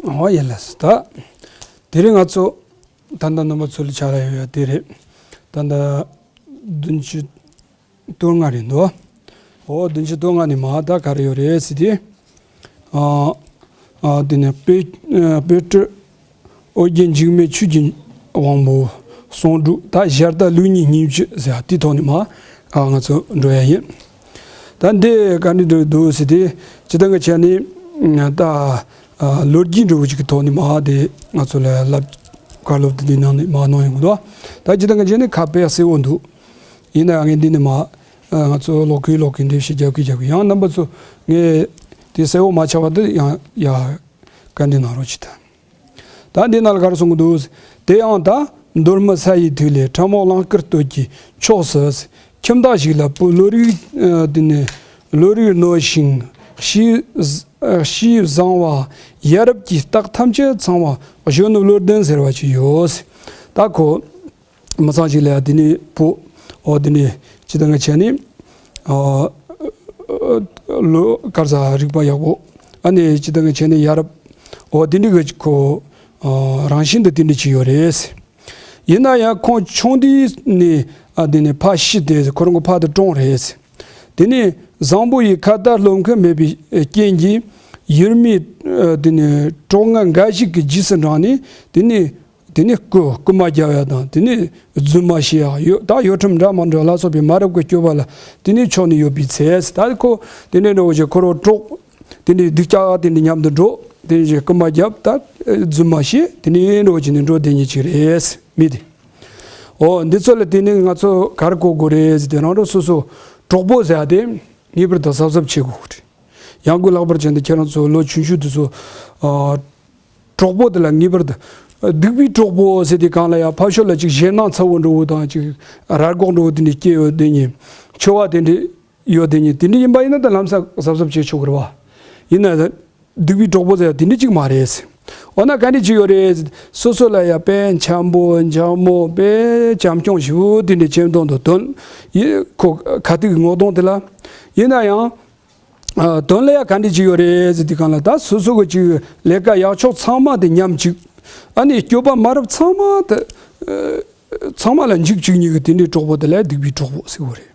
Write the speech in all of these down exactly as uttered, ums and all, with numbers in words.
ཨོ་ཡ་ལགས་སོ། ད་དེ་རིང་ང་ཚོ་ད་ལྟ་རྣམ་པ་ཚོ་ལ་ཆ་ལ་ཡོད་ཡ་དེ་རེད། ད་ལྟ་བདུན་ཅུ་དོན་ལྔ་རེད་འདུག་ཨོ་བདུན་ཅུ་དོན་ལྔ་ནས་མར་ད་ག་རེ་ཡོད་རེད་ཟེར་དུས། ཨ་ཨ་དེ་ནས་དཔེ་ཨ་དཔེ་སྐྲུན། ཨོ་རྒྱན་འཇིགས་མེད་ཆོས་ཀྱི་དབང་པོ་གསུང་སྒྲོས། ད་ཞལ་ལྟ་ལེའུ་གཉིས་སྙིང་བཅུད་ཟེར་བ་དེའི་ཐོག་ནས་མར་ཨ་ང་ཚོ་འགྲོ་ཡ་ཡིན། ད་འདི་ག་འདྲ་འགྲོ་འདུག་ཟེར་དུས། སྤྱིར་བཏང་གི་ཆ་ནས་ད་ཨ་ལོ་རྒྱུས་འདྲ་བོ་ཅིག་གི་ཐོག་ནས་མར་དེ་ང་ཚོ་ལ་བསླབ་བཀའ་སློབ་དེ་འདི་ནང་ནས་མར་གནང་ཡོང་གི་འདུག་ད་སྤྱིར་བཏང་གི་ཆ་ནས་ཁ་དཔེ་གསལ་བོ་འདུག་ཡིན་ན་ཡང་ངས་འདི་ནས་མར་ཨ་ང་ཚོ་ལོག་གིན་ལོག་གིན་འགྲེལ་བཤད་རྒྱབ་གིན་རྒྱབ་གིན། ཡང་རྣམ་པ་ཚོ་ངས་དེ་གསལ་བོ་མ་ཆགས་པ་དེ་ཡང་ཡ་བཀའ་འདྲི་གནང་རོགས་གྱིས་ད། ད་འདི་ནང་ལ་ག་རེ་གསུང་གི་འདུག་དེ་ཡང་ད་མདོ་སྨད་ས་ཡི་ཐིག་ལེ་ཕྲ་མོ་གླིང་དཀར་སྟོད་ཀྱི་ཕྱོགས་སུ། ཁྱིམ་བདག་ཞིག་ལ་བུ་བློ་རིག་ཨ་དེ་ནས་བློ་རིག་རྣོ་ཞིང་གཤིས་ཨ་གཤིས་བཟང་བ་ཡ་རབས་ཀྱི་རྟགས་ཐམས་ཅད་ཚང་བ་གཞོན་ནུ་བློ་ལྡན་ཟེར་བ་ཅིག་ཡོད། ད་ཁོ་མི་ཚང་ཞིག་ལ་ཡ་དེ་ནས་བུ་ཨོ་དེ་ནས་སྤྱིར་བཏང་གི་ཆ་ནས་ཨ་ལོ་ག་རེ་ཟ་རིག་པ་ཡག་པོ། ཨ་ནི་སྤྱིར་བཏང་གི་ཆ་ནས་ཡ་རབས་ཨོ་དེ་འདྲ་གི་ཁོ་ཨ་རང་བཞིན་དུ་དེ་འདྲ་ཅིག་ཡོད་རེད། ཡིན་ན་ཡང་ཁོང་ཆུང་དུས་ནས་ཨ་དེ་ནས་ཕ་ཤི་སྟེ་ཁོ་རང་གི་ཕ་དེ་གྲོངས་རེད། དེ་ནས་བཟང་པོ་ཡི་ཁ་ལྟ་སློབ་མཁན་མེད་པའི་རྐྱེན་གྱིས་ཡུལ་མིའི་ཨ་དེ་ནས་གྲོགས་ངན་འགའ་ཞིག་གི་རྗེས་སུ་འབྲངས་ནས། དེ་ནས་དེ་ནས་རྐུ་རྐུ་མ་རྒྱག་ཡ་དང་། དེ་ནས་རྫུན་མ་བཤད་ཡ་ཡོད། ད་གཡོ་ཁྲམ་འདྲ་མ་འདྲ་ལ་སོགས་པའི་མ་རབས་ཀྱི་སྤྱོད་པ་ལ་དེ་ནས་ཕྱོགས་ནས་ཡོད་པའི་ཚེ། ད་ཁོ་དེ་ནས་འགྲོ་བ་ཅིག་ཁོ་རང་གྲོགས་དེ་འདྲའི་སྡུག་ཅག་དེ་འདྲ་མཉམ་དུ་འགྲོ། དེ་ནས་རྐུ་མ་རྒྱབ། ད་རྫུན་མ་བཤད། དེ་ནས་འགྲོ་བ་ཅིག་ནས་འགྲོ་བསྡད་མཁན་ཅིག་རེད་མི་དེ། ཨོ་འདི་ཚོ་ལ་དེ་ནས་ང་ཚོ་ག་རེ་གོ་དགོས་རེད་ཟེར་དུས། རང་རང་སོ་སོ་གྲོགས་པོ་ཟེར་ཡ་དེ་ངེས་པར་དུ་གཟབ་གཟབ་བྱེད་དགོས་རེད། ཡང་སྒོས་ལྷག་པར་བྱས་ཏེ་ཁྱེད་རང་ཚོ་ལོ་ཆུང་ཆུང་དེ་ཚོ་ཨ་གྲོགས་པོ་དེ་ལ་ངེས་པར་དུ། སྡིག་པའི་གྲོགས་པོ་ཟེར་དུས་སྒང་ལ་ཡང་ཕར་ཕྱོགས་ལ་ཅིག་ཞེད་སྣང་ཚ་བོ་འདྲ་བོ་དང་། ཅིག་ར་སྒོག་འདྲ་བོ་དེ་འདྲ་སྐྱེ་ཡོད་དེ་ཉིད། འཆི་བ་དེ་འདྲ་ཡོད་དེ་ཉིད། དེ་འདྲ་ཡིན་པ་ཡིན་ན་ད་ལམ་སང་གཟབ་གཟབ་བྱེད་ཆོག་གི་རེད་བ། ཡིན་ན་སྡིག་པའི་གྲོགས་པོ་ཟེར་ཡ་དེ་འདྲ་ཅིག་མ་རེད། འོ་ན་ག་འདྲ་ཅིག་ཡོད་རེད། སོ་སོ་ལ་ཡང་དཔེ་འཆམ་པོ་འཇམ་མོ་དཔེ་བྱམས་སྐྱོང་ཞེ་པོ་དེ་འདྲ་བྱེད་མདོག་འདུག་དོན་ཡིན་ཁོ་ཁ་ཐུག་གི་ངོ་གདོང་དེ་ལ། ཡིན་ན་ཡང་ཨ་དོན་ལ་ཡ་ག་འདྲ་ཅིག་ཡོད་རེད་ཟེར་དུས་སྒང་ལ། ད་སོ་སོ་གི་ཅིག་ལས་ཀ་ཡག་ཕྱོགས་ཚང་མ་དེ་མཉམ་གཅིག་ཨ་ནི་སྤྱོད་པ་མ་རབས་ཚང་མ་དེ་ཨ་ཚང་མ་ལ་འཇིགས་བཅུག་མཁན་གྱི་དེ་འདྲའི་གྲོགས་པོ་དེ་ལ་སྡིག་པའི་གྲོགས་པོ་ཟེར་གོ་རེད།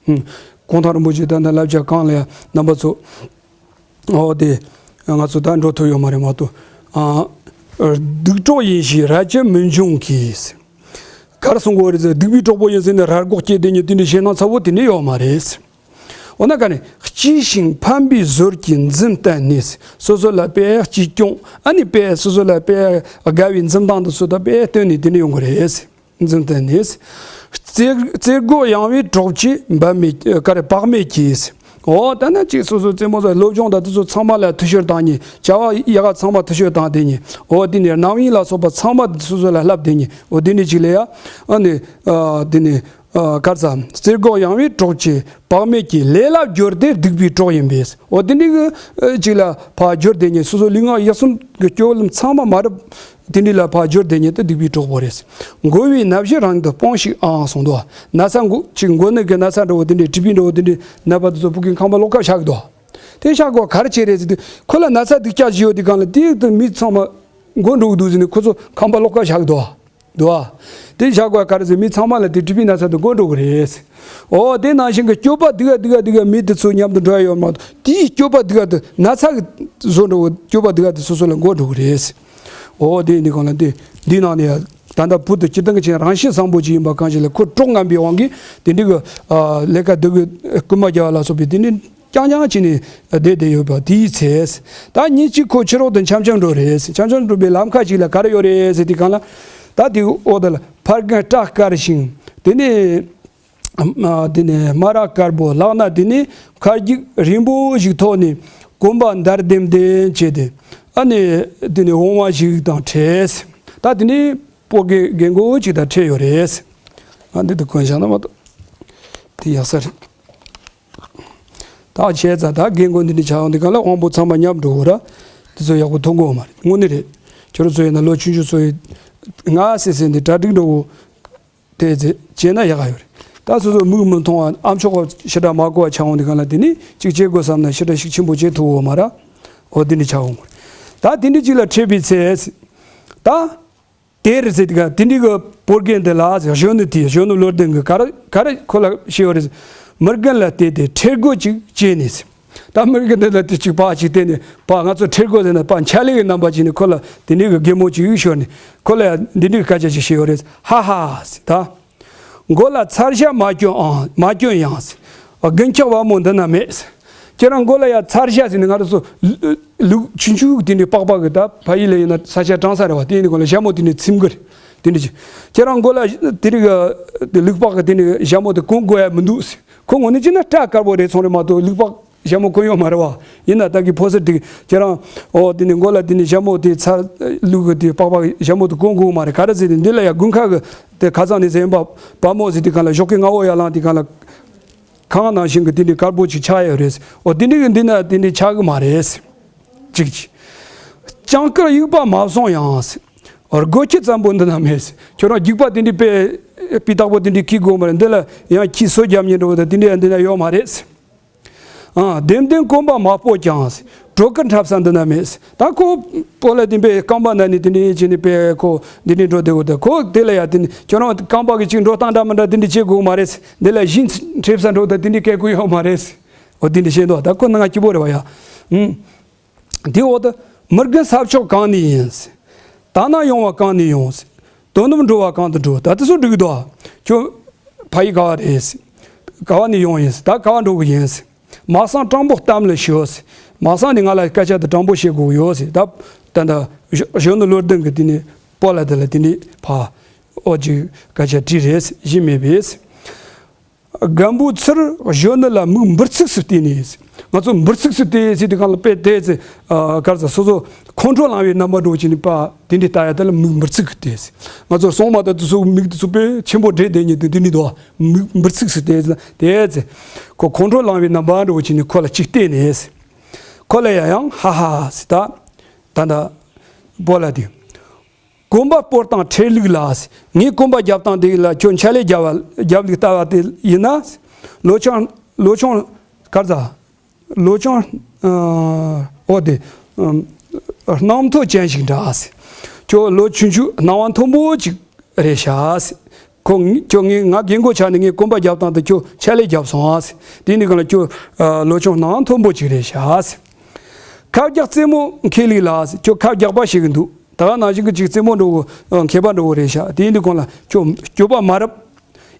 ཧུམ། གུང་ཐང་རིན་པོ་ཆེ་ད་ལྟ་བསླབ་བྱ་གང་ལ་ཡ་རྣམ་པ་ཚོ། ཨོ་དེ་ང་ཚོ་ད་འགྲོ་ཐུབ་ཡོད་མ་རེད་མ་གཏོགས། ཨ་སྡིག་གྲོགས་ཡིན་ཞེས་ར་སྤྱོད་མི་འབྱུང་གི། ག་རེ་གསུང་གི་ཡོད་རེད་ཟེར། སྡིག་པའི་གྲོགས་པོ་ཡིན་ཟེར་ནས་ར་སྒོག་སྐྱེས་དེ་ཉིད་དེ་འདྲའི་ཞེད་སྣང་ཚ་བོ་དེ་འདྲ་ཡོད་མ་རེད། འོ་ན་ག་ནས་གཅེས་ཤིང་ཕན་པའི་ཟུར་གྱིས་འཛུམ་བསྟན་ནས། སོ་སོ་ལ་དཔེ་གཅེས་སྐྱོང་ཨ་ནི་དཔེ་སོ་སོ་ལ་དཔེ་དགའ་བའི་འཛུམ་མདངས་དེ་ཚོ་ད་དཔེ་སྟོན་ནས་དེ་འདྲ་ཡོང་གི་རེད། འཛུམ་བསྟན་ནས། རྩེ་རྩེ་སྒོ་ཡངས་པའི་གྲོགས་ཀྱིས་བག་མེད་ག་རེ་བག་མེད་ཀྱིས། འོ་ད་ནི་ཅིག་སོ་སོའི་རྩེད་མོ་ཚོ་སློབ་སྦྱོང་དང་དེ་ཚོ་ཚང་མ་ལ་འཐུས་ཤོར་བཏང་ནས། བྱ་བ་ཡག་ག་ཚང་མ་འཐུས་ཤོར་བཏང་དེ་ཉིད། འོ་དེ་ནས་རྣམ་གཡེང་ལ་སོགས་པ་ཚང་མ་སོ་སོ་ལ་བསླབ་དེ་ཉིད། འོ་དེ་འདྲ་ཅིག་ལ་ཡ་ཨ་ནི་ཨ་དེ་ནས་ཨ་ག་རེ་ཟ། རྩེ་སྒོ་ཡངས་པའི་གྲོགས་ཀྱིས་བག་མེད་ཀྱིས། ལས་ལ་སྦྱོར་ཏེ་སྡིག་པའི་གྲོགས་ཡིན་པས། འོ་དེ་འདྲ་གི་ཨ་ཅིག་ལ་ཕར་སྦྱོར་དེ་ཉིད། སོ་སོ་ལུས་ངག་ཡིད་གསུམ་གྱི་སྤྱོད་ལམ་ཚང་མ་མ་རབས་དེ་འདྲ་ལ་ཕར་སྦྱོར་དེ་ཉིད་དུ་སྡིག་པའི་གྲོགས་པོ་རེད། མགོ་བོའི་ན་བཞིན་རང་དུ་སྤོངས་ཤིག་ཨང་གསུངས་འདུག་ན་ཚ་མགོ་ཅིག་མགོ་ནད་ཀྱི་ན་ཚ་འདྲ་བོ་དེ་འདྲའི་གྲིབ་པའི་འདྲ་བོ་དེ་འདྲའི་ནད་པ་དེ་ཚོ་ཕྲུ་གུའི་ཁང་པ་ལོགས་ཀ་བཞག་གི་འདུག་དེ་བཞག་གོ་ག་རེ་བྱེད་རེད་ཟེར་དུས། ཁོ་ལ་ན་ཚ་སྡུག་ཅག་ཞིག་ཡོད་དུས་སྒང་ལ་དེའི་དུ་མི་ཚང་མ་མགོ་འགྲོ་གི་འདུག་ཟེར་ནས་ཁོ་ཚོ་ཁང་པ་ལོགས་ཀ་བཞག་གི་འདུག་འདུག་བ། དེ་བཞག་གོ་ག་རེ་ཟེར། མི་ཚང་མ་ལ་དེ་གྲིབ་པའི་ན་ཚ་དེ་འགོ་འགྲོ་གི་རེད། འོ་དེ་ནང་བཞིན་གྱི་སྤྱོད་པ་སྡུག་ག་སྡུག་ག་སྡུག་ག་མི་དེ་ཚོ་མཉམ་དུ་འགྲོ་ཡ་ཡོད་མ་གཏོགས། དེའི་སྤྱོད་པ་སྡུག་ག་དེ་ན་ཚ་གི་བཟོ་འགྲོ་གི་སྤྱོད་པ་སྡུག་ག་དེ་སོ་སོ་ལ་འགོ་འགྲོ་གི་རེད། འོ་དེ་ཡིན་དུས་སྒང་ལ་དེ་འདི་ནང་ནས་ད་ལྟ་བུ་དེ་སྤྱིར་བཏང་གི་ཆ་ནས་རང་བཞིན་བཟང་པོ་ཅིག་ཡིན་པ་གང་ཞིག་ལ། ཁོ་གྲོགས་ངན་པའི་དབང་གིས་དེ་འདྲའི་གི་ཨ་ལས་ཀ་སྡུག་གི་རྐུན་མ་རྒྱག་ལ་སོགས་པའི་དེ་འདྲའི་རྐྱང་རྐྱང་བྱས་ནས་བསྡད་བསྡད་ཡོད་པ་དེའི་ཚེ། ད་ཉིན་གཅིག་ཁོ་ཕྱི་རོལ་དུ་འཆམ་འཆམ་འགྲོ་རེད། འཆམ་འཆམ་འགྲོ་བའི་ལམ་ཁ་ཅིག་ལ་ག་རེ་ཡོད་རེད་ཟེར་དུས་སྒང་ལ། ད་དེའི་འོག་དེ་ལ་ཕ་རྒན་སྐྲ་དཀར་ཞིང་། དེ་ནས་ཨ་དེ་ནས་སྨ་ར་དཀར་པོ། ལག་ན་དེ་ནས་མཁར་རྒྱུག་རིང་པོ་ཞིག་ཐོགས་ནས་གོམ་པ་འདར་ལྡེམ་ལྡེམ་བྱས་ཏེ། ཨ་ནི་དེ་ནས་འོང་བ་ཞིག་དང་འཕྲད། ད་དེ་ནས་སྤོ་རྒན་རྒན་རྒོན་ཅིག་དང་འཕྲད་ཡོད་རེད། ཨ་འདི་དུ་གོན་བཞག་ན་མ་གཏོགས་དེ་ཡག་ས་རེད། ད་བྱས་ཙང་ད་རྒན་རྒོན་འདི་འདྲ་ཆགས་ཡོང་དུས་སྒང་ལ་དབང་པོ་ཚང་མ་ཉམས་འགྲོ་གི་ར། དེ་ཚོ་ཡག་པོ་མཐོང་གི་ཡོད་མ་རེད། དངོས་གནས་རེད། ཁྱོད་རང་ཚོ་ཡིན་ན་ལོ་ཆུང་ཆུང་ཚོ་ཡིན་ན་སེ་སེ་འདི་གྲ་སྒྲིག་འགྲོ་གི་དེ་ཚེ་བྱས་ན་ཡག་ག་ཡོད་རེད། ད་སོ་སོ་མིག་མི་མཐོང་བ། ཨ་མཆོག་ག་ཞེ་དྲག་མ་གོ་བ་ཆགས་ཡོང་དུས་སྒང་ལ། དེ་ནི་གཅིག་བྱེད་དགོས་བསམ་ན་ཞེ་དྲག་ཤུགས་ཆེན་པོ་བྱེད་ཐུབ་ཡོད་མ་རེད། འོ་དེ་འདྲ་ཆགས་ཡོང་གི་རེད། ད་དེ་འདྲ་ཅིག་ལ་འཕྲད་པའི་ཚེ། ད། དེར་ཟེར་དུས་ག་དེ་འདྲའི་གི་བོད་རྒན་དེ་ལ་གཞོན་ནུ་དེ་གཞོན་ནུ་བློ་ལྡན་གྱིས་ག་རེ་ག་རེ་ཁོ་ལ་བཤད་པ་རེད། མི་རྒན་ལ་བལྟས་ཏེ་ཁྲེལ་དགོད་ཅིག་བྱས་ནས། ད་མི་རྒན་དེ་ལ་དེ་ཅིག་ཕར་ཅིག་བལྟས་ནས། ཕར་ང་ཚོ་ཁྲེལ་དགོད་ཟེར་ན་ཕར་འཕྱ་ལད་ཀྱི་རྣམ་པ་ཅིག་ནས་ཁོ་ལ་དེ་འདྲའི་གི་གད་མོ་ཅིག་ཤོར་ནས། ཁོ་ལ་ཡང་འདི་འདྲའི་སྐད་ཆ་ཅིག་བཤད་པ་རེད། ཧ་ཧ་ཟེར། ད། མགོ་ལ་ཚར་ཤ་མ་གྱོན་ཨང་མ་གྱོན་ཡང་། རྒན་ཁྱག་བ་མོ་འདི་ན་མེད། ཁྱེད་རང་མགོ་ལ་ཡ་ཚར་ཤ་ཟེར་ནས། ང་རང་ཚོ་ལུག་ཆུང་ཆུང་དེ་འདྲའི་པགས་པ་གི། ད་ཕ་ཡུལ་ལ་ཡིན་ན་ས་ཆ་གྲང་ས་རེད་བ། དེ་ཡིན་ནི་གོང་ལ་ཞྭ་མོ་དེ་འདྲའི་ཚིམ་གི་རེད། དེ་འདྲ་ཅིག་ཁྱེད་རང་མགོ་ལ་དེ་རིགས་ལུག་པགས་གི་དེ་འདྲའི་ཞྭ་མོ་དེ་གོན་དགོས་ཡ་མི་འདུག་ཟེར། ཁོ་ངོ་ནས་བྱས་ན་སྐྲ་དཀར་པོ་རེད་སོང་རེད་མ་གཏོགས་ལུག་པགས་ཞྭ་མོ་གོན་ཡོད་མ་རེད་བ། ཡིན་ན་ད་གི་ཕོ་གསར་དེ་ཁྱེད་རང་། ཨོ་དེ་ནི་མགོ་ལ་དེ་ནི་ཞྭ་མོ་དེ་ཚ། ལུག་གི་དེ་པགས་པ་ཞྭ་མོ་དེ་གོན་དགོས་མ་རེད། ག་རེ་ཟེར་ཏེ་འདི་ལ་ཡ་དགུན་ཁ་གི་དེ་ཁ་སང་ནས་ཟེར་ཡིན་པ། བ་མོ་ཟེར་དུས་གང་ལ་ཞོགས་ཀས་སྔ་བོ་ཡར་ལངས་དུས་གང་ལ་ཁང་ནང་བཞིན་གི་དེ་འདྲའི་དཀར་པོ་ཅིག་ཆགས་ཡོད་རེད། ཨོ་དེ་འདྲའི་གི་འདི་ན་དེ་འདྲའི་ཆགས་གི་མ་རེད། ཅིག་ཅིག་ལྕང་དཀར་དབྱུག་པ་མ་བཟུང་ཡང་། སྒོ་ཁྱི་ཙམ་པོ་འདི་ན་མེད། ཁྱོད་རང་རྒྱུག་པ་དེ་འདྲའི་དཔེ་སྤུས་དག་པོ་དེ་འདྲའི་ཁྱི་དགོས་མ་རེད། འདི་ལ་ཡང་ཁྱི་སོ་རྒྱབ་ཉེན་འགྲོ་བ་དང་དེ་འདྲའི་འདི་ན་ཡོད་མ་རེད། ཨ། ལྡེམ་ལྡེམ་གོམ་པ་མ་སྤོ་ཀྱང་། གྲོ་གུར་འཁྲབ་ས་འདི་ན་མེད། ད་ཁོ་སྤོ་ལ་དེ་པའི་རྐང་པ་ན་ནི་དེ་འདྲའི་བྱས་ནས་པའི་ཁོ་འདི་འདྲའི་འགྲོ་བསྡད་གོ། ད་ཁོ་དེ་ལ་ཡ་དེ་ནི་ཁྱོད་རང་རྐང་པ་གི་ཅིག་འགྲོ་སྟངས་འདྲ་མི་འདྲ་དེ་འདྲའི་བྱེད་དགོས་མ་རེད། འདི་ལ་ཞིང་འཁྲབ་ས་འགྲོ་ད་དེ་འདྲའི་སྐད་ཁོ་ཡོད་མ་རེད། འོ་དེ་འདྲའི་བཤད་འདུག་ད་ཁོ་ནང་སྐྱིད་པོ་རེད་བ་ཡ། ཨུམ། དེ་འོག་ཏུ་མི་རྒན་ས་ཕྱོགས་གང་ནས་ཡིན། ད་ནང་ཡོང་བ་གང་ནས་ཡོང་། དོ་ནུབ་འགྲོ་བ་གང་དུ་འགྲོ། ད་དེ་ཚོ་འགྲིག་གི་འདུག་ཁྱོད་ཕ་ཡུལ་ག་བ་རེད། ག་བ་ནས་ཡོང་ཡིན། ད་ག་བ་འགྲོ་གི་ཡིན། མ་སང་སྤྲང་པོ་གཏམ་ལ་ཞོག་མ་སང་ནས་ང་ལ་སྐད་ཆ་དེ་སྤྲང་པོ་བཤད་དགོས་ཡོད། ད་ད་ད་གཞོན་ནུ་བློ་ལྡན་གྱིས་དེ་ནས་སྤོ་ལ་དེ་ལ་དེ་ནས་ཕ་ཨོ་ཅིག་སྐད་ཆ་དྲིས་རེད། གཞི་མེད་པས། རྒན་པོའི་ཚུལ་གཞོན་ནུ་ལ་མིག་འབུར་ཚིགས་སུ་བལྟས་ནས། ང་ཚོ་འབུར་ཚིགས་སུ་བལྟས་ཟེར་དུས་གང་ལ་དཔེ་དེ་ཚེ་གར་ས་སོ་སོ་ཁོང་ཁྲོ་ལངས་པའི་རྣམ་པ་འགྲོ་བྱས་ནས་པ་དེ་འདྲའི་ལྟ་ཡ་དེ་ལ་མིག་འབུར་ཚིགས་སུ་བལྟས། ང་ཚོ་སོང་མ་ད་དུ་སུ་མིག་དུ་སུ་དཔེ་ཆེན་པོ་བགྲད་བསྡད་ཉིད་དུ་དེ་འདྲའི་འདུག་མིག་འབུར་ཚིགས་སུ་བལྟས་དེ་ཚེ་ཁོ་ཁོང་ཁྲོ་ལངས་པའི་རྣམ་པ་འགྲོ་བྱས་ནས་ཁོ་ལ་ཅིག་བལྟས་ནས། ཁོ་ལ་ཡ་ཡང་ཧ་ཧ་ཟེར། ད་ད་ད་སྤོ་ལ་དེ། གོམ་པ་སྤོ་སྟངས་ཁྲེལ་ལུགས་ལ། ངས་གོམ་པ་རྒྱབ་སྟངས་དེ་ལ་ཁྱོད་འཕྱ་ལད་རྒྱབ་པ་རྒྱབ་ལུགས་ལྟ་བ་དེ་ཡིན་ན། ལོ་ཆུང་ལོ་ཆུང་གར་ཟ། ལོ་ཆུང་ཨ། འོ་དེ། ཨམ། སྣང་མཐོ་ཅན་ཞིག་འདྲ་ཟེར། ཁྱོད་ལོ་ཆུང་ཆུང་སྣང་བ་མཐོན་པོ་ཅིག་རེད་ཤག་ཟེར། ཁོ་ངི་ཁྱོད་ངས་ང་རྒན་གོག་ཆགས་ནས་ངས་གོམ་པ་རྒྱབ་སྟངས་དེ་ཁྱོད་འཕྱ་ལད་རྒྱབ་སོང་ཨ་ཟེར། དེ་ནི་གང་ལ་ཁྱོད་ཨ། ལོ་ཆུང་སྣང་བ་མཐོན་པོ་ཅིག་རེད་ཤག་ཟེར། ཁབ་རྒྱག་རྩེད་མོ་མཁས་ལུགས་ལ་ཟེར། ཁྱོད་ཁབ་རྒྱག་པ་ཤེས་གི་འདུག་ད་ག་ནང་བཞིན་གྱི་ཅིག་རྩེད་མོ་འགྲོ་གི་མཁས་པ་འགྲོ་གི་རེད་ཤག་དེ་ཡིན་དུས་གང་ལ་ཁྱོད་སྤྱོད་པ་མ་རབ།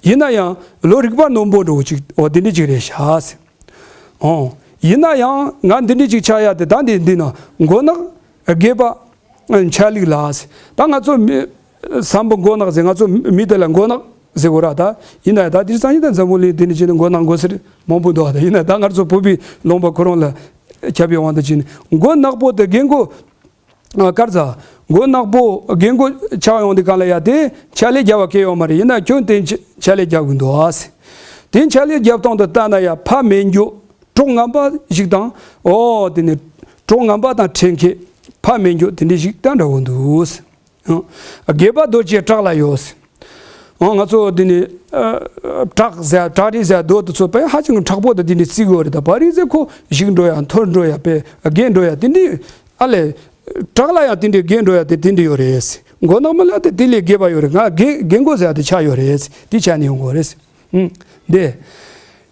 ཡིན་ན་ཡང་ལོ་རིག་པ་རྣོན་པོ་འགྲོ་གི་ཅིག་འོ་དེ་འདྲ་ཅིག་རེད་ཤག་ཟེར། ཨོ། ཡིན་ན་ཡང་ང་འདི་འདྲ་ཅིག་ཆགས་ཡ་དེ་ད་འདི་འདི་ན་མགོ་ནག་སྒལ་པ་འཕྱ་ལུགས་ལ་ཟེར། ད་ང་ཚོ་མི་བསམ་པ་མགོ་ནག་ཟེར། ང་ཚོ་མི་དེ་ལ་མགོ་ནག་ཟེར་གོ་ར། ད་ཡིན་ན་ཡང་ད་དེ་སང་ཉིན་ད་འཛམ་བུ་གླིང་འདི་འདྲ་ཅིག་ནི་མགོ་ནག་མགོ་སེར་མང་པོ་འདུག་ད་ཡིན་ན་ད་ང་ཚོ་བོད་པའི་ལུང་པ་ཁོ་རང་ལ་ཁྱབ་པའི་དབང་དུ་བྱས་ནས་མགོ་ནག་པོ་དེ་རྒན་གོག་ཨ། གར་ཟ། མགོ་ནག་པོ་རྒན་གོག་ཆགས་ཡོང་དུས་གང་ལ་ཡ་དེ་འཕྱ་ལད་རྒྱབ་པ་གལ་ཡོད་མ་རེད། ཡིན་ན་ཁྱོད་དེ་འཕྱ་ལད་རྒྱབ་གི་འདུག་ཨ་ཟེར། དེ་འཕྱ་ལད་རྒྱབ་སྟངས་དེ་ལྟ་ན་ཡ་ཕ་མེད་འགྱོ། གྲོགས་ངན་པ་ཞིག་དང་། ཨོ་དེ་ནི་གྲོགས་ངན་པ་དང་འཕྲད་མཁན། ཕ་མེད་འགྱོ་དེ་འདྲ་ཞིག་ད་འདྲ་བོ་འདུག་ཟེར། ཨ། སྒལ་པ་རྡོ་རྗེ་བྲག་ལ་ཡོད་ཟེར། ཨ། ང་ཚོ་འདི་ནི་ཨ། བྲག་ཟེར་བྲག་རི་ཟེར་རྡོ་དེ་ཚོ་དཔེ་ཧ་ཅང་གི་མཁྲེགས་པོ་དང་དེ་འདྲའི་བརྩི་གི་ཡོད་རེད། ད་བྲག་རི་ཟེར་ཁོ་ཞིག་འགྲོ་ཡ་མཐོར་འགྲོ་ཡ་དཔེ་རྒས་འགྲོ་ཡ་དེ་འདྲའི་ཨ་ལས། བྲག་ལ་ཡང་དེ་འདྲའི་རྒས་འགྲོ་ཡ་དེ་དེ་འདྲ་ཡོད་རེད་ཟེར། མགོ་ནག་མོ་ལ་དེ་དེ་ལས་རྒས་པ་ཡོད་རེད། ང་རྒས་རྒས་མགོ་ཟེར་ཡ་དེ་ཆགས་ཡོད་རེད་ཟེར། དེ་ཆགས་ནས་ཡོང་གི་ཡོད་རེད་ཟེར། ཨུམ། འདི།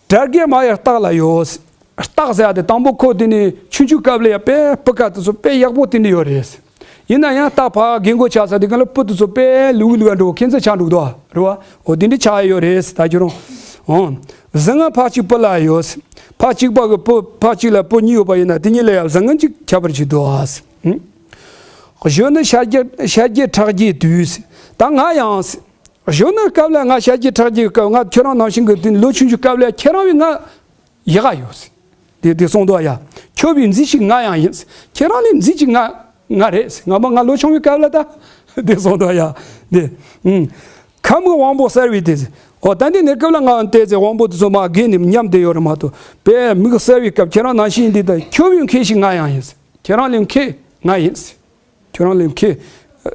དགྲ་རྒན་མ་ཡི་སྟག་ལ་ཡོད་ཟེར། སྟག་ཟེར་ཡ་དེ་དང་པོ་ཁོ་དེ་ནི་ཆུང་ཆུང་སྐབས་ལ་ཡ་དཔེ་སྤུ་ཀ་དེ་ཚོ་དཔེ་ཡག་པོ་དེ་འདྲ་ཡོད་རེད་ཟེར། ཡིན་ན་ཡང་སྟག་ཕར་རྒན་གོག་ཆགས་ས་དེ་ག་ལ་སྤུ་དེ་ཚོ་དཔེ་ལུག་ལུག་འགྲོ་ཁྱེད་ཚོ་ཆགས་འགྲོ་གི་འདུག་རེད་བ། འོ་དེ་འདྲ་ཆགས་ཡོད་རེད་ཟེར། ད་ཁྱོད་རང་། ཨང་། ཟིལ་ངན་ཕར་གཅིག་སྤུ་ལ་ཡོད་ཟེར། ཕར་གཅིག་པ་གི་སྤུ་ཕར་གཅིག་ལ་སྤུ་གཉིས་ཡོད་པ་ཡིན་ན་དེ་གཉིས་ལ་ཡང་ཟིལ་ངན་གཅིག་ཁྱབ་པར་བྱེད་འདུག་ཨ་ཟེར། ཨང་། གཞོན་ནུ་ཤར་རྒྱུད་ཤར་རྒྱུད་ཁྲག་རྒྱུད་དུས་ཟེར། ད་ང་ཡང་ཟེར། གཞོན་ནུ་སྐབས་ལ་ང་ཤར་རྒྱུད་ཁྲག་རྒྱུད་སྐབས་ང་ཁྱོད་རང་ནང་བཞིན་གི་དེ་ལོ་ཆུང་ཆུང་སྐབས་ལ་ཁྱེད་རང་བས་ང་ཡག་ག་ཡོད་ཟེར། དེ་དེ་གསུངས་འདུག་ཡ། ཁྱོད་བའི་མཛེས་ཤིག་ང་ཡང་ཡིན་ཟེར། ཁྱེད་རང་ལས་མཛེས་ཅིག་ང་ང་རེད་ཟེར། ང་མ་ང་ལོ་ཆུང་བའི་སྐབས་ལ་ད་དེ་གསུངས་འདུག་ཡ། དེ་ཨུམ། ཁམས་ཀྱི་དབང་པོ་གསར་བའི་དེ་ཟེར། འོ་ད་འདི་ནས་སྐབས་ལ་ང་བལྟས་ཚེ་དབང་པོ་དེ་ཚོ་མ་རྒས་ནས་ཉམས་བསྡད་ཡོད་རེད་མ་གཏོགས་དཔེ་མིག་གསལ་བའི་སྐབས་ཁྱེད་རང་ནང་བཞིན་འདི་ད་ཁྱོད་བའི་མཁས་ཤིག་ང་ཡང་ཡིན་ཟེར། ཁྱེད་རང་ལས་མཁས་ང་ཡིན་ཟེར། ཁྱོད་རང་ལས་མཁས།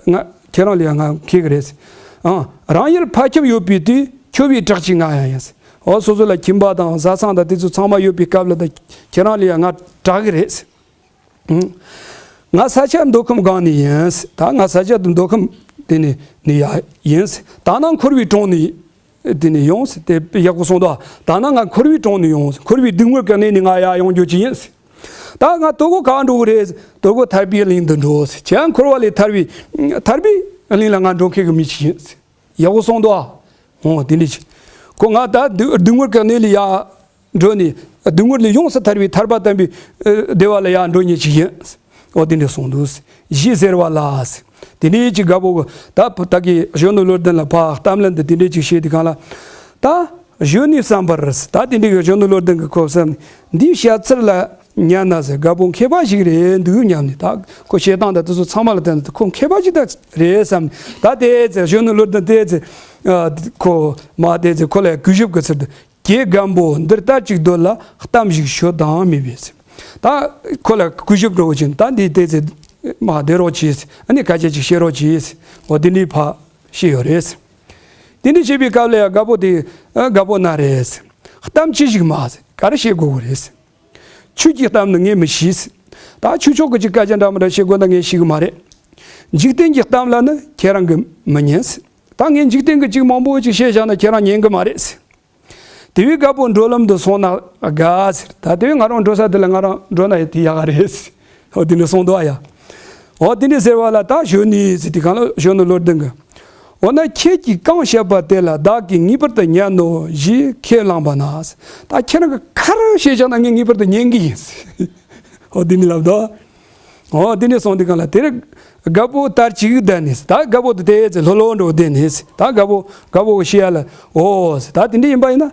ང་ཁྱེད་རང་ལས་ང་མཁས་གི་རེད་ཟེར། ཨང་། རང་ཡུལ་ཕ་ཁྱིམ་ཡོད་པའི་དུས་ཁྱོད་བའི་གྲགས་ཅིག་ང་ཡང་ཡིན་ཟེར། འོ་སོ་སོ་ལ་ཁྱིམ་པ་དང་བཟའ་ཚང་དང་དེ་ཚོ་ཚང་མ་ཡོད་པའི་སྐབས་ལ་ད་ཁྱེད་རང་ལས་ཡང་ང་གྲགས་གི་རེད་ཟེར། ཨང་། ང་ས་སྐྱ་མདོ་ཁམས་སྒང་ནས་ཡིན། ད་ང་ས་སྐྱ་མདོ་ཁམས་དེ་ནས་ནས་ཡ་ཡིན། ད་ནང་འཁོར་བའི་གྲོང་ནས་དེ་ནས་ཡོང་། དེ་ཡག་པོ་གསུངས་འདུག་ད་ནང་ང་འཁོར་བའི་གྲོང་ནས་ཡོང་། འཁོར་བའི་སྡུག་བསྔལ་གྱི་གནས་ནས་ང་ཡ་ཡོང་རྒྱུ་ཅིག་ཡིན། ད་ང་དོ་གོ་གང་འགྲོ་གི་རེད། དོ་གོ་ཐར་པའི་གླིང་དུ་འགྲོ། ཁྱེད་འཁོར་བ་ལས་ཐར་བའི་ཐར་པའི་གླིང་ལ་ང་འགྲོ་མཁན་གྱི་མི་ཅིག་ཡིན། ཡག་པོ་གསུངས་འདུག་ཨ། འོ་དེ་འདྲ་ཅིག་ཁོ་ང་ད་སྡུག་སྡུག་བསྔལ་གྱི་གནས་ལས་ཡ་འགྲོ་ནས་སྡུག་བསྔལ་ལས་ཡོངས་སུ་ཐར་བའི་ཐར་པ་དམ་པའི་ཨ་བདེ་བ་ལ་ཡ་འགྲོ་མཁན་ཅིག་ཡིན། འོ་དེ་འདྲ་གསུངས་འདུག་ཞེས་ཟེར་བ་ལ། དེ་འདྲའི་ཅིག་རྒད་པོ་གི་ད་ད་གི་གཞོན་ནུ་བློ་ལྡན་ལ་ཕ་གཏམ་ལན་དུ་དེ་འདྲའི་ཅིག་བཤད་དུས་གང་ལ། ད་གཞོན་ནུའི་བསམ་པར་ད་དེ་འདྲའི་གི་གཞོན་ནུ་བློ་ལྡན་གི་ཁོ་བསམ་འདིའི་བཤད་ཚུལ་ལ་ཉན་ན་ཟེར། རྒད་པོ་མཁས་པ་ཞིག་རེད་འདུག་སྙམ་ནས། ད་ཁོ་བཤད་སྟངས་དང་དེ་ཚོ་ཚང་མ་ལ་བལྟས་ན་ད་ཁོ་མཁས་པ་ཞིག་ད་རེད་བསམ། ད་དེ་ཚེ་གཞོན་ནུ་བློ་ལྡན་དེ་ཚེ་ཨ་ཁོ་མ་དེ་ཚེ་ཁོ་ལ་གུས་ཞབས་ཀྱི་ཚུལ་དུ། ཀྱེ་རྒན་པོ། འདིར་ལྟ་ཅིག་སྡོད་ལ་གཏམ་ཞིག་ཞུ་དང་མི་བས། ད་ཁོ་ལ་གུས་ཞབས་འགྲོ་བ་ཅིན་ད་འདི་དེ་ཚེ་མ་བསྡད་རོགས་གྱིས། ཨ་ནི་སྐད་ཆ་ཅིག་བཤད་རོགས་གྱིས། འོ་དེ་འདྲའི་ཕ་བཤད་ཡོད་རེད། དེ་འདྲ་བཤད་པའི་སྐབས་ལ་ཡང་རྒད་པོ་དེ་ཨ་རྒད་པོ་ན་རེད། གཏམ་ཅི་ཞིག་མ་ག་རེ་བཤད་དགོས་གི་རེད། ཆོས་ཀྱི་གཏམ་ནི་ངས་མི་ཤེས། ད་ཆོས་ཕྱོགས་ཀྱི་ཅིག་སྐད་ཆ་འདྲ་མི་འདྲ་བཤད་དགོས་ན་ངས་ཤེས་གི་མ་རེད། འཇིག་རྟེན་གྱི་གཏམ་ལ་ནི་ཁྱེད་རང་གིས་མི་ཉན། ད་ངས་འཇིག་རྟེན་གྱི་ཅིག་མང་པོ་ཅིག་བཤད་བཞག་ན་ཁྱེད་རང་ཉན་གི་མ་རེད། དེ་བས་རྒད་པོ་འགྲོ་ལམ་དུ་སོང་ན་དགའ་ཟེར། ད་དེ་བས་ང་རང་འགྲོ་ས་དེ་ལ་ང་རང་འགྲོ་ན་ཡང་དེ་ཡག་ག་རེད། འོ་དེ་འདྲ་གསུངས་འདུག་ཨ་ཡ། འོ་དེ་འདྲ་ཟེར་བ་ལ་ད་གཞོན་ནུས་ཟེར་དེ་གང་ལ་གཞོན་ནུ་བློ་ལྡན་གྱིས། འོ་ན་ཁྱེད་ཀྱིས་གང་བཤད་པ་དེ་ལ་བདག་གིས་ངེས་པར་དུ་ཉན་ནོ་ཞེས་ཁས་བླངས་པ་ན། ད་ཁྱེད་རང་གིས་ག་རེ་བཤད་བཞག་ན་ངས་ངེས་པར་དུ་ཉན་གི་ཡིན། འོ་དེ་འདྲ་ལབ་འདུག་འོ་དེ་འདྲ་གསུངས་དུས་གང་ལ་དེར་རྒད་པོ་དར་ཅིག་བསྡད་ནས། ད་རྒད་པོ་དེ་དེ་ཚེ་ལྷོད་ལྷོད་འགྲོ་བསྡད་ནས། ད་རྒད་པོ་རྒད་པོ་གི་བཤད་ཡ་ལ་འོ་ཟེར། ད་དེ་འདྲ་ཡིན་པ་ཡིན་ན།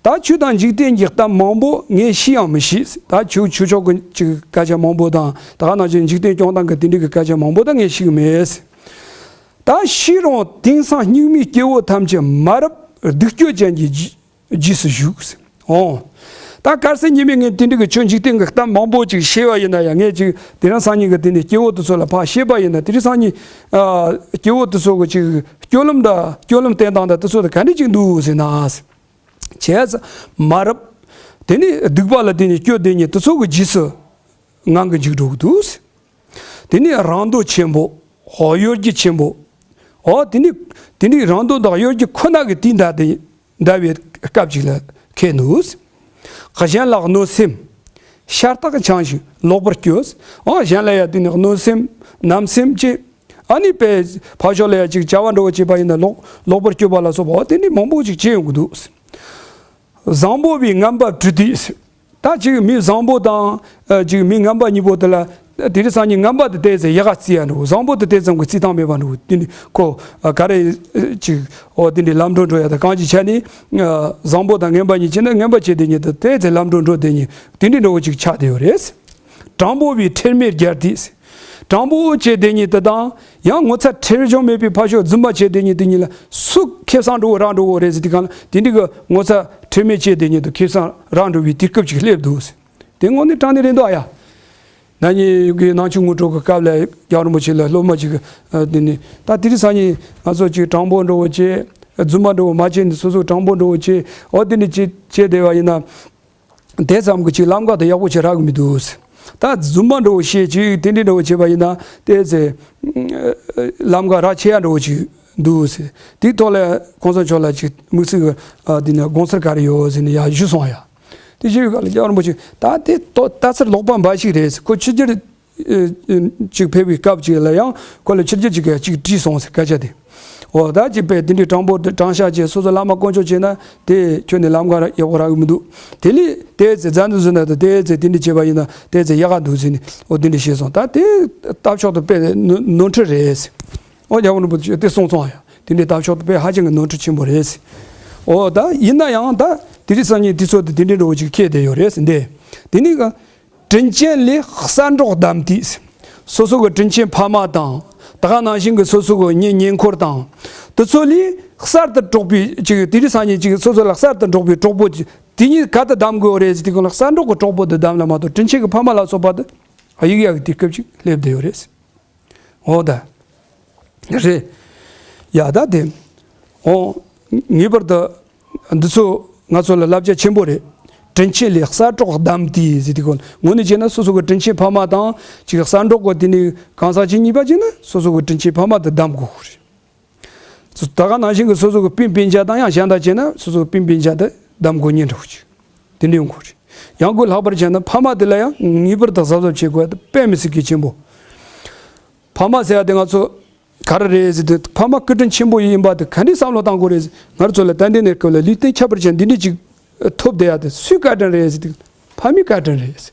ད་ཆོས་དང་འཇིག་རྟེན་གྱི་གཏམ་མང་པོ་ངས་ཤེས་ཡང་མི་ཤེས། ད་ཆོས་ཆོས་ཕྱོགས་ཀྱི་ཅིག་སྐད་ཆ་མང་པོ་དང་ད་ག་ནང་བཞིན་འཇིག་རྟེན་སྐྱོང་སྟངས་ཀྱི་དེ་འདྲ་གི་སྐད་ཆ་མང་པོ་ད་ངས་ཤེས་གི་མེད། ད་ཤི་རུང་དེང་སང་སྙིགས་མའི་སྐྱེ་བོ་ཐམས་ཅད་མ་རབས་སྡིག་སྤྱོད་ཅན་གྱི་རྗེས་རྗེས་སུ་ཞུགས། འོ། ད་གལ་སྲིད་ཉི་མས་ངས་དེ་འདྲ་གི་ཆོས་འཇིག་རྟེན་གྱི་གཏམ་མང་པོ་ཅིག་བཤད་པ་ཡིན་ན་ཡང་། ངས་ཅིག་དེ་རིང་སང་ཉིན་གྱི་དེ་ནས་སྐྱེ་བོ་དེ་ཚོ་ལ་ཕར་བཤད་པ་ཡིན་ན། དེ་རིང་སང་ཉིན་ཨ་སྐྱེ་བོ་དེ་ཚོ་གི་ཅིག་སྤྱོད་ལམ་དང་སྤྱོད་ལམ་བསྟེན་སྟངས་དང་དེ་ཚོ་དང་ག་འདྲ་ཅིག་འདུག་ཟེར་ན། བྱས་ཙང་མ་རབས། དེ་ནས་སྡིག་པ་ལ་བརྟེན་ནས་སྤྱོད་བསྡད་མཁན་དེ་ཚོ་གི་རྗེས་སུ་ངང་གིས་འཇུག་འགྲོ་གི་འདུག་དེ་ནས་རང་འདོད་ཆེན་པོ། གཡོ་སྒྱུ་ཆེན་པོ། འོ་དེ་ནས་དེ་ནས་རང་འདོད་དང་གཡོ་སྒྱུ་ཁོ་ན་གིས་དེ་འདྲ་དེ་འདྲ་བའི་སྐབས་ཅིག་ལ་ཁེལ་ནུས། གཞན་ལ་གནོད་སེམས། ཤ་སྟག་འཆང་ཞིང་ལོག་པར་སྤྱོད། འོ་གཞན་ལ་ཡ་དེ་ནས་གནོད་སེམས་གནམ་སེམས་ཅན། ཨ་ནི་དཔེ་ཕར་ཕྱོགས་ལ་ཡ་ཅིག་བྱ་བ་འགྲོ་བ་བྱེད་པ་ཡིན་ན་ལོག་ལོག་པར་སྤྱོད་པ་ལ་སོགས་པ། འོ་དེ་ནས་མང་པོ་ཅིག་བྱེད་ཡོང་གི་འདུག་བཟང་པོ་བས་ངན་པ་བཀྲི་དུས། ད་ཅིག་མི་བཟང་པོ་དང་ཨ་ཅིག་མི་ངན་པ་གཉིས་པོ་དེ་ལ་དེ་རིང་སང་ཉིན་ངན་པ་དེ་དེ་ཚེ་ཡག་ག་བརྩི་ཡ་འགྲོ། བཟང་པོ་དེ་དེ་ཙམ་གྱི་བརྩི་སྟངས་མེད་པ་འགྲོ། དེ་ནི་ཁོ་ཨ་ག་རེ་ཅིག་འོ་དེ་འདྲའི་ལམ་འགྲོ་འགྲོ་ཡ་དང་གང་ཅིའི་ཆ་ནས་ཨ་བཟང་པོ་དང་ངན་པ་གཉིས་བྱས་ན། ངན་པ་བྱེད་དེ་ཉིད་དུ་དེ་ཚེ་ལམ་འགྲོ་འགྲོ་དེ་ཉིད་དེ་འདྲའི་འགྲོ་བ་ཅིག་ཆགས་བསྡད་ཡོད་རེད། དྲང་པོ་བས་ཁྲེལ་མེད་རྒྱལ་དུས། དྲང་པོ་བྱས་དེ་ཉིད་དུ་དང་། ཡང་ངོ་ཚ་ཁྲེལ་གཞོམ་མེད་པའི་ཕར་ཕྱོགས་རྫུན་པ་བྱས་དེ་ཉིད་དུ་ཉིད་ལ་སུ་ཁེ་བཟང་འགྲོ་བོ་རང་འགྲོ་བོ་རེད་ཟེར་དུས་གང་ལ་དེ་འདྲ་གི་ངོ་ཚ་ཁྲེལ་མེད་བྱས་དེ་ཉིད་དུ་ཁེ་བཟང་རང་འགྲོ་བའི་དུས་སྐབས་ཅིག་སླེབས་འདུག་དེ་དངོས་གནས་དྲང་གནས་རེད་འདུག་ཨ་ཡ། ན་ནིང་གི་ནང་ཆོས་ངོ་སྤྲོད་ཀྱི་སྐབས་ལ་རྒྱལ་བ་རིན་པོ་ཆེ་ལ་སློབ་མ་ཅིག་གིས་དེ་ནི་ད་དེ་རིང་སང་ཉིན་ང་ཚོ་ཅིག་དྲང་པོ་འགྲོ་བོ་བྱས། རྫུན་པ་འགྲོ་བོ་མ་བྱས་ནས་སོ་སོ་དྲང་པོ་འགྲོ་བོ་བྱས། འོ་དེ་འདྲ་བྱས་བྱས་བསྡད་པ་ཡིན་ན། དེ་ཙམ་གྱིས་ཅིག་ལམ་ཁ་དེ་ཡག་པོ་ཅིག་རག་གི་མི་འདུག་ད་རྫུན་མ་འགྲོ་བོ་བཤད་ཅིག་དེ་འདྲའི་འགྲོ་བོ་བྱས་པ་ཡིན་ན་དེ་ཚེ་ལམ་ཁ་རག་ཆེ་ཡ་འགྲོ་བོ་ཅིག་འདུག་དེའི་ཐོག་ལ་གོང་ས་མཆོག་ལ་ཅིག་དམིགས་བསལ་གྱི་ཨ་དེ་ནས་དགོངས་ཚུལ་ག་རེ་ཡོད་ཟེར་ནས་ཡར་ཞུས་སོང་ཡ། དེ་ཞུས་སྐབས་ལ་རྒྱལ་བ་རིན་པོ་ཆེ་ད་དེ་ལྟ་ལྟ་ཚུལ་ལོག་པ་འབའ་ཞིག་རེད། ཁོ་ཕྱི་རྒྱལ་ཅིག་ཕེབས་པའི་སྐབས་ཅིག་ལ་ཡང་ཁོ་ལ་ཕྱི་རྒྱལ་ཅིག་གིས་ཅིག་དྲིས་སོང་ཟེར་སྐད་ཆ་དེ། འོ་ད་ཅིག་དཔེ་དེ་འདྲའི་དྲང་པོ་དྲང་བཞག་བྱས་སོ་སོ་བླ་མ་དཀོན་མཆོག་བྱས་ན་དེ་ཁྱོན་ནས་ལམ་ཁ་ཡག་པོ་རག་གི་མི་འདུག་དེ་ལས་དེ་ཚེ་རྫ་འདི་བཟོས་ན་དེ་དེ་ཚེ་དེ་འདྲ་བྱས་པ་ཡིན་ན་དེ་ཚེ་ཡག་ག་འདུག་ཟེར་ནས་འོ་དེ་འདྲ་བཤད་སོང་། ད་དེ་ལྟ་ཕྱོགས་དེ་དཔེ་ནོར་ནོར་འཁྲུལ་རེད་ཟེར། འོ་རྒྱལ་བ་རིན་པོ་ཆེ་དེ་གསུངས་སོང་ཡ། དེ་འདྲའི་ལྟ་ཕྱོགས་དེ་དཔེ་ཧ་ཅང་གི་ནོར་འཁྲུལ་ཆེན་པོ་རེད་ཟེར། འོ་ད་ཡིན་ན་ཡང་ད་དེ་རིང་སང་ཉིན་དུས་ཚོད་དེ་དེ་འདྲའི་འགྲོ་བོ་ཅིག་ཁེལ་བསྡད་ཡོད་རེད་ཟེར། འདི་དེ་ནི་ག་དྲིན་ཆེན་ལས་གསར་འགྲོགས་བདམས་ཏེ། སོ་སོ་གི་དྲིན་ཆེན་ཕ་མ་དང་། ད་ག་ནང་བཞིན་གྱི་སོ་སོ་གི་ཉེ་ཉེ་འཁོར་དང་། དེ་ཚོ་ལས་གསར་དུ་གྲོགས་པའི་ཅིག་དེ་རིང་སང་ཉིན་ཅིག་སོ་སོ་ལ་གསར་དུ་འགྲོགས་པའི་གྲོགས་པོ་ཅིག་དེ་ཉིད་ག་དུ་བདམས་དགོས་རེད་ཟེར་དུས་གང་ལ་གསར་འགྲོགས་ཀྱི་གྲོགས་པོ་དེ་བདམས་ལ་མ་གཏོགས་དྲིན་ཆེན་གྱི་ཕ་མ་ལ་སོགས་པ་དེ་ཨ་ཡིག་ཡག་གི་དུས་སྐབས་ཅིག་སླེབས་བསྡད་ཡོད་རེད། འོ་ད། རེད། ཡ་ད་དེ། འོ། ངེས་པར་དུ། འདི་ཚོ་ང་ཚོ་ལ་བསླབ་བྱ་ཆེན་པོ་རེད། དྲིན་ཆེན་ལས་གསར་གྲོགས་བདམས་ཏེ་ཟེར་དུས་ཀོ། དངོས་གནས་བྱས་ན་སོ་སོ་གི་དྲིན་ཆེན་ཕ་མ་དང་ཅིག་གསར་གྲོགས་གོ་དེ་ནས་གང་ཟག་ཅིག་གཉིས་པ་བྱས་ན་སོ་སོ་གི་དྲིན་ཆེན་ཕ་མ་དེ་བདམས་དགོས་ཀྱི་རེད། ད་ག་ནང་བཞིན་གྱི་སོ་སོ་གི་སྤུན་སྤུན་ཀྱག་དང་ཡང་གཞན་དག་བྱས་ན་སོ་སོ་གི་སྤུན་སྤུན་ཀྱག་དེ་བདམས་དགོས་ཉེན་འགྲོ་གི་ཅིག་དེ་འདྲ་ཡོང་གི་རེད། ཡང་སྒོས་ལྷག་པར་བྱས་ན་ཕ་མ་དེ་ལ་ཡང་ངེས་པར་དུ་གཟབ་གཟབ་བྱེད་དགོས་དེ་དཔེ་མི་སྲིད་ཀྱི་ཆེན་པོ། ཕ་མ་ཟེར་ཡ་དེ་ང་ཚོ་ག་རེ་རེད་ཟེར་དུས་ཕ་མ་སྐུ་དྲིན་ཆེན་པོ་ཡིན་པ་དེ་ག་འདྲའི་བསམ་བློ་བཏང་དགོས་རེད་ཟེར། ང་ཚོ་ལ་ད་ལྟའི་གནས་སྐབས་ལ་ལུས་རྟེན་ཁྱད་པར་ཅན་འདི་འདྲ་ཅིག་ཐོབ་བསྡད་ཡ་དེ་སུའི་བཀའ་དྲིན་རེད་ཟེར་དུས་ཕ་མའི་བཀའ་དྲིན་རེད་ཟེར།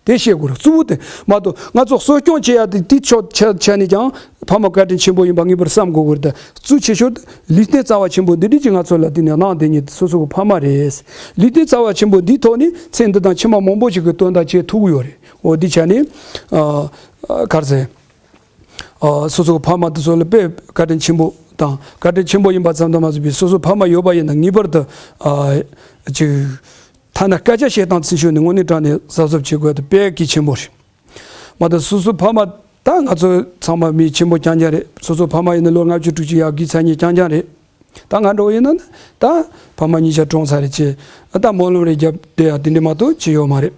དེ་ཤེས་དགོས་རེད། གཙོ་བོ་དེ་མ་གཏོགས་ང་ཚོ་གསོ་སྐྱོང་བྱེད་ཡ་དེ་དེ་ཕྱོགས་ཆ་ཆ་ནས་ཀྱང་ཕ་མ་བཀའ་དྲིན་ཆེན་པོ་ཡིན་པ་ངེས་པར་བསམ་དགོས་ཀྱི་རེད། ད་གཙོ་ཆེ་ཤོས་དེ་ལུས་རྟེན་རྩ་བ་ཆེན་པོ་འདི་འདྲ་ཅིག་ང་ཚོ་ལ་དེ་ནས་གནང་བསྡད་མཁན་དེ་སོ་སོ་གི་ཕ་མ་རེད། ལུས་རྟེན་རྩ་བ་ཆེན་པོ་འདིའི་ཐོག་ནས་ཚེ་འདི་དང་ཕྱི་མ་མང་པོ་ཞིག་གི་དོན་དག་བྱེད་ཐུབ་ཀྱི་ཡོད་རེད། འོ་འདི་ཆ་ནས་ཨ་ག་རེ་ཟེར། ཨ་སོ་སོ་གི་ཕ་མ་དེ་ཚོ་ལ་དཔེ་བཀའ་དྲིན་ཆེན་པོ་དང་བཀའ་དྲིན་ཆེན་པོ་ཡིན་པ་ཙམ་དུ་མ་ཟད་པའི་སོ་སོ་ཕ་མ་ཡོད་པ་ཡིན་ན་ངེས་པར་དུ་ཨ་ཅིག་ཐ་ན་སྐད་ཆ་བཤད་སྟངས་ཚུན་ཆོད་ནས་དངོས་གནས་དྲང་ནས་གཟབ་གཟབ་བྱེད་དགོས་དེ་དཔེ་གལ་ཆེན་པོ་རེད། མ་གཏོགས་སོ་སོ་ཕ་མ་ད་ང་ཚོ་ཚང་མ་མི་ཆེན་པོ་རྐྱང་རྐྱང་རེད། སོ་སོ་ཕ་མ་ཡིན་ན་ལོ་ལྔ་བཅུ་དྲུག་ཅུ་ཡར་རྒུད་ཚར་མཁན་རྐྱང་རྐྱང་རེད། ད་ང་འདྲ་བོ་ཡིན་ན་ནི་ད་ཕ་མ་གཉིས་ཆ་གྲོངས་ཚར་རེད་ཅེས་ད་སྨོན་ལམ་རེ་བརྒྱབ་བསྡད་ཡ་དེ་འདྲ་མ་གཏོགས་ཅི་ཡོད་མ་རེད།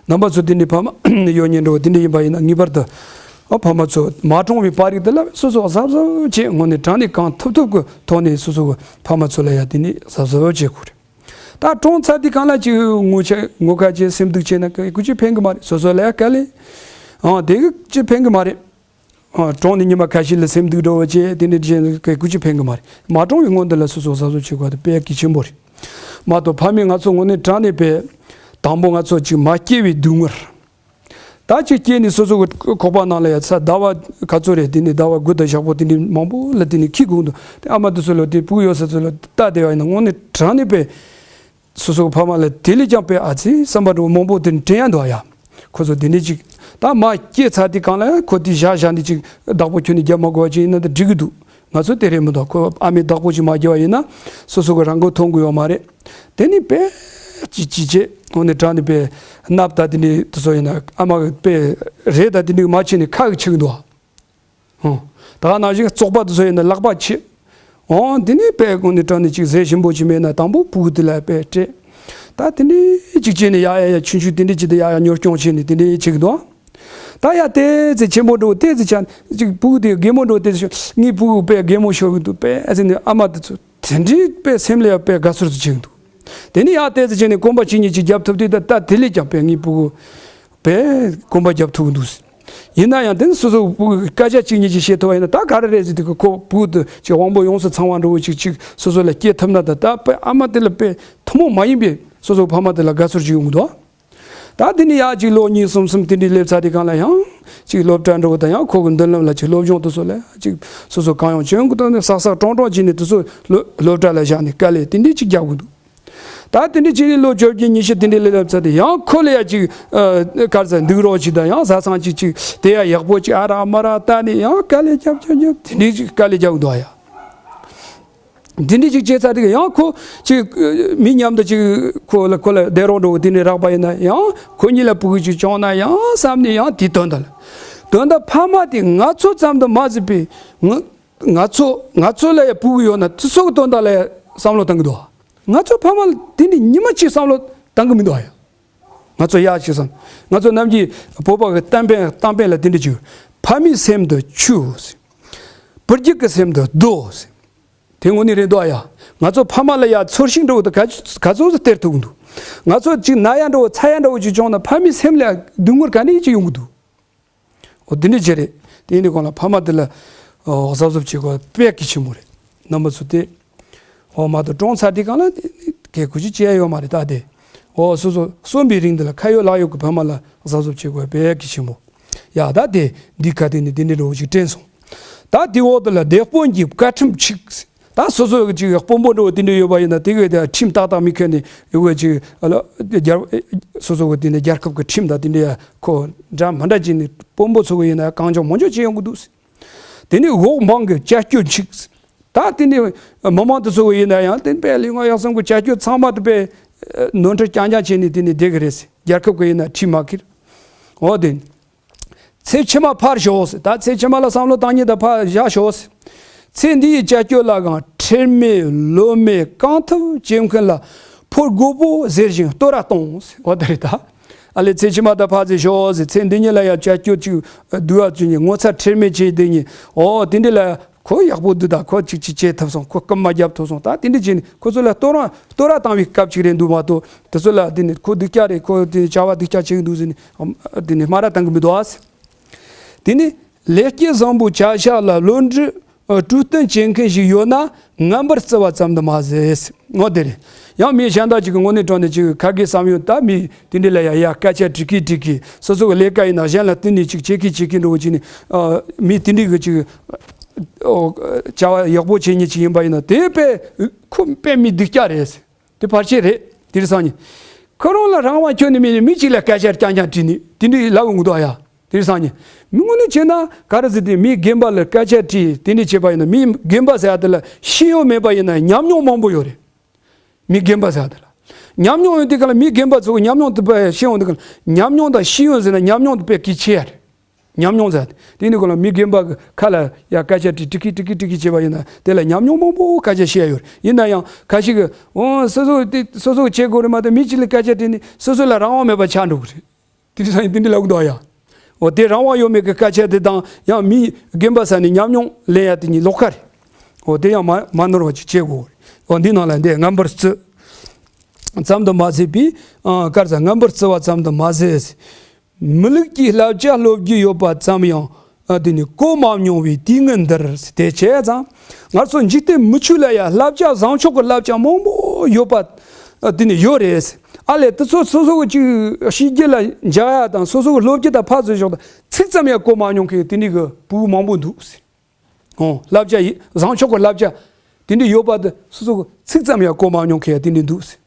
རྣམ་པ་ཚོ་དེ་འདྲའི་ཕ་མ་ཡོད་མཁན་འདྲ་བོ་དེ་འདྲ་ཡིན་པ་ཡིན་ན་ངེས་པར་དུ་ཨ་ཕ་མ་ཚོ་མ་གྲོངས་པའི་བར་རིག་དེ་ལ་སོ་སོ་གཟབ་གཟབ་བྱེད། དངོས་གནས་དྲང་གནས་གང་ཐུབ་ཐུབ་ཀྱི་ཐོག་ནས་སོ་སོ་གི་ཕ་མ་ཚོ་ལ་ཡ་དེ་ནས་གཟབ་གཟབ་བྱེད་དགོས་རེད། ད་གྲོངས་ཚར་དུས་གང་ལ་ཅིག་ངོ་ཆ་ངོ་ཁ་བྱས་སེམས་སྡུག་བྱས་ན་ག་གུ་ཅི་ཕན་གི་མ་རེད། སོ་སོ་ལ་ཡ་དཀའ་ལས་ཨང་དེ་གི་ཅི་ཕན་གི་མ་རེད། ཨང་གྲོངས་ནས་ཉི་མ་ཁ་ཤས་ལ་སེམས་སྡུག་འགྲོ་བ་བྱས་དེ་འདྲ་བྱས་ན་ག་གུ་ཅི་ཕན་གི་མ་རེད། མ་གྲོངས་པའི་སྔོན་དུ་ལ་སོ་སོ་གཟབ་གཟབ་བྱེད་དགོས་དེ་དཔེ་གལ་ཆེན་པོ་རེད། མ་གཏོགས་ཕ་མས་ང་ཚོ་དངོས་གནས་དྲང་གནས་དཔེ་དང་པོ་ང་ཚོ་ཅིག་མ་སྐྱེས་པའི་སྡུག་བསྔལ། ད་ཅིག་སྐྱེས་ནས་སོ་སོ་གི་ཁོག་པ་ནང་ལ་ཡ་ཚ་ཟླ་བ་ག་ཚོད་རེད། དེ་ནས་ཟླ་བ་དགུ་དང་ཞག་པོ་དེ་འདྲའི་མང་པོ་ལ་དེ་ནས་འཁྱེར་དགོས་འདུག་དེ་ཨ་མ་དེ་ཚོ་ལ་དེ་སྤུ་གུ་ཡོད་ས་ཚོ་ལ་ལྟ་བསྡད་པ་ཡིན་ན་དངོས་གནས་དྲང་གནས་དཔེ་སོ་སོ་གི་ཕ་མ་ལ་དེ་ལས་ཀྱང་དཔེ་ཨ་ཙི་བསམ་པ་འདྲ་བོ་མང་པོ་དེ་འདྲ་དྲན་ཡ་འདུག་ཡ། ཁོ་ཚོ་དེ་འདྲ་ཅིག་ད་མ་སྐྱེས་ཚར་དུས་གང་ལ་ཡང་ཁོ་དེ་བཞག་བཞག་ནས་ཅིག་བདག་པོ་ཁྱོན་ནས་རྒྱབ་མ་དགོས་པ་ཅིག་ཡིན་ན་དེ་འགྲིག་གི་འདུག་ང་ཚོ་དེ་རེད་མི་འདུག་ཁོ་ཨ་མས་བདག་པོ་ཅིག་མ་བརྒྱབ་པ་ཡིན་ན་སོ་སོ་གི་རང་མགོ་ཐོན་གི་ཡོད་མ་རེད། དེ་ནི་དཔེ་ཅིག་ཅིག་བྱེད་དངོས་གནས་དྲང་ནས་དཔེ་སྣབས་ད་དེ་འདྲའི་དེ་ཚོ་ཡིན་ན་ཨ་མ་གི་དཔེ་རེད་ད་དེ་འདྲའི་མ་བྱས་ནས་ཁ་གི་ཆིག་འདུག་ཨང་། ད་ག་ནང་བཞིན་བཙོག་པ་དེ་ཚོ་ཡིན་ན་ལག་པ་ཆིག་ཨང་། དེ་ནི་དཔེ་དངོས་གནས་དྲང་ནས་ཅིག་ཟས་ཞིམ་པོ་ཅིག་མེད་ན་དང་པོ་སྤུ་གུ་དེ་ལ་དཔེ་སྤྲད། ད་དེ་འདྲའི་ཅིག་བྱས་ནས་ཡ་ཡ་ཡ་ཆུང་ཆུང་དེ་འདྲའི་ཅིག་དེ་ཡ་ཡ་གཉོར་སྐྱོང་བྱས་ནས་དེ་འདྲའི་ཅིག་འདུག་ད་ཡ་ཏོག་ཙམ་ཆེན་པོ་འགྲོ་ཏོག་ཙམ་ཆགས་ཅིག་སྤུ་གུ་དེ་རྒན་མོ་འགྲོ་ཏོག་ཙམ་ཤོར་ངའི་སྤུ་གུ་དཔེ་རྒན་མོ་ཤོར་གི་འདུག་དཔེ་ཨ་ཟེར་ནས་ཨ་མ་དེ་ཚོ་དེ་འདྲའི་དཔེ་སེམས་ལ་ཡ་དཔེ་དགའ་ཚོར་དུ་བྱེད་གི་འདུག་དེ་ནས་ཡ་ཏོག་ཙམ་བྱས་ནས་གོམ་པ་གཅིག་གཉིས་ཅིག་རྒྱབ་ཐུབ་དུས་ད་ད་དེ་ལས་ཀྱང་དཔེ་ངའི་སྤུ་གུ་དཔེ་གོམ་པ་རྒྱབ་ཐུབ་གི་འདུག་ཡིན་ན་ཡང་དེ་ནི་སོ་སོ་སྤུ་གུ་སྐད་ཆ་གཅིག་གཉིས་ཅིག་བཤད་ཐུབ་པ་ཡིན་ན་ད་ག་རེ་རེད་ཟེར་དུས་ཁོ་སྤུ་གུ་དེ་ཅིག་དབང་པོ་ཡོངས་སུ་ཚང་བ་འདྲ་བོ་ཅིག་ཅིག་སོ་སོ་ལ་སྐྱེ་ཐུབ་ན་ད་ད་དཔེ་ཨ་མ་དེ་ལ་དཔེ་ཐུན་མོང་མ་ཡིན་པའི་སོ་སོ་ཕ་མ་དེ་ལ་དགའ་ཚོར་ཅིག་ཡོང་གི་འདུག་ད་དེ་ནས་ཡར་ཅིག་ལོ་གཉིས་གསུམ་གསུམ་དེ་འདྲའི་སླེབས་ཚར་དུས་གང་ལ་ཡང་ཅིག་སློབ་གྲྭ་འགྲོ་དང་ཡང་ཁོ་གི་མདུན་ལམ་ལ་ཅིག་སློབ་སྦྱོང་དེ་ཚོ་ལ་ཅིག་སོ་སོ་གང་ཡོང་ཅི་ཡོང་གི་དོན་ནས་བསགས་བསགས་བཀྲོངས་བཀྲོངས་བྱས་ནས་དེ་ཚོ་སློབ་སློབ་གྲྭ་ལ་བཞག་ནས་དཀའ་ལས་དེ་འདྲའི་ཅིག་རྒྱག་དགོས་འདུག་ད་དེ་འདྲའི་ཅིག་ནས་ལོ་བཅོ་བརྒྱད་ཉི་ཤུ་དེ་འདྲའི་སླེབས་ཚར་དུས་ཡང་ཁོ་ལ་ཡང་ཅིག་ཨ་ག་རེ་ཟེར་འདུག་རོགས་ཅིག་དང་ཡང་བཟའ་ཚང་ཅིག་ཅིག་དེ་ཡང་ཡག་པོ་ཅིག་ཨ་རག་མ་རག་ལྟ་ནས་ཡང་དཀའ་ལས་རྒྱབ་རྒྱབ་རྒྱབ་དེ་འདྲའི་ཅིག་དཀའ་ལས་རྒྱག་གི་འདུག་ཨ་ཡ། འདི་འདྲ་ཅིག་བྱས་ཚར་དུས་ཡང་ཁོ་ཅིག་མི་མཉམ་དུ་ཅིག་ཁོ་ལ་ཁོ་ལ་བསྡད་རོགས་འགྲོ་དེ་འདྲ་རག་པ་ཡིན་ན་ཡང་ཁོ་གཉིས་ལ་སྤུ་གུ་ཅིག་བྱུང་ན་ཡང་བསམ་ནས་ཡང་དེའི་དོན་དག་ལ་དོན་དག་ཕ་མ་དེ་ང་ཚོ་ཙམ་དུ་མ་ཟད་པའི་ང་ང་ཚོ་ང་ཚོ་ལ་ཡང་སྤུ་གུ་ཡོད་ན་དེ་ཚོ་གི་དོན་དག་ལ་ཡང་བསམ་བློ་གཏང་གི་འདུག་ང་ཚོ་ཕ་མ་ལ་དེ་འདྲ་ཉི་མ་གཅིག་བསམ་བློ་གཏང་གི་མི་འདུག་ཨ་ཡ། ང་ཚོ་ཡག་ཅིག་བསམ། ང་ཚོ་ནམ་རྒྱུན་བོད་པ་གི་གཏམ་དཔེ་གཏམ་དཔེ་ལ་དེ་འདྲ་ཅིག་ཕ་མའི་སེམས་དུ་ཆུ་ཟེར། བུ་རྒྱུད་ཀྱི་སེམས་དུ་རྡོ་ཟེར། དེ་དངོས་གནས་རེད་འདུག་ཨ་ཡ། ང་ཚོ་ཕ་མ་ལ་ཡ་ཚོར་ཤིང་འགྲོ་དུ་ག་ག་ཚོད་སྟེར་ཐུབ་འདུག་ང་ཚོ་ཅིག་ན་ཡ་འགྲོ་ཚ་ཡ་འགྲོ་ཅིག་བྱུང་ན་ཕ་མའི་སེམས་ལ་སྡུག་བསྔལ་ག་ནས་ཅིག་ཡོང་གི་འདུག་འོ་དེ་འདྲ་ཅིག་རེད། དེ་ཡིན་དུས་གང་ལ་ཕ་མ་དེ་ལ་འོ་གཟབ་གཟབ་བྱེད་དགོས་དཔེ་གལ་ཆེན་པོ་རེད། རྣམ་པ་ཚོ་དེ་འོ་མ་གཏོགས་གྲོངས་ཚར་དུས་གང་ལ་གལ་གུ་ཅི་བྱས་ཡོད་མ་རེད་ད་དེ། འོ་སོ་སོ་གསོན་པའི་རིང་དེ་ལ་ཁ་ཡོད་ལག་ཡོད་ཀྱི་ཕ་མ་ལ་གཟབ་གཟབ་བྱེད་དགོས་དཔེ་གལ་ཆེན་པོ། ཡ་ད་དེ་འདི་ག་དེ་ནས་དེ་འདྲའི་འགྲོ་བ་ཅིག་དྲན་སོང་། ད་དེ་འོག་དེ་ལ་དེད་དཔོན་གྱི་བཀའ་ཁྲིམས་ཆིག་ད་སོ་སོ་ཅིག་དཔོན་པོ་འགྲོ་བ་དེ་འདྲ་ཡོད་པ་ཡིན་ན་དེ་གའི་དེ་ཁྲིམས་ཏག་ཏག་མི་ཁྱོན་ནས་ཡོད་པ་ཅིག་རྒྱལ་སོ་སོ་གི་དེ་ནས་རྒྱལ་ཁབ་ཀྱི་ཁྲིམས་དང་དེ་འདྲ་ཁོ་འདྲ་མི་འདྲ་ཅིག་ནས་དཔོན་པོ་ཚོ་གི་ཡིན་ན་གང་བྱུང་མང་བྱུང་ཅིག་ཡོང་གི་འདུག་དེ་ནས་འོག་འབངས་ཀྱི་བྱ་སྤྱོད་ཅིག་ད་དེ་ནས་མི་མང་དེ་ཚོ་གི་ཡིན་ན་ཡང་དེ་དཔེ་ལུས་ངག་ཡིད་གསུམ་གྱི་བྱ་སྤྱོད་ཚང་མ་དེ་དཔེ་ནོར་འཁྲུལ་རྐྱང་རྐྱང་བྱས་ནས་དེ་ནས་བསྡད་གི་རེད། རྒྱལ་ཁབ་ཀྱི་ཡིན་ན་ཁྲིམས་མ་འཁྱེར། འོ་དེ། ཚེ་ཕྱི་མ་ཕར་ཞོག་ཟེར། ད་ཚེ་ཕྱི་མ་ལ་བསམ་བློ་བཏང་ཉིན་ད་ཕར་བཞག་ཞོག་ཟེར། ཚེ་འདིའི་བྱ་སྤྱོད་ལའང་ཁྲེལ་མེད་བློ་མེད་གང་ཐུབ་བྱེད་མཁན་ལ་ ཕོ་རྒོད་པོ་ཟེར་ཞིང་བསྟོད་ར་གཏོང་ཟེར། འོ་དེ་རེད་ད། ཨ་ལེ་ཚེ་ཕྱི་མ་ད་ཕར་ཚུར་ཤོག་ཟེར། ཚེ་འདི་ཉིད་ལ་ཡང་ཅ་སྐྱོ་ཅིག་སྡུག་ཨ་ཅིག་ནི་ངོ་ཚ་ཁྲེལ་མེད་བྱས་དེ་ནི་ཨོ་དེ་འདྲ་ལ་ཁོ་ཡག་པོ་འདུག་ད་ཁོ་ཅིག་ཅིག་བྱེད་ཐུབ་སོང་། ཁོ་སྐུལ་མ་རྒྱབ་ཐུབ་སོང་། ད་དེ་འདྲ་བྱས་ནི་ཁོ་ཚོ་ལ་བསྟོད་ར་བསྟོད་ར་བཏང་བའི་སྐབས་ཅིག་རེད་འདུག་མ་གཏོགས། དེ་ཚོ་ལ་དེ་ནི་ཁོ་སྡུག་ཅག་རེད། ཁོ་དེ་བྱ་བ་སྡུག་ཅག་བྱེད་ཀྱི་འདུག་ཟེར་ནི་དེ་ནི་སྨ་ར་བཏང་གི་མི་འདུག་ཨ། དེ་ནི་ལེགས་སྐྱེས་བཟང་པོའི་བྱ་བཞག་ལ་བློ་འདྲི་ཨ་གྲོས་བསྟུན་བྱེད་མཁན་ཞིག་ཡོད་ན་ངན་པར་བརྩི་བ་ཙམ་དུ་མ་ཟད། འོ་དེ་རེད། ཡང་མི་གཞན་དག་ཅིག་གི་ངོ་ནས་དྲངས་ནས་ཅིག་ཁ་དགེ་བསམ་ཡོད་ད། མི་དེ་འདྲ་ལ་ཡ་ཡ་སྐད་ཆ་དྲི་གི་དྲི་གི་སོ་སོ་གི་ལས་ཀ་ཡིན་ན་གཞན་ལ་བསྟུན་ནས་ཅིག་བྱེད་གི་བྱེད་གི་འགྲོ་བ་ཅིག་ནི་ཨ་མི་དེ་འདྲ་གི་ཅིག་ཨོ་བྱ་བ་ཡག་པོ་བྱེད་མཁན་ཅིག་ཡིན་པ་ཡིན་ན་དེ་དཔེ་ཁོ་དཔེ་མི་སྡུག་ཅག་རེད། དེ་བར་ཆད་རེད། དེ་རེད་སང་ཉིན་ཁོ་རང་ལ་རང་དབང་ཁྱོན་ནས་མེད་ནས་མི་གཅིག་ལ་སྐད་ཆ་རྐྱང་རྐྱང་དྲིས་ནས་དེ་འདྲའི་ལབ་འོང་གི་འདུག་ཨ་ཡ། དེ་རེད་སང་ཉིན་མི་ངོ་ནས་བྱས་ན་ག་རེ་ཟེར་ཏེ་མི་རྒན་པ་ལ་སྐད་ཆ་དྲིས་དེ་འདྲ་བྱས་པ་ཡིན་ན། མི་རྒན་པ་ཟེར་ཡ་དེ་ལ་ཤེས་ཡོན་མེད་པ་ཡིན་ན་ཉམས་མྱོང་མང་པོ་ཡོད་རེད། མི་རྒན་པ་ཟེར་ཡ་དེ་ལ་ཉམས་མྱོང་ཡོད་དེ་ག་ལ་མི་རྒན་པ་ཚོ་ཉམས་མྱོང་དེ་པ་ཤེས་ཡོན་དེ་ག་ལ་ཉམས་མྱོང་དང་ཤེས་ཡོན་ཟེར་ན་ཉམས་མྱོང་དེ་དཔེ་གལ་ཆེ་ཡ་རེད། ཉམས་མྱོང་ཟེར་ཏེ། དེ་ནི་ཁོ་ལ་མི་རྒན་པ་གི་ཁ་ལ་ཡ་སྐད་ཆ་དྲི་དྲི་གི་དྲི་གི་དྲི་གི་བྱས་པ་ཡིན་ན་དེ་ལ་ཉམས་མྱོང་མང་པོ་སྐད་ཆ་བཤད་ཡོད་རེད། ཡིན་ན་ཡང་ཁ་ཤས་ཀྱིས་འོ་སོ་སོ་དེ་སོ་སོ་བྱེད་དགོས་རེད་མ་གཏོགས་མི་གཅིག་ལ་སྐད་ཆ་དྲིས་ནས་སོ་སོ་ལ་རང་དབང་མེད་པ་ཆགས་འགྲོ་གི་རེད། དེ་འདྲ་ཡིན་དེ་འདྲ་ལབ་གི་འདུག་ཨ་ཡ། འོ་དེ་རང་དབང་ཡོད་མེད་ཀྱི་སྐད་ཆ་དེ་དང་ཡང་མི་རྒན་པ་ས་ནས་ཉམས་མྱོང་ལེན་ཡ་དེ་གཉིས་ལོགས་ཀ་རེད། འོ་དེ་ཡང་མ་མ་ནོར་བ་ཅིག་བྱེད་དགོས་རེད། འོ་འདི་ནང་ལ་འདི་ངན་པར་བརྩི་ཙམ་དུ་མ་ཟད་པའི་ཨ་དཀར་ཟ་ངན་པར་བརྩི་བ་ཙམ་དུ་མ་ཟད། མི་ལུགས་ཀྱི་བསླབ་བྱ་སློབ་རྒྱུ་ཡོད་པ་ཙམ་ཡང་ཨ་དེ་ནི་གོ་མ་མྱོང་བའི་དུས་ངན་འདིར། དེ་བྱས་ཙང་ང་ཚོ་འཇིག་རྟེན་མི་ཆོས་ལ་ཡང་བསླབ་བྱ་བཟང་ཕྱོགས་ཀྱི་བསླབ་བྱ་མང་པོ་ཡོད་པ་ཨ་དེ་ནི་ཡོད་རེད། ཨ་ལས་དེ་ཚོ་སོ་སོ་གི་ཅིག་ཤེས་རྒྱུ་ལ་འཇགས་ཡ་དང་སོ་སོ་གི་སློབ་རྒྱུ་དང་ཕར་ཚུར་ཞོག་དང་ཚིག་ཙམ་ཡང་གོ་མ་མྱོང་མཁན་དེ་འདྲའི་གི་ཕྲུ་གུ་མང་པོ་འདུག་ཟེར། ཨོ་བསླབ་བྱ་ཡི་བཟང་ཕྱོགས་ཀྱི་བསླབ་བྱ་དེ་འདྲ་ཡོད་པ་དེ་སོ་སོ་གི་ཚིག་ཙམ་ཡང་གོ་མ་མྱོང་མཁན་དེ་འདྲ་འདུག་ཟེར།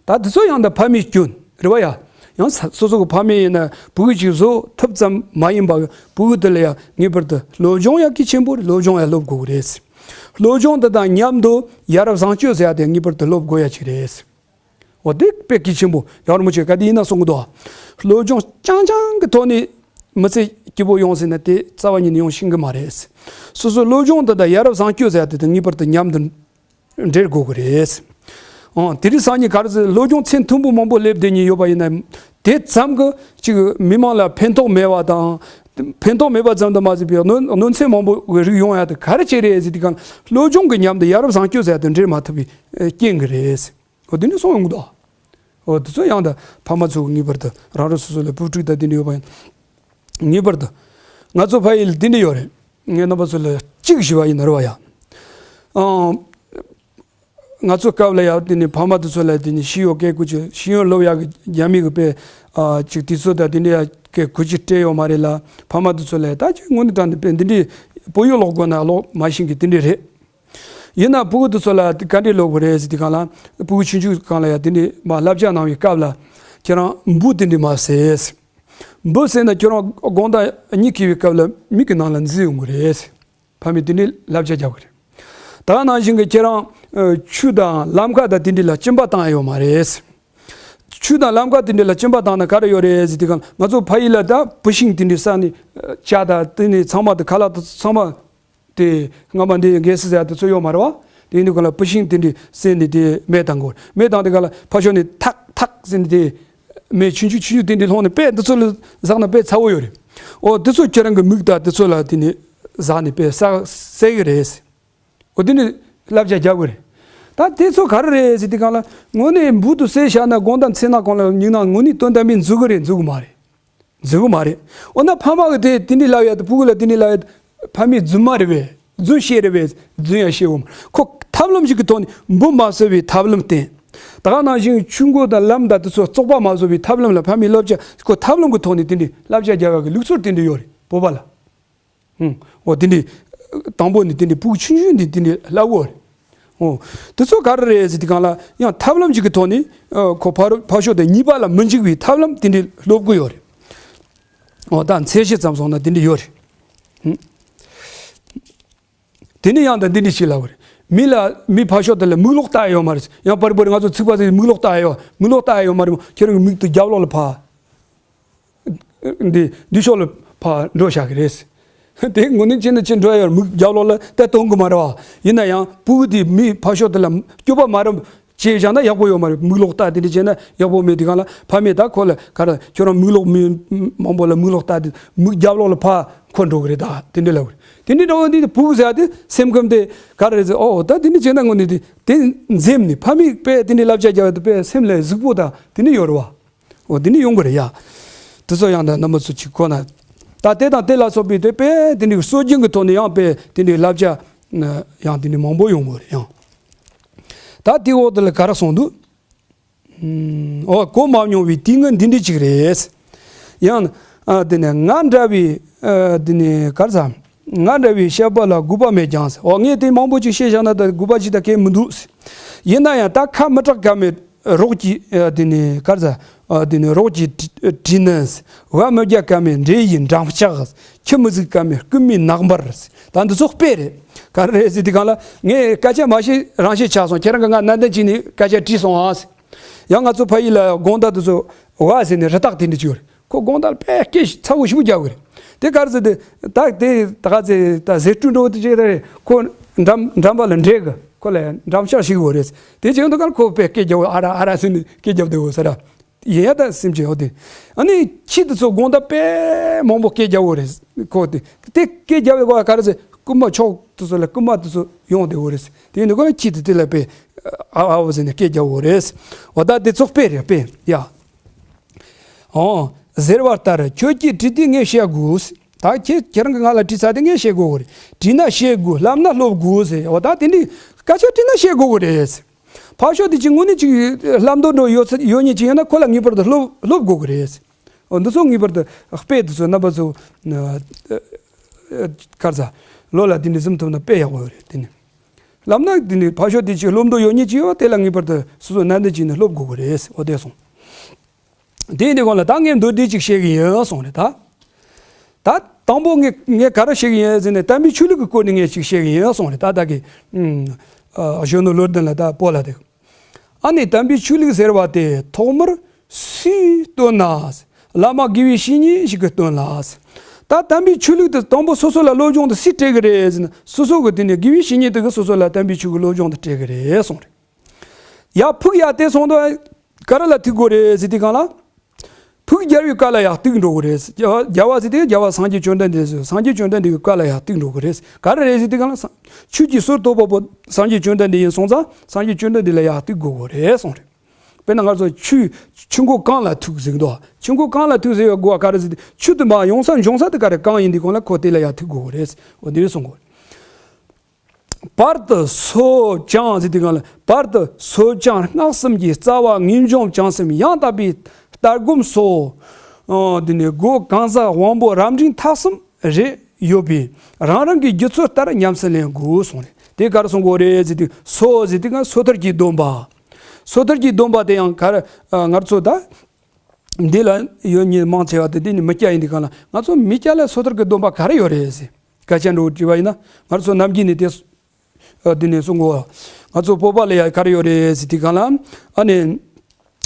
ད་དེ་ཚོ་ཡང་ད་ཕ་མའི་སྐྱོན་རེད་བ་ཡ། ཡང་ས་སོ་སོ་གི་ཕ་མས་ཡིན་ན་ཕྲུ་གུ་ཅིག་བཟོ་ཐུབ་ཙམ་མ་ཡིན་པ་གི་ཕྲུ་གུ་དེ་ལ་ཡང་ངེས་པར་དུ་སློབ་སྦྱོང་ཡང་གལ་ཆེན་པོ་རེད། སློབ་སྦྱོང་ཡང་སློབ་དགོས་ཀྱི་རེད། སློབ་སྦྱོང་དེ་དང་མཉམ་དུ་ཡ་རབས་བཟང་སྤྱོད་ཟེར་ཡ་དེ་ངེས་པར་དུ་སློབ་དགོས་ཡ་ཅིག་རེད། འོ་དེ་དཔེ་གལ་ཆེན་པོ་ཡང་རིན་པོ་ཆེ་ག་དེ་ཡིན་ན་གསུང་གི་འདུག་སློབ་སྦྱོང་རྐྱང་རྐྱང་གི་ཐོག་ནས་མི་ཚེ་སྐྱིད་པོ་ཡོང་ཟེར་ན་དེ་རྩ་བ་ཉིད་ནས་ཡོང་ཤེས་ཀྱི་མ་རེད། སོ་སོའི་སློབ་སྦྱོང་དེ་དང་ཡ་རབས་བཟང་སྤྱོད་ཟེར་ཡ་དེ་དང་ངེས་པར་དུ་མཉམ་དུ་འབྲེལ་དགོས་ཀྱི་རེད། ཨང་དེ་རིང་སང་ཉིན་ག་རེ་ཟེར་སློབ་སྦྱོང་ཚད་མཐོན་པོ་མང་པོ་སླེབས་བསྡད་ཉེན་ཡོད་པ་ཡིན་ན་དེ་ཙམ་གྱིས་ཅིག་མི་མང་ལ་ཕན་ཐོགས་མེད་པ་དང་། ཕན་ཐོགས་མེད་པ་ཙམ་དུ་མ་ཟད་པའི་གནོད་གནོད་འཚེ་མང་པོ་རིགས་ཡོང་ཡ་དེ་ག་རེ་བྱས་རེད་ཟེར་དུས་གང་སློབ་སྦྱོང་གི་མཉམ་དུ་ཡ་རབས་བཟང་སྤྱོད་ཟེར་ཡ་དེ་འབྲེལ་མ་ཐུབ་པའི་རྐྱེན་གྱིས་རེད། འོ་དེ་ནི་སོང་ཡོང་གི་འདུག་འོ་དེ་ཚོ་ཡང་ད་ཕ་མ་ཚོ་ངེས་པར་དུ་རང་རང་སོ་སོ་ལ་བུ་ཕྲུག་དང་དེ་འདྲ་ཡོད་པ་ཡིན། ངེས་པར་དུ་ང་ཚོ་ཕ་ཡུལ་ལ་དེ་འདྲ་ཡོད་རེད། ངས་རྣམ་པ་ཚོ་ལ་གཅིག་ཞུ་བ་ཡིན་ན་རེད་བ་ཡ། ཨང་། ང་ཚོ་སྐབས་ལ་ཡང་དེ་ནི་ཕ་མ་དེ་ཚོ་ལ་དེ་ནི་ཤེས་ཡོན་སྐད་དགུ་ཅིག་ཤེས་ཡོན་སློབ་ཡག་གི་རྒྱ་མི་གི་དཔེ་ཨ་ཅིག་དུས་ཚོད་དང་དེ་འདྲ་ཡག་སྐད་དགུ་ཅིག་སྤྲད་ཡོད་མ་རེད་ལ། ཕ་མ་དེ་ཚོ་ལ་ད་ཅིག་དངོས་གནས་དྲང་གནས་དཔེ་འདི་འདྲའི་བོད་ཡིག་ཀློག་དགོས་ན་ཀློག་མ་ཤེས་གི་དེ་འདྲ་རེད། ཡིན་ན་ཕྲུ་གུ་དེ་ཚོ་ལ་ག་འདྲས་ཀློག་དགོས་རེད་ཟེར་དུས་གང་ལ་ཕྲུ་གུ་ཆུང་ཆུང་སྒང་ལ་ཡང་དེ་འདྲའི་མ་བསླབ་བྱ་གནང་བའི་སྐབས་ལ་ཁྱེད་རང་འབུ་དེ་འདྲས་མ་བཟས། འབུ་བཟས་ན་ཁྱེད་རང་དགོང་དག་གཉིད་ཁུག་པའི་སྐབས་ལ་མིག་གི་ནང་ལ་འཛུལ་ཡོང་གི་རེད། ཕ་མས་དེ་འདྲའི་བསླབ་བྱ་རྒྱག་གི་རེད། ད་ག་ནང་བཞིན་གྱི་ཁྱེད་རང་ཨ་ཆུ་དང་ལམ་ཁ་དང་དེ་འདྲའི་ལ་གཅིན་པ་བཏང་ཡ་ཡོད་མ་རེད། ཆུ་དང་ལམ་ཁ་དེ་འདྲའི་ལ་གཅིན་པ་བཏང་ན་ག་རེ་ཡོད་རེད་ཟེར་དུས་གང་ང་ཚོ་ཕ་ཡུལ་ལ་ད་བུད་ཤིང་དེ་འདྲའི་ས་ནས་ཨ་ཇ་དང་དེ་ནས་ཚང་མ་དེ་ཁ་ལག་དེ་ཚང་མ་དེ་སྔ་མ་འདི་གས་སི་ཟེར་ཡ་དེ་ཚོ་ཡོད་མ་རེད་བ། དེ་ཡིན་དུས་གང་ལ་བུད་ཤིང་དེ་འདྲའི་བསད་ནས་དེ་མེ་བཏང་དགོས། མེ་བཏང་དེ་གང་ལ་ཕར་ཕྱོགས་ནས་ཐག་ཐག་ཟེར་ནས་དེ་མེ་ཆུང་ཆུང་ཆུང་ཆུང་དེ་འདྲའི་ལྷུང་ནས་དཔེ་འདི་ཚོ་ལ་ཟགས་ན་དཔེ་ཚ་བོ་ཡོད་རེད། འོ་དེ་ཚོ་ཁྱེད་རང་གི་མིག་དང་དེ་ཚོ་ལ་དེ་ནས་ཟགས་ནས་དཔེ་ས་བསད་གི་རེད། འོ་དེ་ནས་བསླབ་བྱ་རྒྱག་དགོས་རེད། ད་དེ་ཚོ་ག་རེ་རེད་ཟེར་དུས་གང་ལ་དངོས་གནས་འབུ་དེ་བསད་བཞག་ན་དགོང་དག་མཚན་ནག་གང་ལ་ཉིན་ནག་དངོས་གནས་དོན་དམ་པའི་འཛུལ་གི་རེད་འཛུལ་གི་མ་རེད། འཛུལ་གི་མ་རེད། འོ་ན་ཕ་མ་གི་དེ་དེ་འདྲའི་ལབ་ཡ་དེ་ཕྲུ་གུ་ལ་དེ་འདྲའི་ལབ་ཡ་དེ་ཕ་མའི་རྫུན་མ་རེད་པས། རྫུན་བཤད་རེད་པས། རྫུན་ཡང་བཤད་འོང་མ་ཁོ་ཐབས་ལམ་ཞིག་གི་ཐོག་ནས་འབུ་མ་བཟོ་བའི་ཐབས་ལམ་བསྟན། ད་ག་ནང་བཞིན་ཆུ་མགོ་དང་ལམ་དང་དེ་ཚོ་བཙོག་པ་མ་བཟོ་བའི་ཐབས་ལམ་ལ་ཕ་མའི་བསླབ་བྱ་ཁོ་ཐབས་ལམ་གི་ཐོག་ནས་དེ་འདྲའི་བསླབ་བྱ་རྒྱག་ཡ་གི་ལུགས་སྲོལ་དེ་འདྲ་ཡོད་རེད་བོད་པ་ལ། ཧུང་། འོ་དེ་འདྲའི། དང་པོ་ནི་དེ་འདྲའི་ཕྲུ་གུ་ཆུང་ཆུང་འདི་དེ་འདྲའི་བསླབ་དགོས་རེད། འོ། དེ་ཚོ་ག་རེ་རེད་ཟེར་དུས་གང་ལ་ཡང་ཐབས་ལམ་ཅིག་གི་ཐོག་ནས་ཨ་ཁོ་ཕ་རོ་ཕ་ཤོག་དང་ཉེས་པ་ལ་མི་འཇིགས་པའི་ཐབས་ལམ་དེ་འདྲའི་སློབ་དགོས་ཡོད་རེད། འོ་ད་མཚན་གཞི་ཙམ་སོང་ན་དེ་འདྲ་ཡོད་རེད། ཧུང་། དེ་ནས་ཡང་ད་འདི་འདྲ་ཞིག་ལབ་དགོས་རེད། མི་ལ་མི་ཕ་ཤོག་དེ་ལ་མིག་ལོག་ལྟ་ཡ་ཡོད་མ་རེད། ཡང་པར་པར་ང་ཚོ་ཚིག་པ་ཟེར་མིག་ལོག་ལྟ་ཡ་ཡོད་མིག་ལོག་ལྟ་ཡ་ཡོད་མ་རེད་མོ། ཁྱེད་རང་གི་མིག་དེ་རྒྱབ་ལོགས་ལ་ཕར། འདི་འདི་ཕྱོགས་ལ་ཕར་འགྲོ་བཞག་གི་རེད། དེ་དངོས་གནས་བྱས་ན་ཅི་འགྲོ་ཡ་ཡོད་མིག་རྒྱབ་ལོགས་ལ་ལྟ་གཏོང་གི་མ་རེད་བ། ཡིན་ན་ཡང་ཕྲུ་གུ་དེ་མི་ཕ་ཤོག་དེ་ལ་སྐྱོ་པ་མ་རེད། བྱས་བཞག་ན་ཡག་པོ་ཡོད་མ་རེད། མིག་ལོག་ལྟ་དེ་འདྲ་བྱས་ན་ཡག་པོ་མེད། དེ་གང་ལ་ཕ་མས་ད་ཁོ་ལ་ག་རེ་ཁྱོད་རང་མིག་ལོག་མི་མང་པོ་ལ་མིག་ལོག་ལྟ་དེ་མིག་རྒྱབ་ལོག་ལ་ཕ་འཁོར་འགྲོ་གི་རེད། ད་དེ་འདྲ་ལབ་གི་རེད། དེ་འདྲ་འདྲ་བོ་དེ་ཕྲུ་གུ་ཟེར་ཡ་དེ་སེམས་ཁམས་དེ་ག་རེ་རེད་ཟེར། ཨོ་ད་དེ་འདྲ་བྱས་ན་དངོས་གནས་དེ་དེ་འཛེམ་ནས་ཕ་མས་དཔེ་དེ་འདྲ་བསླབ་བྱ་རྒྱག་ཡ་དེ་དཔེ་སེམས་ལ་གཟིགས་པོ་ད་དེ་འདྲ་ཡོད་རེད་བ། འོ་དེ་འདྲ་ཡོང་གི་རེད་ཡ། དེ་ཚོ་ཡང་ད་རྣམ་པ་ཚོ་གཅིག་ཁོ་ན། ད་དེ་དང་དེ་ལ་སོགས་པའི་དེ་དཔེ་དེ་འདྲའི་སྲོལ་རྒྱུན་གྱི་ཐོག་ནས་ཡང་དཔེ་དེ་འདྲའི་བསླབ་བྱ་ཡང་དེ་འདྲའི་མང་པོ་ཡོང་གི་རེད་ཡང་། ད་དེའི་འོག་དེ་ལ་ག་རེ་གསུངས་འདུག་ཨོ་གོ་མ་མྱོང་བའི་དུས་ངན་འདི་འདྲའི་ཅིག་རེད། ཡང་ཨ་དེ་ནས་ང་འདྲ་བའི་ཨ་དེ་ནས་ག་རེ་ཟ། ང་འདྲ་བའི་བཤད་པ་ལ་དགོས་པ་མེད་ཀྱང་ཟེར། ཨོ་ངས་དེ་མང་པོ་ཅིག་བཤད་བཞག་ན་ད་དགོས་པ་ཅིག་ད་གས་མི་འདུག་ཡིན་ན་ཡང་ད་ཁ་མི་གྲག་ག་མེད། རོགས་ཀྱིས་ཨ་དེ་ནས་ག་རེ་ཟ། ཨ་དེ་ནས་རོགས་ཀྱིས་དྲི་དྲིས་ནས། བ་མི་རྒྱག་ག་མེད་འདྲེ་ཡི་འགྲམ་ལྕག་ཁྱི་མི་གཟིགས་ག་མེད་རྐུན་མའི་ནག་འབར། ད་འདི་ཚོ་དཔེ་རེད། ག་རེ་རེད་ཟེར་དུས་སྒང་ལ་ངས་སྐད་ཆ་མ་བཤད་རང་བཤད་ཆགས་སོང་། ཁྱེད་རང་གིས་ང་ནན་ཏན་བྱས་ནས་སྐད་ཆ་དྲིས་སོང་ཨ། ཡང་ང་ཚོ་ཕ་ཡུལ་ལ་དགོང་དག་དེ་ཚོ་བ་ཟེར་ནས་རི་དྭགས་དེ་འདྲ་ཅིག་ཡོད་རེད། ཁོ་དགོང་དག་ལ་དཔེ་སྐད་ཚ་བོ་ཞེ་པོ་རྒྱག་གི་རེད། དེ་ག་རེ་ཟེར་དུས་ད་དེ་ད་ག་ཚེ་ད་ཟེར་སྤྲུལ་འགྲོ་དེ་བྱས་ད་རེད། ཁོ་འགྲམ་འགྲམ་པ་ལ་འདྲེ་གི་ཁོ་ལ་འགྲམ་ལྕག་ཞིག་ཡོད་རེད། དེ་བྱས་དུས་ག་ཁོ་དཔེ་སྐད་རྒྱག་ཨ་ར་ཨ་ར་ཟེར་ནས་སྐད་རྒྱབ་བསྡད་ཡོད་ས་ར། ཡིན་ཡ་ད་སེམས་ཅན་ཡོད་དེ། ཨ་ནི་ཁྱི་དེ་ཚོ་དགོང་དག་དཔེ་མང་པོ་སྐད་རྒྱག་ཡོད་རེད། ཁོ་དེ་དེ་སྐད་རྒྱག་པའི་སྐབས་ག་རེ་ཟེར་རྐུན་མ་ཕྱོགས་དེ་ཚོ་ལ་རྐུན་མ་དེ་ཚོ་ཡོང་བསྡད་ཡོད་རེད། དེ་ཡིན་དུས་ག་ཁྱི་དེ་དེ་ལ་དཔེ་ཨ་ཨ་བོ་ཟེར་ནས་སྐད་རྒྱག་ཡོད་རེད། འོ་ད་དེ་ཚོ་དཔེ་རེད་དཔེ་ཡ། ཨོ། ཟེར་བ་ལྟར་ཁྱོད་ཀྱིས་དྲིས་ཏེ་ངས་བཤད་དགོས། ད་ཁྱེད་ཁྱེད་རང་གིས་ང་ལ་དྲིས་ཚར་ཏེ་ངས་བཤད་དགོས་རེད། དྲིས་ན་བཤད་དགོས། བསླབ་ན་སློབ་དགོས་ཟེར། འོ་ད་དེ་འདྲའི་སྐད་ཆ་དྲིས་ན་བཤད་དགོས་རེད། ཕར་ཕྱོགས་དེ་ཅིག་དངོས་གནས་ཅིག་བསླབ་འདོད་འདྲ་ཡོད་ཚ་ཡོད་མཁན་ཅིག་ཡོད་ན་ཁོ་ལ་ངེས་པར་དུ་སློབ་སློབ་དགོས་རེད། འོ་འདི་ཚོ་ངེས་པར་དུ་དཔེ་དེ་ཚོ་རྣམ་པ་ཚོ་ཨ་ཨ་ག་རེ་ཟ། བློ་ལ་དེ་འདྲ་ཟིན་ཐུབ་ན་དཔེ་ཡག་པོ་ཡོད་རེད། དེ་ནི་བསླབ་ན་དེ་ནི་ཕར་ཕྱོགས་དེ་ཅིག་སློབ་འདོད་ཡོད་མཁན་ཅིག་ཡོད་དེ་ལ་ངེས་པར་དུ་སོ་སོ་ནན་ཏན་བྱས་ནས་སློབ་དགོས་ཀྱི་རེད། འོ་དེ་སོང་། དེ་ཡིན་དུས་གང་ལ་ད་ངས་མདོར་བསྡུས་ཅིག་བཤད་ཀྱི་ཡིན་གསུངས་རེད་ད། ད་དང་པོ་ངས་ངས་ག་རེ་བཤད་ཀྱི་ཡིན་ཟེར་ནས་དམ་པའི་ཆོས་ལུགས་ཀྱི་སྐོར་ནས་ངས་ཅིག་བཤད་ཀྱི་ཡིན་གསུངས་རེད་ད། ད་གི་ཨ་གཞོན་ནུ་བློ་ལྡན་ལ་ད་སྤོ་ལགས་དེ། ཨ་ནི་དམ་པའི་ཆོས་ལུགས་ཟེར་བ་དེ་ཐོག་མར་སུས་བཏོན་ན། བླ་མ་དགེ་བའི་བཤེས་གཉེན་ཞིག་གིས་བཏོན་ལ། ད་དམ་པའི་ཆོས་ལུགས་དེ་དང་པོ་སོ་སོ་ལ་སློབ་སྦྱོང་དེ་སུས་སྤྲད་ཀྱི་རེད་ཟེར་ན། སོ་སོ་གི་དེ་ནས་དགེ་བའི་བཤེས་གཉེན་དེ་གིས་སོ་སོ་ལ་དམ་པའི་ཆོས་ཀྱི་སློབ་སྦྱོང་དེ་སྤྲད་ཀྱི་རེད་གསུངས་རེད། ཡ་ཕུགས་ཡ་དེ་སོང་དུས་ག་རེ་ལ་ཐུག་དགོས་རེད་ཟེར་དུས་གང་ལ། ཕུགས་རྒྱལ་བའི་བཀའ་ལ་ཡ་གཏུགས་འགྲོ་གི་རེད། རྒྱལ་བ་རྒྱལ་བ་ཟེར་དུས་རྒྱལ་བ་སངས་རྒྱས་བཅོམ་ལྡན་འདས་ཟེར། སངས་རྒྱས་བཅོམ་ལྡན་འདས་ཀྱི་བཀའ་ལ་ཡ་གཏུགས་འགྲོ་གི་རེད། ག་རེ་རེད་ཟེར་དུས་གང་ལ། ཆོས་ཀྱི་ཟུར་གཏོགས་པ་པོ་སངས་རྒྱས་བཅོམ་ལྡན་འདས་ཡིན་སོང་ཙང་སངས་རྒྱས་བཅོམ་ལྡན་འདས་ལ་ཡ་གཏུགས་དགོས་གི་རེད་གསུངས་རེད། དཔེར་ན་ང་ཚོ་ཆུ་ཆུ་མགོ་གང་ལ་ཐུག་ཟེར་གི་འདུག་ཆུ་མགོ་གང་ལ་ཐུག་ཟེར་བའི་གོ་བ་ག་རེ་ཟེར་དུས་ཆུ་དེ་མར་ཡོང་ས་འབྱུང་ས་དེ་ག་རེ་གང་ཡིན་དུས་གང་ལ་ཁོ་དེ་ལ་ཡ་ཐུག་དགོས་གི་རེད། འོ་འདི་རེད་གསུང་གི་རེད། བར་དུ་སོ་བྱང་ཟེར་དུས་གང་ལ། བར་དུ་སོ་བྱང་སྔགས་གསུམ་གྱི་རྩ་བ་ངེས་འབྱུང་བྱང་སེམས་ཡང་དག་པའི་ལྟ་སྒོམ་སོགས། ཨ་དེ་ནས་སྒོ་གང་ཟག་དབང་པོ་རབ་འབྲིང་ཐ་གསུམ་རེ་ཡོད་པས་རང་རང་གི་རྒྱུད་ཚོད་ལྟར་ཉམས་སུ་ལེན་དགོས་གསུངས་རེད། དེ་ག་རེ་གསུང་གི་རེད་ཟེར་དུས་སོ་ཟེར་དུས་གང་སོ་ཐར་གྱི་སྡོམ་པ། སོ་ཐར་གྱི་སྡོམ་པ་དེ་ཡང་ག་རེ་ཨ་ང་ཚོ་ད་འདི་ལ་ཡོད་མཁན་མང་ཆེ་བ་དེ་འདི་ནི་མི་སྐྱ་ཡིན་དུས་གང་ལ། ང་ཚོ་མི་སྐྱ་ལ་སོ་ཐར་གྱི་སྡོམ་པ་ག་རེ་ཡོད་རེད་ཟེར་སྐད་ཆ་འདྲ་བོ་དྲིས་པ་ཡིན་ན། ང་ཚོ་ནམ་རྒྱུན་ནས་དེ་ཨ་འདི་ནས་གསུང་གོ། ང་ཚོ་སྤོབས་པ་ལ་ཡ་ག་རེ་ཡོད་རེད་ཟེར་དུས་གང་ལ། ཨ་ནི་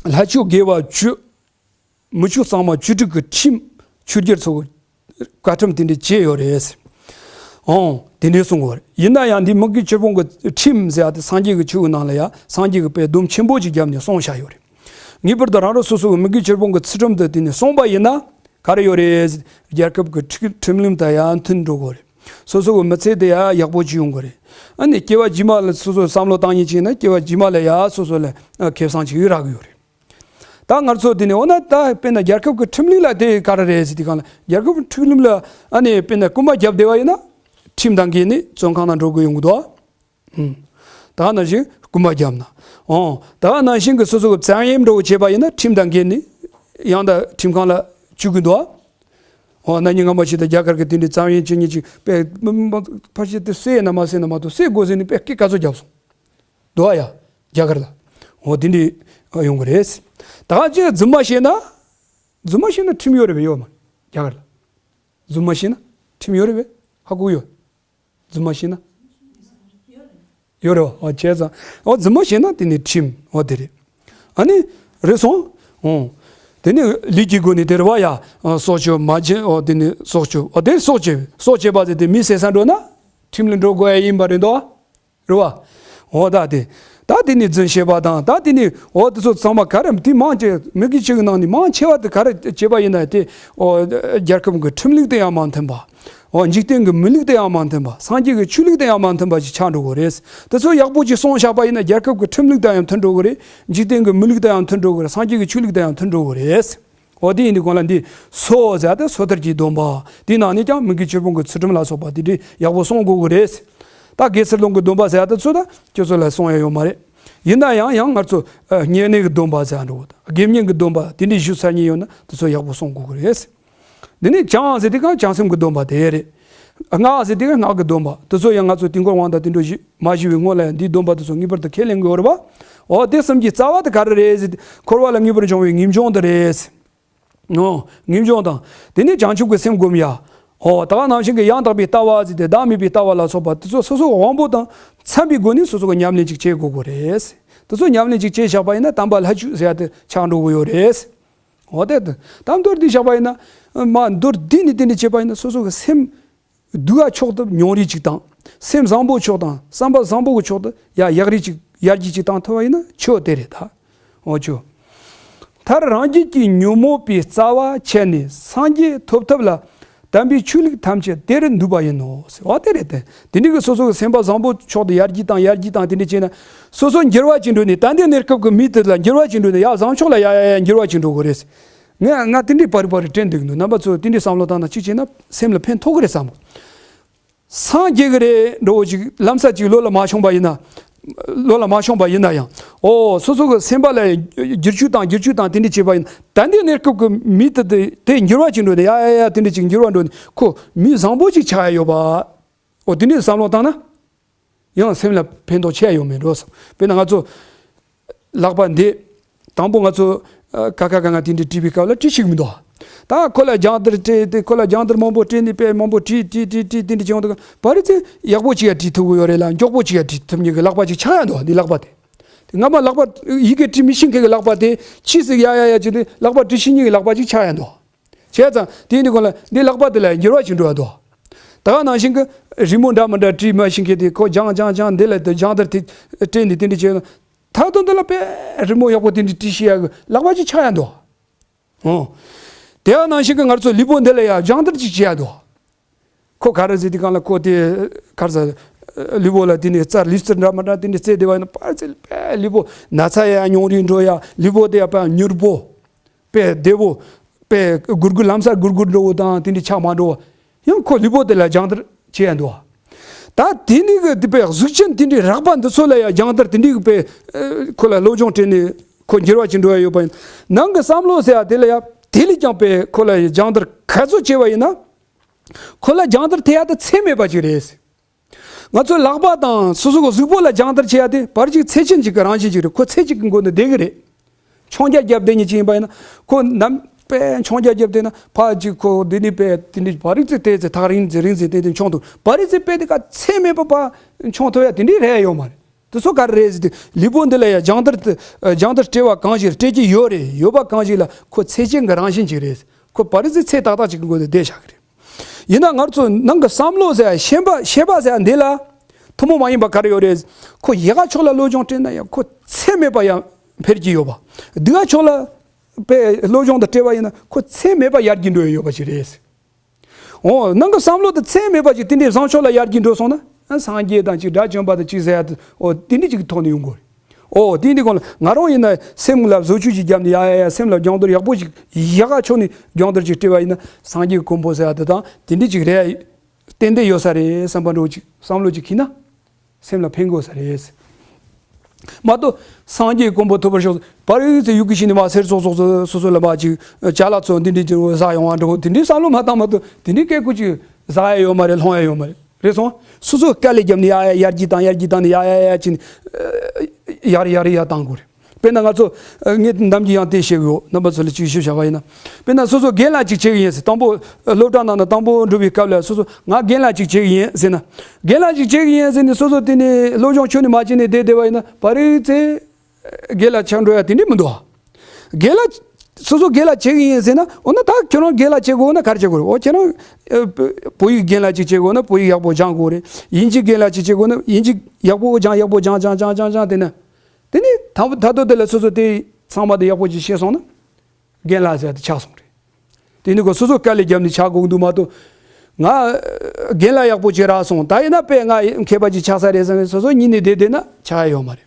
ལྷ་ཆོས་དགེ་བ་བཅུ། མི་ཆོས་གཙང་མ་བཅུ་དྲུག་གི་ཁྲིམས་ཆོས་རྒྱལ་ཚོ་བཀའ་ཁྲིམས་དེ་འདྲ་བཅས་ཡོད་རེད། ཨོང་དེ་འདྲའི་གསུང་གོ་རེད། ཡིན་ན་ཡང་འདི་མི་དགེ་བཅུ་སྤོང་གི་ཁྲིམས་ཟེར་ཡ་དེ་སངས་རྒྱས་ཀྱི་ཆོས་ཀྱི་ནང་ལ་ཡ་སངས་རྒྱས་ཀྱི་དཔེ་སྡོམ་ཆེན་པོ་ཅིག་བརྒྱབ་ནས་གསུངས་བཞག་ཡོད་རེད། ངེས་པར་དུ་རང་རང་སོ་སོ་གི་མི་དགེ་བཅུ་སྤོང་གི་ཚུལ་ཁྲིམས་དེ་དེ་ནས་སྲུང་པ་ཡིན་ན། ག་རེ་ཡོད་རེད། རྒྱལ་ཁབ་ཀྱི་ཁྲིམས་ཁྲིམས་ལུགས་དང་ཡང་མཐུན་འགྲོ་དགོས་རེད། སོ་སོ་གི་མི་ཚེ་དེ་ཡང་ཡག་པོ་བྱེད་ཡོང་དགོས་རེད། ཨ་ནི་སྐྱེ་བ་རྗེས་མ་ལ་སོ་སོ་བསམ་བློ་བཏང་ཡིན་ཅིག་ན་སྐྱེ་བ་རྗེས་མ་ལ་ཡང་སོ་སོ་ལ་ཨ་ཁེ་བཟང་ཅིག་རག་གི་ཡོད་རེད། ད་ང་ཚོ་དེ་ནས་འོ་ན་ད་དཔེར་ན་རྒྱལ་ཁབ་ཀྱི་ཁྲིམས་ལུགས་ལ་དེ་ག་རེ་རེད་ཟེར་དུས་གང་ལ། རྒྱལ་ཁབ་ཀྱི་ཁྲིམས་ལུགས་ལ་ཨ་ནི་དཔེར་ན་རྐུན་མ་བརྒྱབ་བསྡད་པ་ཡིན་ན་ཁྲིམས་དང་འགལ་ནས་བཙོན་ཁང་ནང་འགྲོ་དགོས་ཡོང་གི་འདུག་ཨ། ད་ག་ནང་བཞིན་རྐུན་མ་བརྒྱབ་ན། ཨོ། ད་ག་ནང་བཞིན་གྱི་སོ་སོ་གི་བཙན་གཡེམ་འདྲ་བོ་བྱས་པ་ཡིན་ན་ཁྲིམས་དང་འགལ་ནས་ཡང་ད་ཁྲིམས་ཁང་ལ་བཅུག་གི་འདུག་ཨ། ཨོ་ན་ནིང་སྔ་མ་ཞིག་ད་རྒྱ་གར་གྱི་དེ་འདྲའི་བཙན་གཡེམ་བྱེད་མཁན་ཅིག་དཔེ་མ་མ་ཕལ་ཆེར་དེ་བསད་ན་མ་བསད་ན་མ་གཏོགས་བསད་དགོས་ཟེར་ནས་དཔེ་སྐད་ག་ཚོད་བརྒྱབ་སོང་། འདུག་ཨ་ཡ། རྒྱ་གར་ལ། ཨོ་དེ་འདྲའི་ཡོང་གི་རེད། ད་ག་ཅིག་རྫུན་མ་བཤད་ན། རྫུན་མ་བཤད་ན་ཁྲིམས་ཡོད་རེད་པས། ཡོད་མ་རེད་རྒྱ་གར་ལ། རྫུན་མ་བཤད་ན་ཁྲིམས་ཡོད་རེད་པས། ཧ་གོ་ཡོད། རྫུན་མ་བཤད་ན། ཡོད་རེད་བ། ཨོ་བྱས་ཙང་ཨོ་རྫུན་མ་བཤད་ན་དེ་ནི་ཁྲིམས་ཨོ་དེ་རེད། ཨ་ནི་རེད་སོང་། ཨོ། དེ་ནི་ལུས་ཀྱི་སྒོ་ནས་དེ་རེད་བ་ཡ། ཨ་སྲོག་གཅོད་མ་བྱེད་ཨོ་དེ་ནི་སྲོག་གཅོད་ཨོ་དེ་སྲོག་བཅད་སྲོག་བཅད་པ་ཟེར་དེ་མི་བསད་ས་འགྲོ་ན་ཁྲིམས་ལ་འགྲོ་དགོས་ཡ་ཡིན་པ་རེད་དོ། རེད་བ། ཨོ་ད་དེ། ད་དེ་ནས་རྫུན་བཤད་པ་དང་། ད་དེ་ནས་འོ་དེ་ཚོ་ཚང་མ་ག་རེ་དེ་མང་ཆེ་མི་གི་ཆོས་ཀྱི་ནང་ནས་མང་ཆེ་བ་དེ་ག་རེ་བྱས་པ་ཡིན་ན། དེ་འོ་རྒྱལ་ཁབ་ཀྱི་ཁྲིམས་ལུགས་དང་ཡང་མ་མཐུན་པ། འོ་འཇིག་རྟེན་གྱི་མི་ལུགས་དང་ཡང་མ་མཐུན་པ། སངས་རྒྱས་ཀྱི་ཆོས་ལུགས་དང་ཡང་མ་མཐུན་པ་ཞིག་ཆགས་འགྲོ་གི་རེད། དེ་ཚོ་ཡག་པོ་ཅིག་སྲུང་བཞག་པ་ཡིན་ན་རྒྱལ་ཁབ་ཀྱི་ཁྲིམས་ལུགས་དང་ཡང་མཐུན་འགྲོ་གི་རེད། འཇིག་རྟེན་གྱི་མི་ལུགས་དང་ཡང་མཐུན་འགྲོ་གི་རེད། སངས་རྒྱས་ཀྱི་ཆོས་ལུགས་དང་ཡང་མཐུན་འགྲོ་གི་རེད། འོ་དེ་ཡིན་དུས་གང་ལ་འདི་སོ་ཟེར་ཏེ་སོ་ཐར་གྱི་སྡོམ་པ། དེའི་ནང་ནས་ཀྱང་མི་དགེ་བཅུ་སྤོང་གི་ཚུལ་ཁྲིམས་ལ་སོགས་པ་དེ་འདྲའི་ཡག་པོ་སྲུང་དགོས་ཀྱི་རེད། ད་དགེ་ཚུལ་སློང་གི་སྡོམ་པ་ཟེར་ཏེ་ཚོ་ད་ཁྱོད་ཚོ་ལ་སྲུང་ཡ་ཡོད་མ་རེད། ཡིན་ན་ཡང་ཡང་ང་ཚོ་ཨ་བསྙེན་གནས་ཀྱི་སྡོམ་པ་ཟེར་འགྲོ་གི། དགེ་བསྙེན་གྱི་སྡོམ་པ་དེ་འདྲའི་ཞུ་ས་ཉིད་ཡོད་ན་དེ་ཚོ་ཡག་པོ་སྲུང་དགོས་ཀྱི་རེད། འདི་ནས་བྱང་ཟེར་དུས་གང་བྱང་སེམས་ཀྱི་སྡོམ་པ་དེ་རེད། སྔགས་ཟེར་དུས་གང་སྔགས་ཀྱི་སྡོམ་པ་དེ་ཚོ་ཡང་ང་ཚོ་དུས་འཁོར་དབང་དང་དུད་འགྲོ་བཞི་མ་བཞི་བའི་སྔོན་ལ་ཡང་འདིའི་སྡོམ་པ་དེ་ཚོ་ངེས་པར་དུ་ཁས་ལེན་དགོས་རེད་པ། འོ་དེ་གསུམ་གྱི་རྩ་བ་དེ་ག་རེ་རེད་ཟེར་དུས་འཁོར་བ་ལ་ངེས་པར་འབྱུང་བའི་ངེས་འབྱུང་དེ་རེད། ཨོ། ངེས་འབྱུང་དང་། དེ་ནས་བྱང་ཆུབ་ཀྱི་སེམས་བསྒོམ་ཡ། ཨོ། ད་ག་ནང་བཞིན་གྱི་ཡང་དག་པའི་ལྟ་བ་ཟེར་ཏེ་བདག་མེད་པའི་ལྟ་བ་ལ་སོགས་པ་དེ་ཚོ་སོ་སོ་གི་དབང་པོ་དང་འཚམ་པའི་སྒོ་ནས་སོ་སོ་གི་ཉམས་ལེན་ཅིག་བྱེད་དགོས་དགོས་རེད། དེ་ཚོ་ཉམས་ལེན་ཅིག་བྱེད་བཞག་པ་ཡིན་ན་དམ་པ་ལྷ་ཆོས་ཟེར་ཡ་དེ་ཆགས་འགྲོ་གི་ཡོད་རེད། འོ་དེ་དེ་ད་མདོར་བསྡུས་བཞག་པ་ཡིན་ན། མ་མདོར་བསྡུས་ནས་དེ་འདྲ་བྱེད་པ་ཡིན་ན་སོ་སོ་གི་སེམས་སྡུག་ག་ཕྱོགས་དེ་མྱོང་རིས་ཅིག་དང་། སེམས་བཟང་པོ་ཕྱོགས་དང་བསམ་པ་བཟང་པོ་གི་ཕྱོགས་དེ་ཡ་ཡག་རིས་ཅིག་ཡར་རྒྱས་ཅིག་བཏང་ཐུབ་པ་ཡིན་ན་ཆོས་དེ་རེད་ད། འོ་ཆོས། མཐར་རང་རྒྱུད་ཀྱི་ཉོན་མོངས་པའི་རྩ་བ་ཆད་ནས་སངས་རྒྱས་ཐོབ་ཐབས་ལ་དམ་པའི་ཆོས་ལུགས་ཐམས་ཅད་དེར་འདུས་པ་ཡིན་ནོ། འོ་དེ་རེད་དེ། དེ་འདྲ་གི་སོ་སོ་གི་སེམས་པ་བཟང་པོ་ཕྱོགས་དེ་ཡར་རྒྱས་དང་ཡར་རྒྱས་དང་དེ་འདྲ་བྱས་ན། སོ་སོ་འགྱུར་བ་ཅིག་འགྲོ་ནས་ད་ལྟའི་གནས་སྐབས་ཀྱི་མི་དེ་ལ་འགྱུར་བ་ཅིག་འགྲོ་ནས་ཡ་བཟང་ཕྱོགས་ལ་ཡ་ཡ་ཡ་འགྱུར་བ་ཅིག་འགྲོ་གི་རེད། ང་ང་དེ་འདྲའི་པར་པར་དྲན་འདུག་འདུག་རྣམ་པ་ཚོ་དེ་འདྲའི་བསམ་བློ་བཏང་ན་གཅིག་བྱས་ན་སེམས་ལ་ཕན་ཐོགས་ཀྱི་རེད་བསམ་གོ། སངས་རྒྱས་ཀྱི་རེད་འགྲོ་བོ་ཅིག་ལམ་སང་ཅིག་བློ་ལ་མ་ཤོང་པ་ཡིན་ན། བློ་ལ་མ་ཤོང་པ་ཡིན་ན་ཡང་། ཨོ་སོ་སོ་གི་སེམས་པ་ལ་བསྒྱུར་བཅོས་དང་བསྒྱུར་བཅོས་དང་དེ་འདྲ་བྱས་པ་ཡིན་ན། ད་ལྟའི་གནས་སྐབས་ཀྱི་མི་དེ་དེ་དེ་འགྱུར་བ་ཅིག་འགྲོ་ནས་ཡ་ཡ་ཡ་དེ་འདྲ་ཅིག་འགྱུར་བ་འགྲོ་ནས་ཁོ་མི་བཟང་པོ་ཅིག་ཆགས་ཡ་ཡོད་པ། ཨོ་དེ་འདྲའི་བསམ་བློ་བཏང་ན། ཡང་སེམས་ལ་ཕན་ཐོགས་ཆེ་ཡོད་མེད་འགྲོ་སོང་། དཔེར་ན་ང་ཚོ་ལག་པ་འདི། དང་པོ་ང་ཚོ་ཨ་ཀ་ཁ་ག་ང་དེ་འདྲའི་བྲིས་པའི་སྐབས་ལ་བྲིས་ཤིག་མི་འདུག་ད་ཁོ་ལ་སྦྱང་བརྡར་སྤྲད་དེ་ཁོ་ལ་སྦྱང་བརྡར་མང་པོ་སྤྲད་ནས་དཔེ་མང་པོ་བྲིས་བྲིས་བྲིས་བྲིས་དེ་འདྲ་བྱས་ཡོང་དུས་བར་ཚེ་ཡག་པོ་ཅིག་ཡ་བྲིས་ཐུབ་ཀྱི་ཡོད་རེད་ལ་མགྱོགས་པོ་ཅིག་ཡ་བྲིས་ཐུབ་མཁན་གྱི་ལག་པ་ཅིག་ཆགས་ཡ་འདུག་འདི་ལག་པ་དེ། དེ་སྔ་མ་ལག་པ་ཡི་གེ་བྲིས་མི་ཤེས་མཁན་གྱི་ལག་པ་དེ་ཕྱིས་སུ་ཡ་ཡ་ཡ་བྱས་ཏེ་ལག་པ་བྲིས་ཤེས་མཁན་གྱི་ལག་པ་ཅིག་ཆགས་ཡ་འདུག་བྱས་ཙང་དེ་ཡིན་དུས་གང་ལ་འདི་ལག་པ་དེ་ལ་འགྱུར་བ་ཞིག་འགྲོ་བ་དོ། ད་ག་ནང་བཞིན་གྱི་རི་མོ་འདྲ་མི་འདྲ་བྲིས་མ་ཤེས་མཁན་དེ་ཁོ་སྦྱང་སྦྱང་སྦྱང་འདི་ལ་དེ་སྦྱང་བརྡར་དེ་སྤྲད་ནས་དེ་འདྲ་བྱས་ན། ད་དུང་འདི་ལ་དཔེ་རི་མོ་ཡག་པོ་དེ་འདྲ་བྲིས་ཤེས་ཡག་གི་ལག་པ་ཅིག་ཆགས་ཡ་འདུག་ཨོ། དེ་ག་ནང་བཞིན་གྱི་ང་ཚོ་ལུས་པོ་འདི་ལ་ཡ་སྦྱང་བརྡར་ཅིག་བྱེད་ཡ་འདུག་ཁོ་ག་རེ་ཟེར་དུས་གང་ལ་ཁོ་དེ་ག་རེ་ཟེར། ལུས་པོ་ལ་དེ་ནས་རྩར་ལུས་རྩལ་འདྲ་མི་འདྲ་དེ་འདྲ་རྩེ་བསྡད་པ་ཡིན་ན་ཕར་ཚུར་དཔེ་ལུས་པོ་ན་ཚ་ཡ་མྱོང་རིས་འགྲོ་ཡ། ལུས་པོ་དེ་ཡ་དཔེ་མྱུར་པོ། དཔེ་བདེ་བོ། དཔེ་སྒུར་སྒུར་ལམ་སང་སྒུར་སྒུར་འགྲོ་བོ་དང་དེ་འདྲ་ཆགས་མ་འགྲོ་བ། ཡང་ཁོ་ལུས་པོ་དེ་ལ་སྦྱང་བརྡར་བྱེད་ཡ་འདུག་ད་དེ་འདྲ་གི་དེ་དཔེ་གཟུགས་ཅན་དེ་འདྲའི་རགས་པ་འདི་ཚོ་ལ་ཡ་སྦྱང་བརྡར་དེ་འདྲའི་གི་དཔེ་ཁོ་ལ་སློབ་སྦྱོང་སྤྲད་ནས་ཁོ་འགྱུར་བ་ཅིག་འགྲོ་ཡ་ཡོད་པ་ཡིན། ནང་གི་བསམ་བློ་ཟེར་ཡ་དེ་ལ་ཡ་དེ་ལས་ཀྱང་དཔེ་ཁོ་ལ་ཡ་སྦྱང་བརྡར་ག་ཚོད་བྱས་པ་ཡིན་ན། ཁོ་ལ་སྦྱང་བརྡར་ཐེབས་ཡ་དེ་ཚད་མེད་པ་ཅིག་རེད། ང་ཚོའི་ལག་པ་དང་སོ་སོ་གི་གཟུགས་པོ་ལ་སྦྱང་བརྡར་བྱེད་ཡ་དེ་བར་གཅིག་ཚད་ཅན་ཅིག་གི་རང་བཞིན་ཅིག་རེད། ཁོ་ཚད་ཅིག་གི་མགོ་ནས་བསྡད་གི་རེད། མཆོང་རྒྱག་རྒྱབ་བསྡད་ཉིན་ཅིག་ཡིན་པ་ཡིན་ན་ཁོ་ནམ་དཔེ་མཆོང་རྒྱག་རྒྱབ་བསྡད་ན་ཕར་གཅིག་ཁོ་འདི་ནས་དཔེ་དེ་འདྲ་བར་རིག་ཚེ་བལྟས་ཚེ་ཐག་རིང་ཚེ་རིང་ཚེ་བལྟས་ཏེ་མཆོང་ཐུབ། བར་རིག་ཚེ་དཔེ་དེ་ག་ཚད་མེད་པ་ཕར་མཆོང་ཐུབ་ཡ་དེ་འདྲའི་རེད་ཡོད་མ་རེད། དེ་ཚོ་ག་རེ་རེད་ཟེར་དུས་ལུས་པོ་འདི་ལ་ཡ་སྦྱང་བརྡར་དེ་སྦྱང་བརྡར་སྤྲད་པ་གང་ཞིག་སྤྲད་ཀྱི་ཡོད་རེད། ཡོད་པ་གང་ཞིག་ལ་ཁོ་ཚད་ཅན་གྱི་རང་བཞིན་ཅིག་རེད། ཁོ་བར་རིག་ཚེ་ཚད་ཏག་ཏག་ཅིག་གི་མགོ་ནས་བསྡད་བཞག་གི་རེད། ཡིན་ན་ང་ཚོ་ནང་གི་བསམ་བློ་ཟེར་ཡ་ཤེས་པ་ཤེས་པ་ཟེར་ཡ་འདི་ལ་ཐུན་མོང་མ་ཡིན་པ་ག་རེ་ཡོད་རེད། ཁོ་ཡག་ག་ཕྱོགས་ལ་སློབ་སྦྱོང་སྤྲད་ན་ཡང་ཁོ་ཚད་མེད་པ་ཡང་འཕེལ་གྱི་ཡོད་པ། སྡུག་ག་ཕྱོགས་ལ་དཔེ་སློབ་སྦྱོང་དུ་སྤྲད་པ་ཡིན་ན་ཁོ་ཚད་མེད་པ་ཡར་རྒྱས་འགྲོ་ཡི་ཡོད་པ་ཞིག་རེད། འོ་ནང་གི་བསམ་བློ་དེ་ཚད་མེད་པ་ཞིག་དེ་འདྲའི་བཟང་ཕྱོགས་ལ་ཡར་རྒྱས་འགྲོ་སོང་ན་སངས་རྒྱས་དང་གཅིག་དགྲ་བཅོམ་པ་དང་གཅིག་ཟེར་ཡ་དེ་འོ་དེ་འདྲ་ཅིག་གི་ཐོག་ནས་ཡོང་དགོས་རེད། ཨོ་དེ་འདི་གོང་ལ་ང་རང་ཡིན་ན་སེམས་ལ་བཟོ་བཅོས་ཅིག་བརྒྱབ་ནས་ཡ་ཡ་ཡ་སེམས་ལ་སྦྱོང་བརྡར་ཡག་པོ་ཞིག་ཡག་ག་ཕྱོགས་ནས་སྦྱོང་བརྡར་ཅིག་སྤྲད་པ་ཡིན་ན་སངས་རྒྱས་ཀྱི་གོ་འཕང་ཟེར་ཡ་དེ་དང་དེ་འདྲ་ཅིག་རེད། ཏན་ཏན་ཡོད་ས་རེད་བསམ་པ་འདྲ་བོ་ཅིག་བསམ་བློ་ཅིག་འཁྱེར་ན་སེམས་ལ་ཕན་དགོས་ས་རེད། མ་གཏོགས་སངས་རྒྱས་གོ་འཕང་ཐོབ་པར་ཤོག་བར་ཡུལ་ཚེ་ཡུལ་གྱི་ཞིང་ནས་མ་སེར་ཙོག་ཙོག་ཙོག་སོ་སོ་ལ་མ་ཅིག་ཅ་ལག་ཚོ་འདི་འདྲ་ཅིག་ཟ་ཡོང་བ་འདྲ་བོ་དེ་འདྲའི་བསམ་བློ་མ་བཏང་མ་གཏོགས་དེ་འདྲའི་སྐད་ཁུ་ཅིག་ཟ་ཡ་ཡོད་མ་རེད། ལྷུང་ཡ་ཡོད་མ་རེད། རེད་སོང་། སོ་སོ་དཀའ་ལས་བརྒྱབ་ནས་ཡ་ཡ་ཡར་རྒྱས་བཏང་ཡར་རྒྱས་བཏང་ནས་ཡ་ཡ་ཡ་ཅིག་ཡར་ཡར་ཡར་བཏང་དགོས་རེད། དཔེར་ན་ང་ཚོ་ངས་ནམ་རྒྱུན་ཡང་དེ་བཤད་གི་ཡོད། རྣམ་པ་ཚོ་ལ་ཅིག་ཞུ་བྱ་བ་ཡིན་ན། དཔེར་ན་སོ་སོ་རྒན་ལགས་ཅིག་བྱེད་གི་ཡིན་ཟེར། དང་པོ་སློབ་གྲྭ་ནང་ན་དང་པོ་འགྲོ་བའི་སྐབས་ལ་སོ་སོ་ང་རྒན་ལགས་ཅིག་བྱེད་གི་ཡིན་ཟེར་ན། རྒན་ལགས་ཅིག་བྱེད་གི་ཡིན་ཟེར་ནས་སོ་སོ་དེ་ནས་སློབ་སྦྱོང་ཁྱོན་ནས་མ་བྱས་ནས་བསྡད་བསྡད་པ་ཡིན་ན་བར་རིག་ཚེ་རྒན་ལགས་ཆགས་འགྲོ་ཡ་དེ་འདྲས་མི་འདུག་རྒན་ལགས། སོ་སོ་རྒན་ལགས་བྱེད་གི་ཡིན་ཟེར་ན། འོ་ན་ད་ཁྱོད་རང་རྒན་ལགས་བྱེད་དགོས་ན་ག་རེ་བྱེད་དགོས་རེད། འོ་ཁྱེད་རང་ཨ་བོད་ཡིག་རྒན་ལགས་ཅིག་བྱེད་དགོས་ན་བོད་ཡིག་ཡག་པོ་སྦྱང་དགོས་རེད། དབྱིན་ཇི་རྒན་ལགས་ཅིག་བྱེད་དགོས་ན་དབྱིན་ཇི་ཡག་པོ་སྦྱང་ཡག་པོ་སྦྱང་སྦྱང་སྦྱང་སྦྱང་སྦྱང་དེ་ནས། དེ་ནས་ད་ད་ལྟ་དེ་ལ་སོ་སོ་དེ་ཚང་མ་དེ་ཡག་པོ་ཅིག་ཤེས་སོང་ན་རྒན་ལགས་ཟེར་དེ་ཆགས་སོང་རེད། དེ་ནི་ཁོ་སོ་སོ་དཀའ་ལས་བརྒྱབ་ནས་ཆགས་དགོས་འདུག་མ་གཏོགས། ང་རྒན་ལགས་ཡག་པོ་ཅིག་རག་སོང་། ད་ཡིན་ན་དཔེ་ང་མཁས་པ་ཅིག་ཆགས་ས་རེད་བསམ་ནས་སོ་སོ་གཉིད་ནས་བསྡད་བསྡད་ན་ཆགས་ཡ་ཡོད་མ་རེད།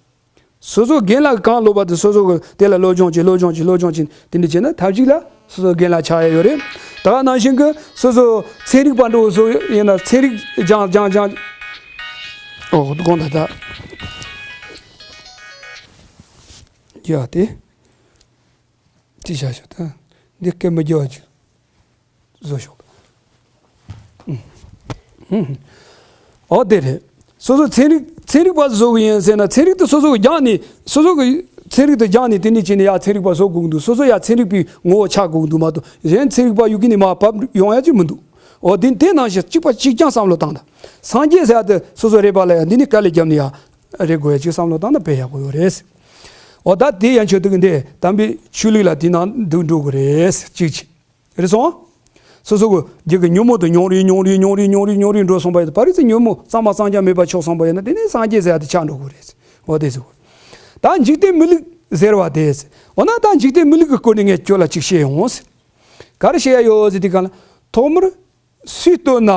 སོ་སོ་རྒན་ལགས་གང་ལོབས་པ་དེ་སོ་སོ་གི་དེ་ལ་སློབ་སྦྱོང་བྱེད། སློབ་སྦྱོང་བྱེད། སློབ་སྦྱོང་བྱེད། དེ་འདྲ་བྱས་ན་ཐབས་ཅིག་ལ་སོ་སོ་རྒན་ལགས་ཆགས་ཡ་ཡོད་རེད། ད་ག་ནང་བཞིན་གི་སོ་སོ་ཚན་རིག་པ་འདྲ་བོ་བཟོ་ཡིན་ན་ཚན་རིག་སྦྱང་སྦྱང་སྦྱང་། ཨོ་དགོངས་དག་ད། ཡ་དེ། ཅི་བྱ་ཞོག་ད། འདི་སྐད་མི་རྒྱག་པ་ཅིག་བཟོ་ཞོག་ད། ཨོ་དེ་རེད། སོ་སོ་ཚན་རིག་ཚན་རིག་པ་བཟོ་གི་ཡིན་ཟེར་ན་ཚན་རིག་དེ་སོ་སོ་གི་སྦྱངས་ནས་སོ་སོ་གི་ཚན་རིག་དེ་སྦྱངས་ནས་དེ་ནས་བྱས་ནས་ཡ་ཚན་རིག་པ་བཟོ་དགོས་ཀྱི་འདུག་སོ་སོ་ཡ་ཚན་རིག་པའི་ངོ་བོ་ཆགས་དགོས་ཀྱི་འདུག་མ་གཏོགས་གཞན་ཚན་རིག་པ་ཡོད་ཀྱི་ནས་མར་བབས་ཡོང་ཡ་ཅིག་མི་འདུག་ཨོ་དེ་དེ་ནང་བཞིན་གཅིག་པ་གཅིག་རྐྱང་བསམ་བློ་བཏང་དང་། སངས་རྒྱས་ཟེར་ཡ་དེ་སོ་སོ་རེད་པ་ལ་ཡ་འདི་ནས་དཀའ་ལས་བརྒྱབ་ནས་ཡ་རེད་དགོས་ཡ་ཅིག་བསམ་བློ་བཏང་ན་དཔེ་ཡག་པོ་ཡོད་རེད། ཨོ་ད་དེ་ཡན་ཆོད་དུ་གི་འདི་དམ་པའི་ཆོས་ལུགས་ལ་དེ་ནང་འདུག་འགྲོ་གི་རེད་གཅིག་གཅིག་རེད་སོང་། སོ་སོ་གི་རྒྱུད་ཀྱི་ཉོན་མོངས་དུ་ཉུང་རུ་ཉུང་རུ་ཉུང་རུ་ཉུང་རུ་འགྲོ་སོང་པ་ཡིན་ན་ཕ་རི་ཚི་ཉོན་མོངས་གཙང་མ་གཙང་རྐྱང་མེད་པ་ཆོག་སོང་པ་ཡིན་ན་དེ་ནས་སངས་རྒྱས་ཟེར་ཡ་དེ་ཆགས་འགྲོ་གི་རེད། འོ་དེ་ཟེར་གོ་ད་འཇིག་རྟེན་མི་ལུགས་ཟེར་བ་དེ། འོ་ན་ད་འཇིག་རྟེན་མི་ལུགས་ཀྱི་སྐོར་ནས་ངས་ཁྱོད་ལ་ཅིག་བཤད་ཡོང་། ག་རེ་བཤད་ཡ་ཡོད་ཟེར་དུས་གང་ལ། ཐོག་མར་སུས་སྟོན་ན།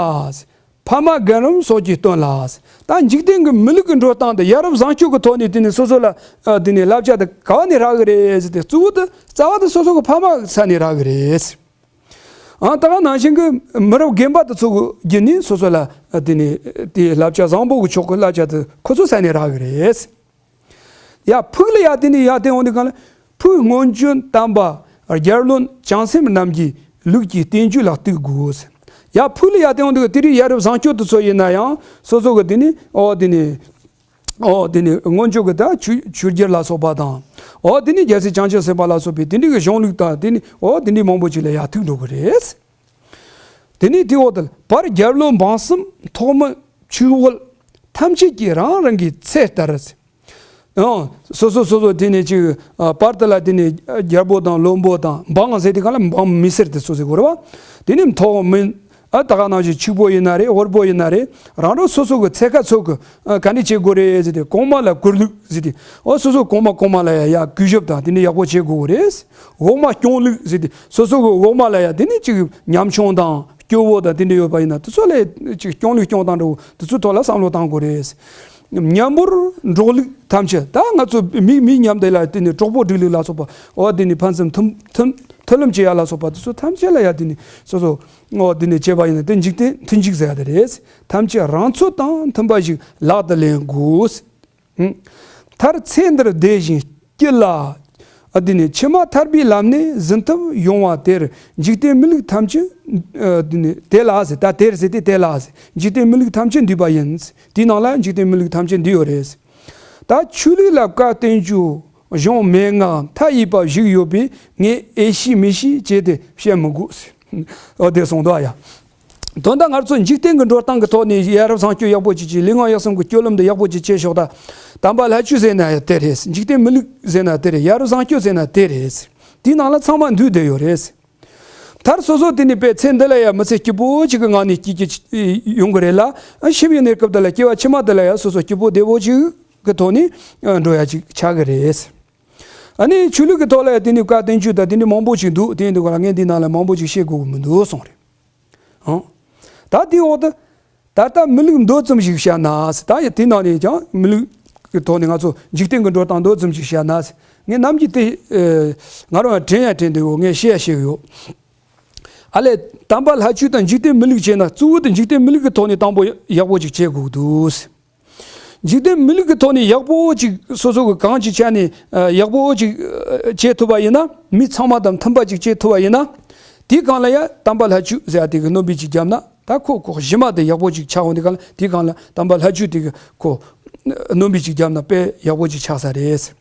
ཕ་མ་རྒན་རབས་སོགས་ཀྱིས་སྟོན་ལ། ད་འཇིག་རྟེན་གྱི་མི་ལུགས་ཀྱི་འགྲོ་སྟངས་དེ་ཡ་རབས་བཟང་སྤྱོད་ཀྱི་ཐོག་ནས་དེ་ནི་སོ་སོ་ལ་ཨ་དེ་ནི་བསླབ་བྱ་དེ་ག་བ་ནས་རག་གི་རེད་ཟེར་ཏེ་གཙོ་བོ་དེ་རྩ་བ་དེ་སོ་སོ་གི་ཕ་མ་ས་ནས་རག་གི་རེད། ཨ་ད་ག་ནང་བཞིན་གྱི་མི་རབས་རྒན་པ་དེ་ཚོ་གི་བརྒྱུད་ནས་སོ་སོ་ལ་ཨ་དེ་ནི་དེ་བསླབ་བྱ་བཟང་པོ་གི་ཕྱོགས་ཀྱི་བསླབ་བྱ་དེ་ཁོ་ཚོ་ས་ནས་རག་གི་རེད། ཡ་ཕུགས་ལ་ཡ་དེ་ནི་ཡ་དེ་འོང་དུས་གང་ལ། ཕུགས་སྔོན་བྱོན་དམ་པ་རྒྱལ་བློན་བྱང་སེམས་རྣམས་ཀྱི་ལུགས་ཀྱི་བསྟན་བཅོས་ལ་གཏུག་དགོས། ཡ་ཕུགས་ལ་ཡ་དེ་འོང་དུས་དེ་རིང་ཡ་རབས་བཟང་སྤྱོད་དུ་ཚོ་ཡིན་ན་ཡང་སོ་སོ་གི་དེ་ནི་ཨོ་དེ་ནི་ཨོ་དེ་ནི་སྔོན་བྱོན་གི་ད་ཆོས་ཆོས་རྒྱལ་ལ་སོགས་པ་དང་། ཨོ་དེ་ནི་རྒྱལ་སྲས་བྱང་ཆུབ་སེམས་དཔའ་ལ་སོགས་པའི་དེ་འདྲའི་གི་གཞུང་ལུགས་དང་དེ་ནི་ཨོ་དེ་འདྲའི་མང་པོ་ཅིག་ལ་ཡ་ཐུག་འགྲོ་གི་རེད། དེ་ནི་དེ་འོག་ཏུ་བར་རྒྱལ་བློན་འབངས་གསུམ་ཐོག་མ་ཆོས་དབུལ་ཐམས་ཅད་ཀྱིས་རང་རང་གི་ཚེ་ལྟར། ཨང་། སོ་སོ་སོ་སོ་དེ་ནས་ཅིག་ཨ་བར་དུ་ལ་དེ་ནས་རྒྱལ་པོ་དང་བློན་པོ་དང་འབངས་ཟེར་དེ་ག་ལ་འབངས་མི་སེར་དེ་ཚོ་ཟེར་དགོས་རེད་བ། དེ་ནས་མཐོ་མི་ཨ་ད་ག་ནང་བཞིན་ཕྱུག་པོ་ཡིན་ན་རེད། དབུལ་པོ་ཡིན་ན་རེད། རང་རང་སོ་སོ་གི་ཚེ་ཁ་ཚོ་གི་ཨ་ག་འདྲ་བྱེད་དགོས་རེད་ཟེར་ཏེ། གོང་མ་ལ་བཀུར་ལུགས་ཟེར་ཏེ། ཨོ་སོ་སོ་གོང་མ་གོང་མ་ལ་ཡ་ཡ་གུས་ཞབས་དང་དེ་འདྲ་ཡག་པོ་བྱེད་དགོས་རེད། འོག་མ་སྐྱོང་ལུགས་ཟེར་ཏེ། སོ་སོ་གི་འོག་མ་ལ་ཡ་དེ་ནས་ཅིག་ཉམ་ཆུང་དང་སྐྱོ་བོ་དང་དེ་འདྲ་ཡོད་པ་ཡིན་ན་དེ་ཚོ་ལ་ཅིག་སྐྱོང་ལུགས་སྐྱོང་སྟངས་འདྲ་བོ་དེ་ཚོའི་ཐོག་ལ་བསམ་བློ་བཏང་དགོས་རེད། མཉམ་པོར་འགྲོགས་ལུགས་ཐམས་ཅད། ད་ང་ཚོ་མི་མི་མཉམ་དེ་ལ་དེ་ནས་གྲོགས་པོ་སྒྲིག་ལུགས་ལ་སོགས་པ། འོ་དེ་ནས་ཕན་སེམས་མཐུན་མཐུན་མཐུན་ལམ་བྱེད་ཡ་ལ་སོགས་པ་དེ་ཚོ་ཐམས་ཅད་ལ་ཡ་དེ་ནས་སོ་སོ། འོ་དེ་ནས་བྱས་པ་ཡིན་ན་དེ་འཇིག་རྟེན་མཐུན་འཇིག་ཟེར་ཡ་དེ་རེད། ཐམས་ཅད་རང་ཚོད་དང་མཐུན་པ་ཞིག་ལག་ཏུ་ལེན་དགོས། ཧུམ། མཐར་ཚེ་འདིར་བདེ་ཞིང་སྐྱིད་ལ། ཨ་དེ་ནས་ཕྱི་མ་ཐར་པའི་ལམ་ནས་ཟིན་ཐབས་ཡོང་བ་དེར་འཇིག་རྟེན་མི་ལུགས་ཐམས་ཅད། ཨ་དེ་ནས་དེ་ལ་ཟེར། ད་དེར་ཟེར་ཏེ་དེ་ལ་ཟེར། འཇིག་རྟེན་མི་ལུགས་ཐམས་ཅད་འདུས་པ་ཡིན། དེའི་ནང་ལ་འཇིག་རྟེན་མི་ལུགས་ཐམས་ཅད་འདུས་ཡོད་རེད། ད་ཆོས་ལུགས་ལ་བཀའ་བསྟན་བཅོས་གཞུང་མན་ངག་མཐའ་ཡས་པ་བཞུགས་ཡོད་པས་ངས་ཨེ་ཤེས་མི་ཤེས་བྱས་ཏེ་བཤད་མི་དགོས། ཨོ་དེ་སོང་དོ་ཨ་ཡ། དོན་དག་ང་ཚོ་འཇིག་རྟེན་གྱི་འགྲོ་སྟངས་ཀྱི་ཐོག་ནས་ཡ་རབས་བཟང་སྤྱོད་ཡག་པོ་ཅིག་བྱེད། ལུས་ངག་ཡིད་གསུམ་གྱི་སྤྱོད་ལམ་འདི་ཡག་པོ་ཅིག་བྱེད་ཤོག་ད། དམ་པ་ལྷ་ཆོས་ཟེར་ན་ཡང་དེ་རེད། འཇིག་རྟེན་མི་ལུགས་ཟེར་ན་དེ་རེད། ཡ་རབས་བཟང་སྤྱོད་ཟེར་ན་དེ་རེད། དེའི་ནང་ལ་ཚང་མ་འདུས་བསྡད་ཡོད་རེད། མཐར་སོ་སོ་དེ་ནི་དཔེ་ཚེ་འདི་ལ་ཡང་མི་ཚེ་སྐྱིད་པོ་ཅིག་གི་ངང་ནས་སྐྱེལ་གྱི་ཡོང་གི་རེད་ལ། ཨ་ཤི་བའི་གནས་སྐབས་འདི་ལ་སྐྱེ་བ་ཕྱི་མ་འདི་ལ་ཡང་སོ་སོ་སྐྱིད་པོ་བདེ་པོ་ཅིག་གི་ཐོག་ནས་འགྲོ་ཡ་ཅིག་ཆགས་ཀྱི་རེད། ཨ་ནི་ཆོས་ལུགས་ཀྱི་ཐོག་ལ་ཡང་དེ་ནི་བཀའ་བསྟན་བཅོས་དང་དེ་འདྲ་མང་པོ་ཞིག་འདུག་དེ་འདུག་ག་ལ་ངས་འདི་ནང་ལ་མང་པོ་ཞིག་བཤད་དགོས་ཀྱི་མི་འདུག་གསུངས་རེད། ཨང་། ད་དེའི་འོག་ཏུ། ད་ལྟ་མི་ལུགས་མདོ་ཙམ་ཞིག་བཤད་ན་ཟེར། ད་ཡང་དེ་ནང་ནས་ཀྱང་མི་ལུགས་ཀྱི་ཐོག་ནས་ང་ཚོ་འཇིག་རྟེན་གྱི་འགྲོ་སྟངས་མདོ་ཙམ་ཞིག་བཤད་ན་ཟེར། ངས་ནམ་རྒྱུན་དེ་ཨེ་ང་རང་ཡང་དྲན་ཡང་དྲན་བསྡད་ཡོད། ངས་བཤད་ཡང་བཤད་ཡོད། ཨ་ལས། དམ་པ་ལྷ་ཆོས་དང་འཇིག་རྟེན་མི་ལུགས་བྱས་ན་གཙོ་བོ་དེ་འཇིག་རྟེན་མི་ལུགས་ཀྱི་ཐོག་ནས་དང་པོ་ཡག་པོ་ཅིག་བྱེད་དགོས་འདུག་ཟེར། འཇིག་རྟེན་མི་ལུགས་ཀྱི་ཐོག་ནས་ཡག་པོ་ཅིག་སོ་སོ་གི་གང་ཅིག་བྱས་ནས་ཨ་ཡག་པོ་ཅིག་ཨ་བྱེད་ཐུབ་པ་ཡིན་ན། མི་ཚང་མ་དང་མཐུན་པ་ཅིག་བྱེད་ཐུབ་པ་ཡིན་ན། དེའི་སྒང་ལ་ཡང་དམ་པ་ལྷ་ཆོས་ཟེར་ཡ་དེ་གི་སྣོན་པ་ཅིག་བརྒྱབ་ན། ད་ཁོ་ཁོ་གཞི་མ་དེ་ཡག་པོ་ཅིག་ཆགས་འོང་དེ་ག་ལ། དེའི་སྒང་ལ་དམ་པ་ལྷ་ཆོས་དེ་གི་ཁོ་སྣོན་པ་ཅིག་བརྒྱབ་ན་དཔེ་ཡག་པོ་ཅིག་ཆགས་ས་རེད།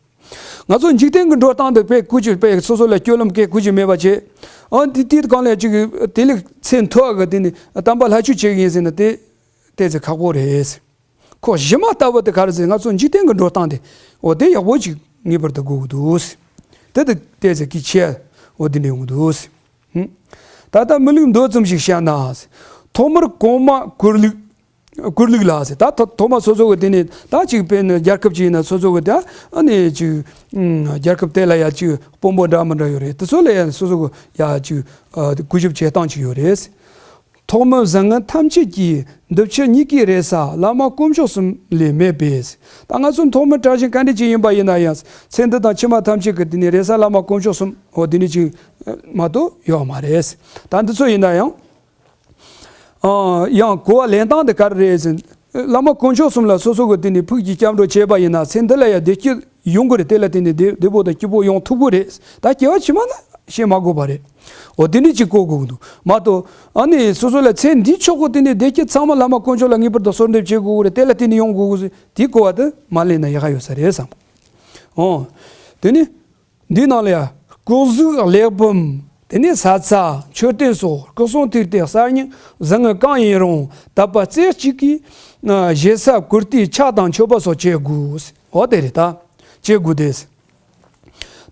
ང་ཚོ་འཇིག་རྟེན་གྱི་འགྲོ་སྟངས་དེ་དཔེ་ཀུ་ཅི་དཔེ་སོ་སོ་ལ་སྤྱོད་ལམ་སྐད་ཀུ་ཅི་མེད་པ་བྱེད། ཨ་འདི་དེའི་སྒང་ལ་ཅིག་དེ་ལས་ཚེ་མཐོ་བ་གི་དེ་ནི་དམ་པ་ལྷ་ཆོས་བྱེད་གི་ཡིན་ཟེར་ན་དེ་དེ་ཚེ་ཁག་པོ་རེད། ཁོ་གཞི་མ་ལྟ་བུ་དེ་ག་རེ་ཟེར། ང་ཚོ་འཇིག་རྟེན་གྱི་འགྲོ་སྟངས་དེ་འོ་དེ་ཡག་པོ་ཅིག་ངེས་པར་དུ་དགོས་ཀྱི་འདུག་དེ་དེ་དེ་ཚེ་གི་ཆེ་འོ་དེ་འདྲ་ཡོང་གི་འདུག་ཧུམ། ད་ལྟ་མི་ལུགས་མདོ་ཙམ་ཞིག་བཤད་ན། ཐོག་མར་གོང་མ་བཀུར་ལུགས། བཀུར་ལུགས་ལ་ཟེར། ད་ཐོ་ཐོག་མ་སོ་སོ་གི་དེ་ནས་ད་ཅིག་དཔེར་ན་རྒྱལ་ཁབ་ཅིག་ཡིན་ན་སོ་སོ་གི་ད་ཨ་ནི་ཅིག་ཨུམ་རྒྱལ་ཁབ་དེ་ལ་ཡ་ཅིག་དཔོན་པོ་འདྲ་མི་འདྲ་ཡོད་རེད། དེ་ཚོ་ལ་ཡ་སོ་སོ་གི་ཡ་ཅིག་ཨ་གུས་ཞབས་བྱེད་སྟངས་ཅིག་ཡོད་རེད། ཐོག་མའི་བཟང་ངན་ཐམས་ཅད་ཀྱི། འདི་ཕྱི་གཉིས་ཀའི་རེ་ས། བླ་མ་དཀོན་མཆོག་གསུམ་ལས་མེད་པས། ད་ང་ཚོ་ཐོག་མའི་དྲག་ཞན་ག་འདྲ་ཅིག་ཡིན་པ་ཡིན་ན་ཡང་ཚེ་འདི་དང་ཕྱི་མ་ཐམས་ཅད་ཀྱི་དེ་ནས་རེ་ས་བླ་མ་དཀོན་མཆོག་གསུམ་འོ་དེ་ནས་ཅིག་མ་གཏོགས་ཡོད་མ་རེད། ད་འདི་ཚོ་ཡིན་ན་ཡང་། ཨ་ཡང་གོ་བ་ལེན་སྟངས་དེ་ག་རེ་རེད་ཟེར། བླ་མ་དཀོན་མཆོག་གསུམ་ལ་སོ་སོ་གི་དེ་ནས་ཕུགས་ཀྱི་སྐྱབས་འགྲོ་བྱས་པ་ཡིན་ན་ཚེ་འདི་ལ་ཡང་བདེ་སྐྱིད་ཡོང་གི་རེད། དེ་ལ་བརྟེན་ནས་བདེ་བདེ་པོ་དང་སྐྱིད་པོ་ཡོང་ཐུབ་ཀྱི་རེད། ད་སྐྱེ་བ་ཕྱི་མ་ལ་བཤད་མ་དགོས་པ་རེད། འོ་དེ་འདྲ་ཅིག་གོ་དགོས་ཀྱི་འདུག་མ་གཏོགས་ཨ་ནི་སོ་སོ་ལ་ཚེ་འདིའི་ཆོག་གོ་དེ་ནས་བདེ་སྐྱིད་ཚང་མ་བླ་མ་དཀོན་མཆོག་ལ་ངེས་པར་དུ་གསོལ་འདེབས་བྱེད་དགོས་ཀྱི་རེད། དེ་ལ་བརྟེན་ནས་ཡོང་དགོས་ཀྱི་རེད། དེའི་གོ་བ་དེ་མ་ལེན་ན་ཡག་ག་ཡོད་ས་རེད་བསམ། འོ་དེ་ནི། འདིའི་ནང་ལ་ཡང་སྐུ་གཟུགས་ཀླད་པའམ་དེ་ནས་ས་ཚ་མཆོད་རྟེན་སོགས་སྐུ་གསུང་ཐུགས་རྟེན་གསར་རྙིང་བཟང་ངན་གང་ཡིན་རུང་དད་པ་རྩེ་གཅིག་གིས་ཞེ་ས་བཀུར་སྟི་ཕྱག་དང་མཆོད་པ་སོགས་བྱེད་དགོས། འོ་དེ་རེད་ད། བྱེད་དགོས་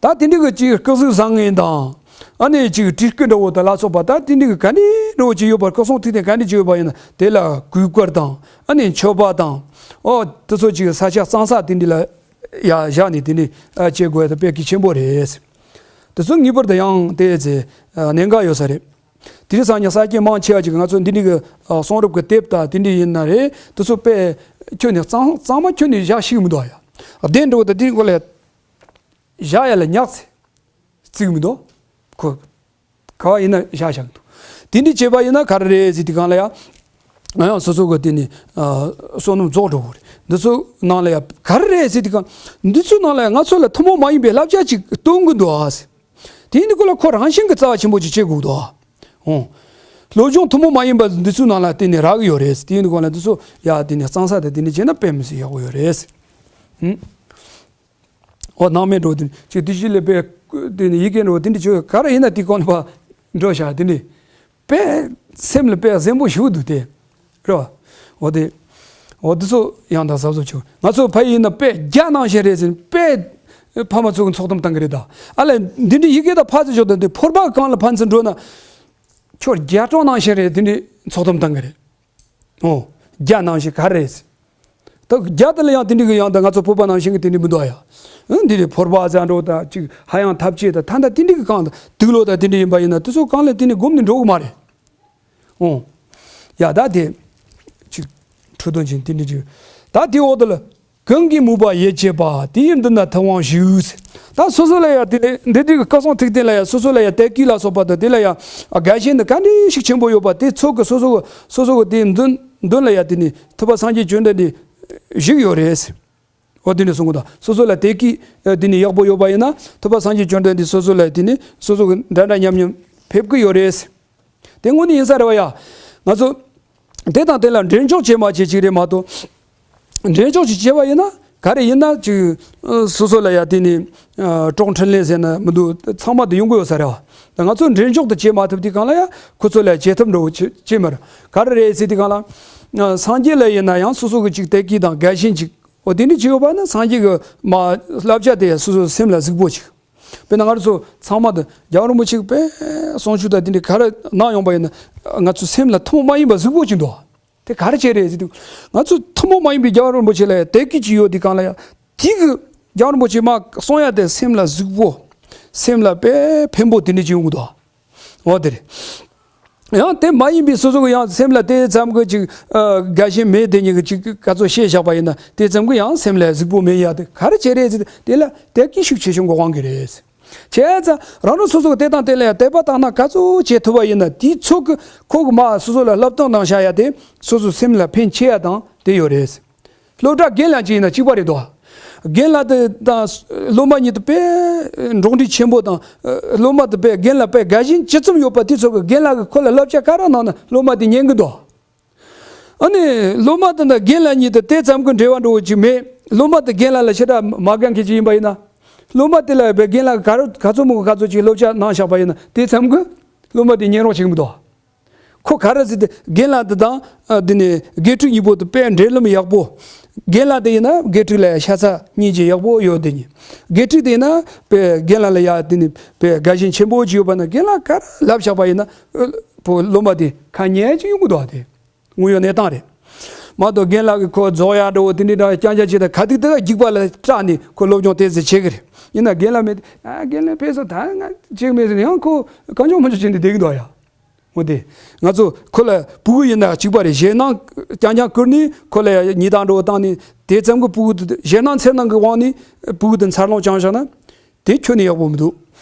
ཏེ། ད་དེ་འདྲ་གི་ཅིག་སྐུ་གཟུགས་བཟང་ངན་དང་ཨ་ནི་ཅིག་སྤྲུལ་སྐུ་འདྲ་བོ་དང་ལ་སོགས་པ་ད་དེ་འདྲ་གི་ག་འདྲ་འདྲ་བོ་ཅིག་ཡོད་པར་སྐུ་གསུང་ཐུགས་རྟེན་ག་འདྲ་ཅིག་ཡོད་པ་ཡིན་ན་དེ་ལ་གུས་བཀུར་དང་ཨ་ནི་མཆོད་པ་དང་འོ་དེ་ཚོ་ཅིག་ས་ཆ་གཙང་ས་དེ་འདྲ་ལ། ཡ་བཞག་ནས་དེ་འདྲའི་ཨ་བྱེད་དགོས་ཡ་དེ་དཔེ་གལ་ཆེན་པོ་རེད། དེ་ཚོ་ངེས་པར་དུ་ཡང་དེ་ཚེ་ཨ་གནད་འགག་ཡོད་ས་རེད། དེ་རིང་སང་ཉིན་ས་སྐྱེས་མང་ཆེ་བ་ཅིག་ང་ཚོ་འདི་འདྲའི་གི་ཨ་གསུང་རབ་ཀྱི་དེབ་དང་དེ་འདྲའི་ཡིན་ན་རེད། དེ་ཚོ་དཔེ་ཁྱོན་ནས་གཙང་གཙང་མ་ཁྱོན་ནས་བཞག་ཤེས་ཀྱི་མི་འདུག་ཨ་ཡ། བདེན་འགྲོ་དང་དེའི་སྐོར་ལ་བཞག་ཡ་ལ་ཉག་ཚེ་བརྩི་གི་མི་འདུག་ཁོ། ག་བ་ཡིན་ན་བཞག་བཞག་གི་འདུག་དེ་འདྲ་བྱས་པ་ཡིན་ན་ག་རེ་རེད་ཟེར་དུས་སྒང་ལ་ཡ། ང་ཡང་སོ་སོ་གི་དེ་ནི་ཨ་བསོད་ནམས་རྫོགས་འགྲོ་གི་རེད། འདི་ཚོ་ནང་ལ་ཡ་ག་རེ་རེད་ཟེར་དུས་སྒང་། འདི་ཚོའི་ནང་ལ་ཡ་ང་ཚོ་ལ་ཐུན་མོང་མ་ཡིན་པའི་བསླབ་བྱ་ཅིག་སྟོན་གི་འདུག་ཨ་ཟེར། དེ་ཡིན་དུས་སྐོར་ལ་ཁོ་རང་བཞིན་གྱི་རྩ་བ་ཆེན་པོ་ཅིག་བྱེད་དགོས་འདུག་ཨ། འོང་། སློབ་སྦྱོང་ཐུན་མོང་མ་ཡིན་པ་འདི་ཚོའི་ནང་ལ་བརྟེན་ནས་རག་གི་ཡོད་རེད། དེ་ཡིན་དུས་སྒང་ལ་འདི་ཚོ་ཡ་དེ་ནི་གཙང་ས་དང་དེ་འདྲ་བྱས་ན་དཔེ་མི་སྲིད་ཡག་པོ་ཡོད་རེད། ཧུམ། འོ་སྣང་མེད་འགྲོ་དེ་ཅིག་དེ་ཤི་ལས་པའི་དེ་ནི་ཡི་གེ་འགྲོ་དེ་འདྲ་བྱོས་ག་རེ་ཡིན་ན་དེ་གོང་ནས་ཕར་འགྲོ་བྱ་དེ་ནི་དཔེ་སེམས་ལ་དཔེ་གཟན་པོ་ཞིག་འདུག་དེ་རེད་བ། འོ་དེ་འོ་དེ་ཚོ་ཡང་དག་གཟབ་གཟབ་བྱོས། ང་ཚོ་ཕ་ཡིན་ན་དཔེ་རྒྱ་ནང་བཞིན་རེད་ཟེར་དཔེ་ཕ་མ་ཚོ་གི་ཚོགས་གཏམ་བཏང་གི་རེད་ད། ཨ་ལས་འདི་འདྲའི་ཡི་གེ་དང་ཕ་ཚོ་ཆོག་དང་དེ་ཕོར་པ་གང་ལ་ཕན་ཚུན་འགྲོ་ན་ཁྱོད་རྒྱ་གྲོང་ནང་བཞིན་རེད་དེ་འདྲའི་ཚོགས་གཏམ་བཏང་གི་རེད། ཨོ། རྒྱ་ནང་བཞིན་ག་རེ་རེད། ད་རྒྱ་དེ་ལ་ཡང་དེ་འདྲ་གི་ཡང་ད་ང་ཚོ་བོད་པ་ནང་བཞིན་གི་དེ་འདྲ་མི་འདུག་ཨ་ཡ། ཨ་འདི་རེད་ཕོར་པ་ཟ་འགྲོ་ད་ཅིག་ཧ་ཡང་ཐབས་ཆེ་ད་ད་ད་དེ་འདྲ་གི་གང་ད་དུག་ལོག་ད་དེ་འདྲ་ཡིན་པ་ཡིན་ན་དེ་ཚོ་གང་ལ་དེ་ནི་སྒོམ་ནས་འགྲོ་གི་མ་རེད། ཨོ། ཡ་ད་དེ། ཅིག་འཕྲོད་དོན་ཅན་དེ་འདྲ་ཅིག་ད་དེ་འོག་ད་ལ། གང་གིས་མོས་པ་ཡིད་ཆེས་པ། དེ་ཡིས་འདི་ན་ཐུབ་དབང་ཞུས། ད་སོ་སོ་ལ་ཡ་དེ་ནས་འདི་འདྲའི་གི་སྐལ་བཟང་ཐུགས་རྟེན་ལ་ཡ་སོ་སོ་ལ་ཡ་དད་གུས་ལ་སོགས་པ་དང་དེ་ལ་ཡ་དགའ་ཞེན་དང་ག་འདྲ་ཞིག་ཆེན་པོ་ཡོད་པ་དེ་ཚོགས་ཀྱི་སོ་སོ་གི་སོ་སོ་གི་དེའི་མདུན་མདུན་ལ་ཡ་དེ་ནས་ཐུབ་པ་སངས་རྒྱས་བཅོམ་ལྡན་འདས་བཞུགས་ཡོད་རེད། འོ་དེ་ནས་གསུང་གི་འདུག་སོ་སོ་ལ་དད་གུས་དེ་ནས་ཡག་པོ་ཡོད་པ་ཡིན་ན་ཐུབ་པ་སངས་རྒྱས་བཅོམ་ལྡན་འདས་སོ་སོ་ལ་དེ་ནས་སོ་སོ་གི་འདྲ་འདྲ་མཉམ་མཉམ་ཕེབས་ཀྱི་ཡོད་རེད། དེ་དངོས་གནས་ཡིན་ས་རེད་བ་ཡ། ང་ཚོ་དེ་དང་དེ་ལ་འདྲེན་འཇོག་བྱེད་མ་བྱེད་ཅིག་རེད་མ་གཏོགས། འདྲེན་འཇོག་ཅིག་བྱེད་པ་ཡིན་ན་ག་རེ་ཡིན་ན་ཅིག་སོ་སོ་ལ་ཡ་དེ་ནི་གྲོགས་འཕྲིན་ལས་ཟེར་ན་མི་འདུག་ཚང་མ་དེ་ཡོང་གི་ཡོད་ས་རེད་བ། ད་ང་ཚོ་འདྲེན་འཇོག་དེ་བྱེད་མ་ཐུབ་དུས་སྒང་ལ་ཡ་ཁོ་ཚོ་ལ་བྱེད་ཐབས་འདྲ་བོ་བྱེད་བྱེད་མ་རེད། ག་རེ་རེད་ཟེར་དུས་སྒང་ལ། སངས་རྒྱས་ལ་ཡིན་ན་ཡང་སོ་སོ་གི་ཅིག་དད་གུས་དང་དགའ་ཞེན་ཅིག་འོ་དེ་འདྲ་ཅིག་ཡོད་པ་ན་སངས་རྒྱས་ཀྱི་མ་བསླབ་བྱ་དེ་སོ་སོའི་སེམས་ལ་གཟིགས་པོ་ཅིག་དཔེར་ན་ང་ཚོ་ཚང་མ་དང་རྒྱལ་བ་རིན་པོ་ཆེ་གི་དཔེ་གསུང་ཆོས་དང་དེ་འདྲའི་ག་རེ་གནང་ཡོང་པ་ཡིན་ན་ང་ཚོ་སེམས་ལ་ཐུན་མོང་མ་ཡིན་པ་གཟིགས་པོ་ཅིག་འདུག་དེ་ག་རེ་བྱས་རེད་ཟེར་དུས་ང་ཚོ་ཐུན་མོང་མ་ཡིན་པའི་རྒྱལ་བ་རིན་པོ་ཆེ་ལ་ཡང་དད་གུས་ཅིག་ཡོད་དུས་སྒང་ལ་ཡང་དེ་གི་རྒྱལ་བ་རིན་པོ་ཆེ་མ་གསུང་ཡ་དེ་སེམས་ལ་གཟིགས་པོ་སེམས་ལ་དཔེ་ཕན་པོ་དེ་འདྲ་ཅིག་ཡོང་གི་འདུག་འོ་དེ་རེད། ཡང་དེ་མ་ཡིན་པའི་སོ་སོ་གི་ཡང་སེམས་ལ་དེ་ཙམ་གི་ཅིག་ཨ་དགའ་ཞེན་མེད་དེ་ཉིད་ཀྱི་ཅིག་ག་ཚོད་བཤད་བཞག་པ་ཡིན་ན་དེ་ཙམ་གི་ཡང་སེམས་ལ་གཟིགས་པོ་མེད་ཡ་དེ་ག་རེ་བྱས་རེད་ཟེར་དེ་ལ་དད་གུས་ཤུགས་ཆེ་ཆུང་གི་དབང་གིས་རེད། བྱས་ཙང་རང་རང་སོ་སོ་གི་དེ་དང་དེ་ལ་ཡང་དད་པ་བཏང་ན་ག་ཚོད་བྱེད་ཐུབ་པ་ཡིན་ན་དེའི་ཚོད་ཀྱི་ཁོ་གི་མ་སོ་སོ་ལ་བསླབ་སྟོན་གནང་བཞག་ཡ་དེ་སོ་སོ་སེམས་ལ་ཕན་ཆེ་ཡ་དང་དེ་ཡོད་རེད། སློབ་གྲྭ་རྒན་ལགས་ཅིག་ཡིན་ན་གཅིག་པ་རེད་དོ། རྒན་ལགས་དེ་དང་སློབ་མ་གཉིས་དེ་དཔེ་འགྲོགས་འདྲིས་ཆེན་པོ་དང་སློབ་མ་དེ་དཔེ་རྒན་ལགས་དཔེ་དགའ་ཞེན་ཇི་ཙམ་ཡོད་པ་དེ་ཚོ་གི་རྒན་ལགས་ཀྱིས་ཁོ་ལ་བསླབ་བྱ་ག་རེ་གནང་ན་སློབ་མ་དེ་ཉན་གི་འདུག་ཨ་ནི་སློབ་མ་དེ་དང་རྒན་ལགས་གཉིས་དེ་དེ་ཙམ་གི་འབྲེལ་བ་འགྲོ་བ་ཅིག་མེད། སློབ་མ་དེ་རྒན་ལགས་ལ་ཞེ་དྲག་མ་དགའ་མཁན་ཅིག་ཡིན་པ་ཡིན་ན། སློབ་མ་དེ་ལ་དཔེ་རྒན་ལགས་ག་རེ་ག་ཚོད་མོ་ག་ཚོད་ཅིག་སློབ་བྱ་གནང་བཞག་པ་ཡིན་ན་དེ་ཙམ་གི་སློབ་མ་དེ་ཉན་རོགས་བྱེད་གི་མི་འདུག་ཁོ་ག་རེ་ཟེར་ཏེ་རྒན་ལགས་འདི་དང་ཨ་འདི་ནས་དགེ་ཕྲུག་གཉིས་པོ་དེ་དཔེ་འབྲེལ་ལམ་ཡག་པོ། རྒན་ལགས་དེ་ཡིན་ན་དགེ་ཕྲུག་ལ་ཤ་ཚ་སྙིང་རྗེ་ཡག་པོ་ཡོད་དེ་ཉིད། དགེ་ཕྲུག་དེ་ཡིན་ན་དཔེ་རྒན་ལགས་ལ་ཡ་དེ་ནས་དཔེ་དགའ་ཞེན་ཆེན་པོ་ཅིག་ཡོད་པ་ན་རྒན་ལགས་ག་རེ་ལབ་བཞག་པ་ཡིན་ན་ཨ་བོ་སློབ་མ་དེ་ཁ་ཉན་ཅིག་ཡོང་གི་འདུག་ཨ་དེ་དངོས་ཡོད་གནས་སྟངས་རེད། མ་གཏོགས་རྒན་ལགས་ཀྱིས་ཁོ་རྫོགས་ཡག་འདྲ་བོ་དེ་འདྲའི་འདྲ་རྐྱང་རྐྱང་བྱས་ཏེ་ག་དུས་དེ་ག་རྒྱུག་པ་ལ་སྐྲག་ནས་ཁོ་སློབ་སྦྱོང་ཏོག་ཙམ་བྱེད་ཀྱི་རེད། ཡིན་ན་རྒན་ལགས་མེད་དེ། ཨ། རྒན་ལགས་ཕེབས་སོང་། ད་ང་བྱེད་མེད་ཟེར་ནས་ཡང་ཁོ་གང་བྱུང་མང་བྱུང་བྱས་ནས་བསྡད་ཀྱི་འདུག་ཡ། འོ་དེ། ང་ཚོ་ཁོ་ལ་ཕྲུ་གུ་ཡིན་ན་གཅིག་པ་རེད། ཞེད་སྣང་རྐྱང་རྐྱང་བསྐུར་ནས་ཁོ་ལ་ཡ་ཉེས་རྡུང་འདྲ་བོ་བཏང་ནས་དེ་ཙམ་གྱིས་ཕྲུ་གུ་དེ་ཞེད་སྣང་འཚེར་སྣང་གི་དབང་ནས་ཕྲུ་གུ་དེ་འཚར་ལོངས་བྱུང་བཞག་ན། དེ་ཁྱོན་ནས་ཡག་པོ་མི་འདུག་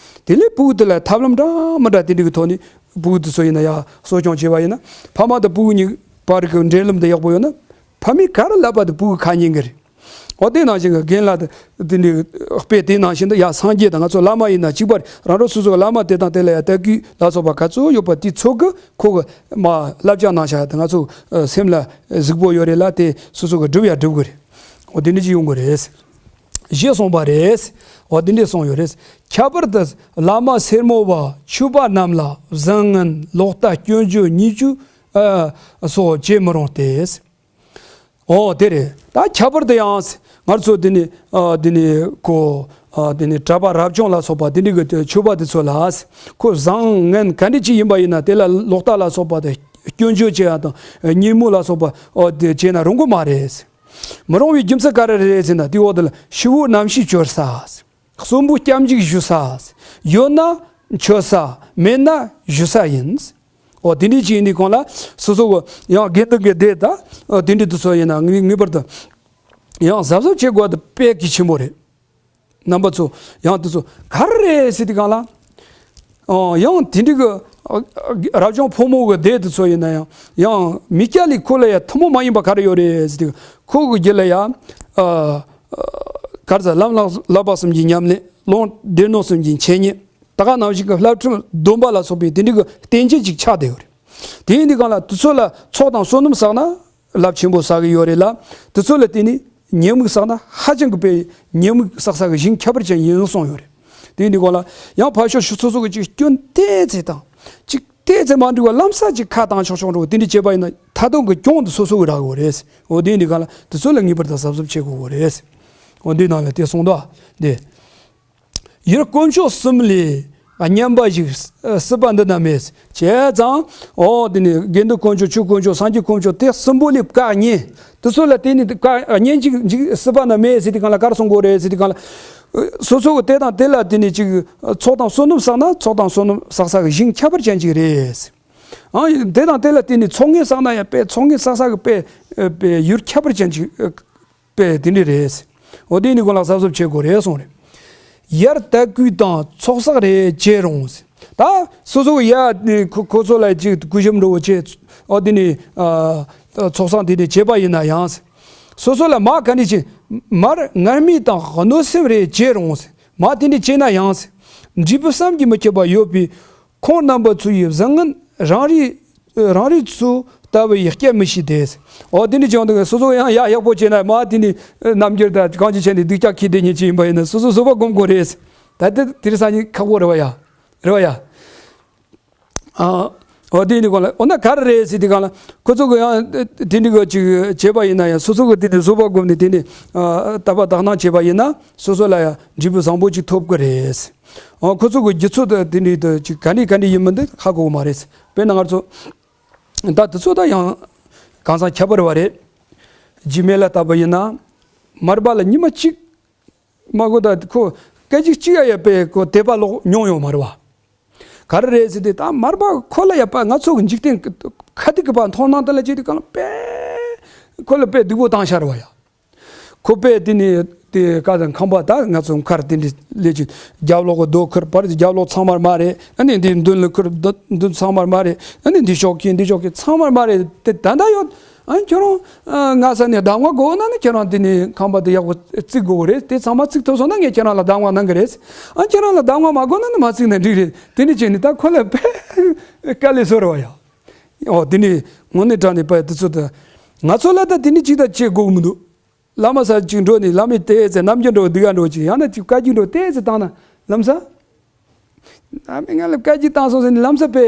དེ་ལས་ཕྲུ་གུ་དེ་ལ་ཐབས་ལམ་འདྲ་མི་འདྲ་དེ་འདྲ་གི་ཐོག་ནས་ཕྲུ་གུ་དེ་ཚོ་ཡིན་ན་ཡ་གསོ་སྐྱོང་བྱས་པ་ཡིན་ན། ཕ་མ་དང་ཕྲུ་གུ་གཉིས་བར་གྱི་འབྲེལ་ལམ་དེ་ཡག་པོ་ཡོད་ན། ཕ་མས་ག་རེ་ལབ་པ་དེ་ཕྲུ་གུས་ཁ་ཉན་གྱི་རེད། འོ་དེ་ནང་བཞིན་གྱི་རྒན་ལགས་དེ་འདྲའི་དཔེ་དེ་ནང་བཞིན་དུ་ཡ་སངས་རྒྱས་དང་ང་ཚོ་བླ་མ་ཡིན་ན་གཅིག་པ་རེད། རང་རང་སོ་སོའི་བླ་མ་དེ་དང་དེ་ལ་ཡ་ལྟ་སྐུལ་ལ་སོགས་པ་ག་ཚོད་ཡོད་པ་དེ་ཚོ་གི་ཁོ་གི་མ་བསླབ་བྱ་གནང་བཞག་དེ་ང་ཚོ་སེམས་ལ་གཟིགས་པོ་ཡོད་རེད་ལ། དེ་སོ་སོ་གི་སྒྲུབ་ཡ་སྒྲུབ་དགོས་རེད། འོ་དེ་འདྲ་ཅིག་ཡོང་དགོས་རེད། ཞེས་གསུངས་པ་རེད། འོ་དེ་འདྲས་གསུངས་ཡོད་རེད། ཁྱད་པར་དུ་བླ་མ་སེར་མོ་བ་ཆོས་པ་རྣམས་ལ་བཟང་ངན་ལོག་ལྟ་སྐྱོན་བརྗོད་ཉེས་བྱུས་ཨ་སོགས་བྱེད་མི་རུང་སྟེ། འོ་དེ་རེད། ད་ཁྱད་པར་དུ་ཡང་ང་ཚོ་འདི་ནི་ཨ་འདི་ནི་ཁོ་ཨ་འདི་ནི་གྲྭ་པ་རབ་བྱུང་ལ་སོགས་པ་འདི་འདྲ་གི་ཆོས་པ་འདི་ཚོ་ལ་ཁོ་བཟང་ངན་ག་འདྲ་ཅིག་ཡིན་པ་ཡིན་ན་དེ་ལ་ལོག་ལྟ་ལ་སོགས་པ་དེ་སྐྱོན་བརྗོད་བྱེད་ཡ་དང་ཉེས་མོ་ལ་སོགས་པ་འོ་དེ་བྱས་ན་རུང་གི་མ་རེད། མི་རུང་བའི་རྒྱུ་མཚན་ག་རེ་རེད་ཟེར་ན། དེའི་འོག་ཏུ་ལ་ཤི་བོ་རྣམ་ཤེས་བཅོལ་ས། གསོན་པོ་སྐྱབས་འཇུག་ཞུ་ས། ཡོད་ན་མཆོད་ས། མེད་ན་ཞུ་ས་ཡིན། འོ་དེ་འདྲའི་ཅིག་ཡིན་དུས་གང་ལ་སོ་སོ་གི་ཡང་དགེ་འདུན་གྱི་སྡེ་ད་འོ་དེ་འདྲའི་དུས་ཚོད་ཡིན་ན་ངེས་ངེས་པར་དུ་ཡང་གཟབ་གཟབ་བྱེད་དགོས་པ་དེ་དཔེ་གལ་ཆེན་པོ་རེད། རྣམ་པ་ཚོ་ཡང་དེ་ཚོ་ག་རེ་རེད་ཟེར་དུས་གང་ལ། ཨོ་ཡང་དེ་འདྲ་གི་ཨ་ཨ་རབ་བྱུང་ཕོ་མོ་གི་སྡེ་དེ་ཚོ་ཡིན་ན་ཡང་ཡང་མི་སྐྱ་ལས་ཁོ་ལ་ཡང་ཐུན་མོང་མ་ཡིན་པ་ག་རེ་ཡོད་རེད་ཟེར་དུས་ཁོ་གི་རྒྱུད་ལ་ཡང་ཨ་ཨ་ག་རེ་ཟེར་ལམ་ལྷག་ལྷག་པ་གསུམ་གྱི་ཉམས་ལེན། ལུང་སྡེ་སྣོད་གསུམ་གྱི་འཆད་ཉན། ད་ག་ནང་བཞིན་གྱི་བསླབ་ཁྲིམས་སྡོམ་པ་ལ་སོགས་པའི་དེ་འདྲ་གི་རྟེན་ཅན་ཅིག་ཆགས་བསྡད་ཡོད་རེད། དེ་ཡིན་དུས་གང་ལ་དེ་ཚོ་ལ་ཚོགས་དང་བསོད་ནམས་བསགས་ན། རླབས་ཆེན་པོ་བསགས་ཀྱི་ཡོད་རེད་ལ། དེ་ཚོ་ལ་བརྟེན་ནས་ཉེས་དམིགས་བསགས་ན་ཧ་ཅང་གི་དཔེ་ཉེས་དམིགས་བསགས་ས་གི་ཞིང་ཁྱད་པར་ཅན་ཡིན་གསུངས་ཡོད་རེད། དེ་ཡིན་དུས་གང་ལ་ཡང་ཕར་ཕྱོགས་སོ་སོ་གི་ཅིག་སྐྱོན་ཏོག་ཙམ་དང་། ཅིག་ཏོག་ཙམ་མ་འགྲིག་པ་ལམ་སང་ཅིག་ཁ་བཏང་ཆོག་ཆོག་འགྲོ་དེ་འདྲ་བྱས་པ་ཡིན་ན་ད་དུང་གི་གྱོང་དེ་སོ་སོ་གི་རག་གི་རེད། འོ་དེ་ཡིན་དུས་གང་ལ་དེ་ཚོ་ལ་ངེས་པར་དུ་གཟབ་གཟབ་བྱེད་དགོས་གི་རེད། འོ་འདི་ནང་ལ་དེ་གསུངས་འདུག་དེ། ཡུལ་དཀོན་མཆོག་གསུམ་ལས་སྙན་པ་ཞིག་སྲིད་པ་འདི་ན་མེད། བྱས་ཙང་འོ་དེ་ནི་དགེ་འདུན་དཀོན་མཆོག་ཆོས་དཀོན་མཆོག་སངས་རྒྱས་དཀོན་མཆོག་དེ་གསུམ་པོ་ལས་བཀའ་ཉན། དེ་ཚོ་ལ་བརྟེན་ནས་བཀའ་ཉན་ཅིག་ཅིག་སྲིད་པ་ན་མེད་ཟེར་དུས་གང་ལ་ག་རེ་གསུང་དགོས་རེད་ཟེར་དུས་གང་ལ། སོ་སོ་གི་དེ་དང་དེ་ལ་བརྟེན་ནས་ཅིག་ཚོགས་དང་བསོད་ནམས་བསགས་ན་ཚོགས་དང་བསོད་ནམས་བསགས་ས་གི་ཞིང་ཁྱད་པར་ཅན་ཅིག་རེད། ཨང་དེ་དང་དེ་ལ་བརྟེན་ནས་ཚོགས་ངན་བསགས་ན་ཡང་དཔེ་ཚོགས་ངན་བསགས་ས་གི་དཔེ་དཔེ་ཡུལ་ཁྱད་པར་ཅན་ཅིག་དཔེ་དེ་འདྲ་རེད། འོ་དེ་ནི་ཁོ་ལ་གཟབ་གཟབ་བྱེད་དགོས་རེད་གསུངས་རེད། ཡར་ལྟ་སྐུལ་དང་ཚོགས་བསགས་རེ་བྱེད་རུང་། ད་སོ་སོ་ཡ་ནི་ཁོ་ཁོ་ཚོ་ལ་ཅིག་སྐུ་ཞབས་འགྲོ་བོ་བྱེད། འོ་དེ་ནི་ཨ་ཚོགས་བསགས་དེ་འདྲ་བྱེད་པ་ཡིན་ན་ཡང་། སོ་སོ་ལ་མ་ག་ནི་ཅི་མར་ངར་སྨྲས་དང་གནོད་སེམས་རེ་བྱེད་རུང་། མ་དེ་འདྲ་བྱེད་ན་ཡང་། འབྲས་བུ་བསམ་གྱིས་མི་ཁྱབ་པ་ཡོད་པས། ཁོང་རྣམ་པ་ཚོ་ཡི་བཟང་ངན་རང་རེ་རང་རེ་ཚོ་ལྟ་བུ་ཡི་སྐྱེ་མི་ཤེས་ཏེ། འོ་དེ་འདྲ་བྱུང་འདུག་སོ་སོ་ཡང་ཡག་ཡག་པོ་བྱས་ན་མ་དེ་ནི་རྣམ་འགྱུར་དང་གང་ཅི་བྱས་ནས་སྡུག་ཅག་ཁྱེར་བསྡད་མཁན་ཅིག་ཡིན་པ་ཡིན་ན་སོ་སོ་བཟོད་པ་སྒོམ་དགོས་རེད། ད་ལྟ་དེ་རིང་སང་ཉིན་ཁག་པོ་རེད་བ་ཡ། རེད་བ་ཡ། ཨ། འོ་དེ་ནི་གང་ལ་འོ་ན་ག་རེ་རེད་ཟེར་དུས་གང་ལ་ཁོ་ཚོ་གི་ཡང་དེ་འདྲ་གི་ཅིག་བྱས་པ་ཡིན་ན་ཡང་སོ་སོ་གི་དེ་འདྲ་བཟོད་པ་སྒོམ་ནས་དེ་འདྲ་ཨ་དག་པ་དག་སྣང་བྱས་པ་ཡིན་ན་སོ་སོ་ལ་ཡང་འབྲས་བུ་བཟང་པོ་ཅིག་ཐོབ་གི་རེད། ཨ་ཁོ་ཚོ་གི་རྒྱུ་ཚོད་དེ་འདྲའི་དེ་ཅིག་ག་འདྲའི་ག་འདྲའི་ཡིན་མིན་དེ་ཧ་གོ་གི་མ་རེད། དཔེར་ན་ང་ཚོ་ད་དེ་ཚོ་ད་ཡང་གང་ཟག་ཁྱད་པར་བ་རེད། འཇིགས་མེད་ལ་བལྟས་པ་ཡིན་ན་མར་པ་ལ་ཉི་མ་གཅིག་མ་གོ་ད་ཁོ་སྐད་ཅིག་གཅིག་ཡ་ཡ་པའི་ཁོ་དད་པ་ལོག་མྱོང་ཡོད་མ་རེད་བ། ག་རེ་རེད་ཟེར་དུས་ད་མར་པ་ཁོ་ལ་ཡ་པ་ང་ཚོ་གི་འཇིག་རྟེན་ཁ་ཐུག་གི་པ་མཐོང་སྣང་དེ་ལ་བྱེད་དུས་གང་ལ་དཔེ་ཁོ་ལ་དཔེ་སྡུག་པོ་བཏང་ཤར་བ་ཡ། ཁོ་པས་དེ་ནས་དེ་ཀ་དང་ཁང་པ་ད་ང་ཚོ་མཁར་དེ་འདྲ་ལས་ཀྱི་རྒྱབ་ལོགས་གི་རྡོ་ཁུར་བར་གྱི་རྒྱབ་ལོགས་ཚང་མར་མ་རེད། ཨ་ནི་འདི་མདུན་ལ་ཁུར་མདུན་མདུན་ཚང་མར་མ་རེད། ཨ་ནི་འདི་ཕྱོགས་ཀྱི་འདི་ཕྱོགས་ཀྱི་ཚང་མར་མ་རེད་དེ་ད་ལྟ་ཡོད། ཨ་ཁྱོད་རང་ང་ས་ནས་གདམ་ག་དགོས་ན་ནི་ཁྱོད་རང་དེ་ནས་ཁང་པ་དེ་ཡག་པོ་བརྩིགས་དགོས་རེད། དེ་ཚང་མ་བརྩིགས་ཐུབ་སོང་ན་ངས་ཁྱེད་རང་ལ་གདམ་ག་གནང་གི་རེད། ཨ་ཁྱེད་རང་ལ་གདམ་ག་མ་དགོས་ན་ནི་མ་བརྩིགས་ན་འགྲིག་རེད། དེ་ནི་བྱས་ནས་ད་ཁོ་ལ་དཔེ་དཀའ་ལས་བཟོ་རེད་བ་ཡ། ཨོ་དེ་ནི་དངོས་གནས་དྲང་གནས་དཔེ་དེ་ཚོ་ད་ང་ཚོ་ལ་ད་དེ་ནི་ཅིག་ད་བྱེད་དགོས་མི་འདུག་བླ་མ་ས་ཅིག་འགྲོ་ནས་བླ་མའི་ལྟས་ཚེ་རྣམ་འགྱུར་འགྲོ་སྡུག་ག་འགྲོ་ཅིག་ཡང་ན་ཅིག་བཀའ་བཀྱོན་འགྲོ་ལྟས་ཚེ་བཏང་ན་ལམ་ས། བླ་མས་ང་ལ་བཀའ་བཀྱོན་བཏང་སོང་ཟེར་ནས་ལམ་ས་དཔེ་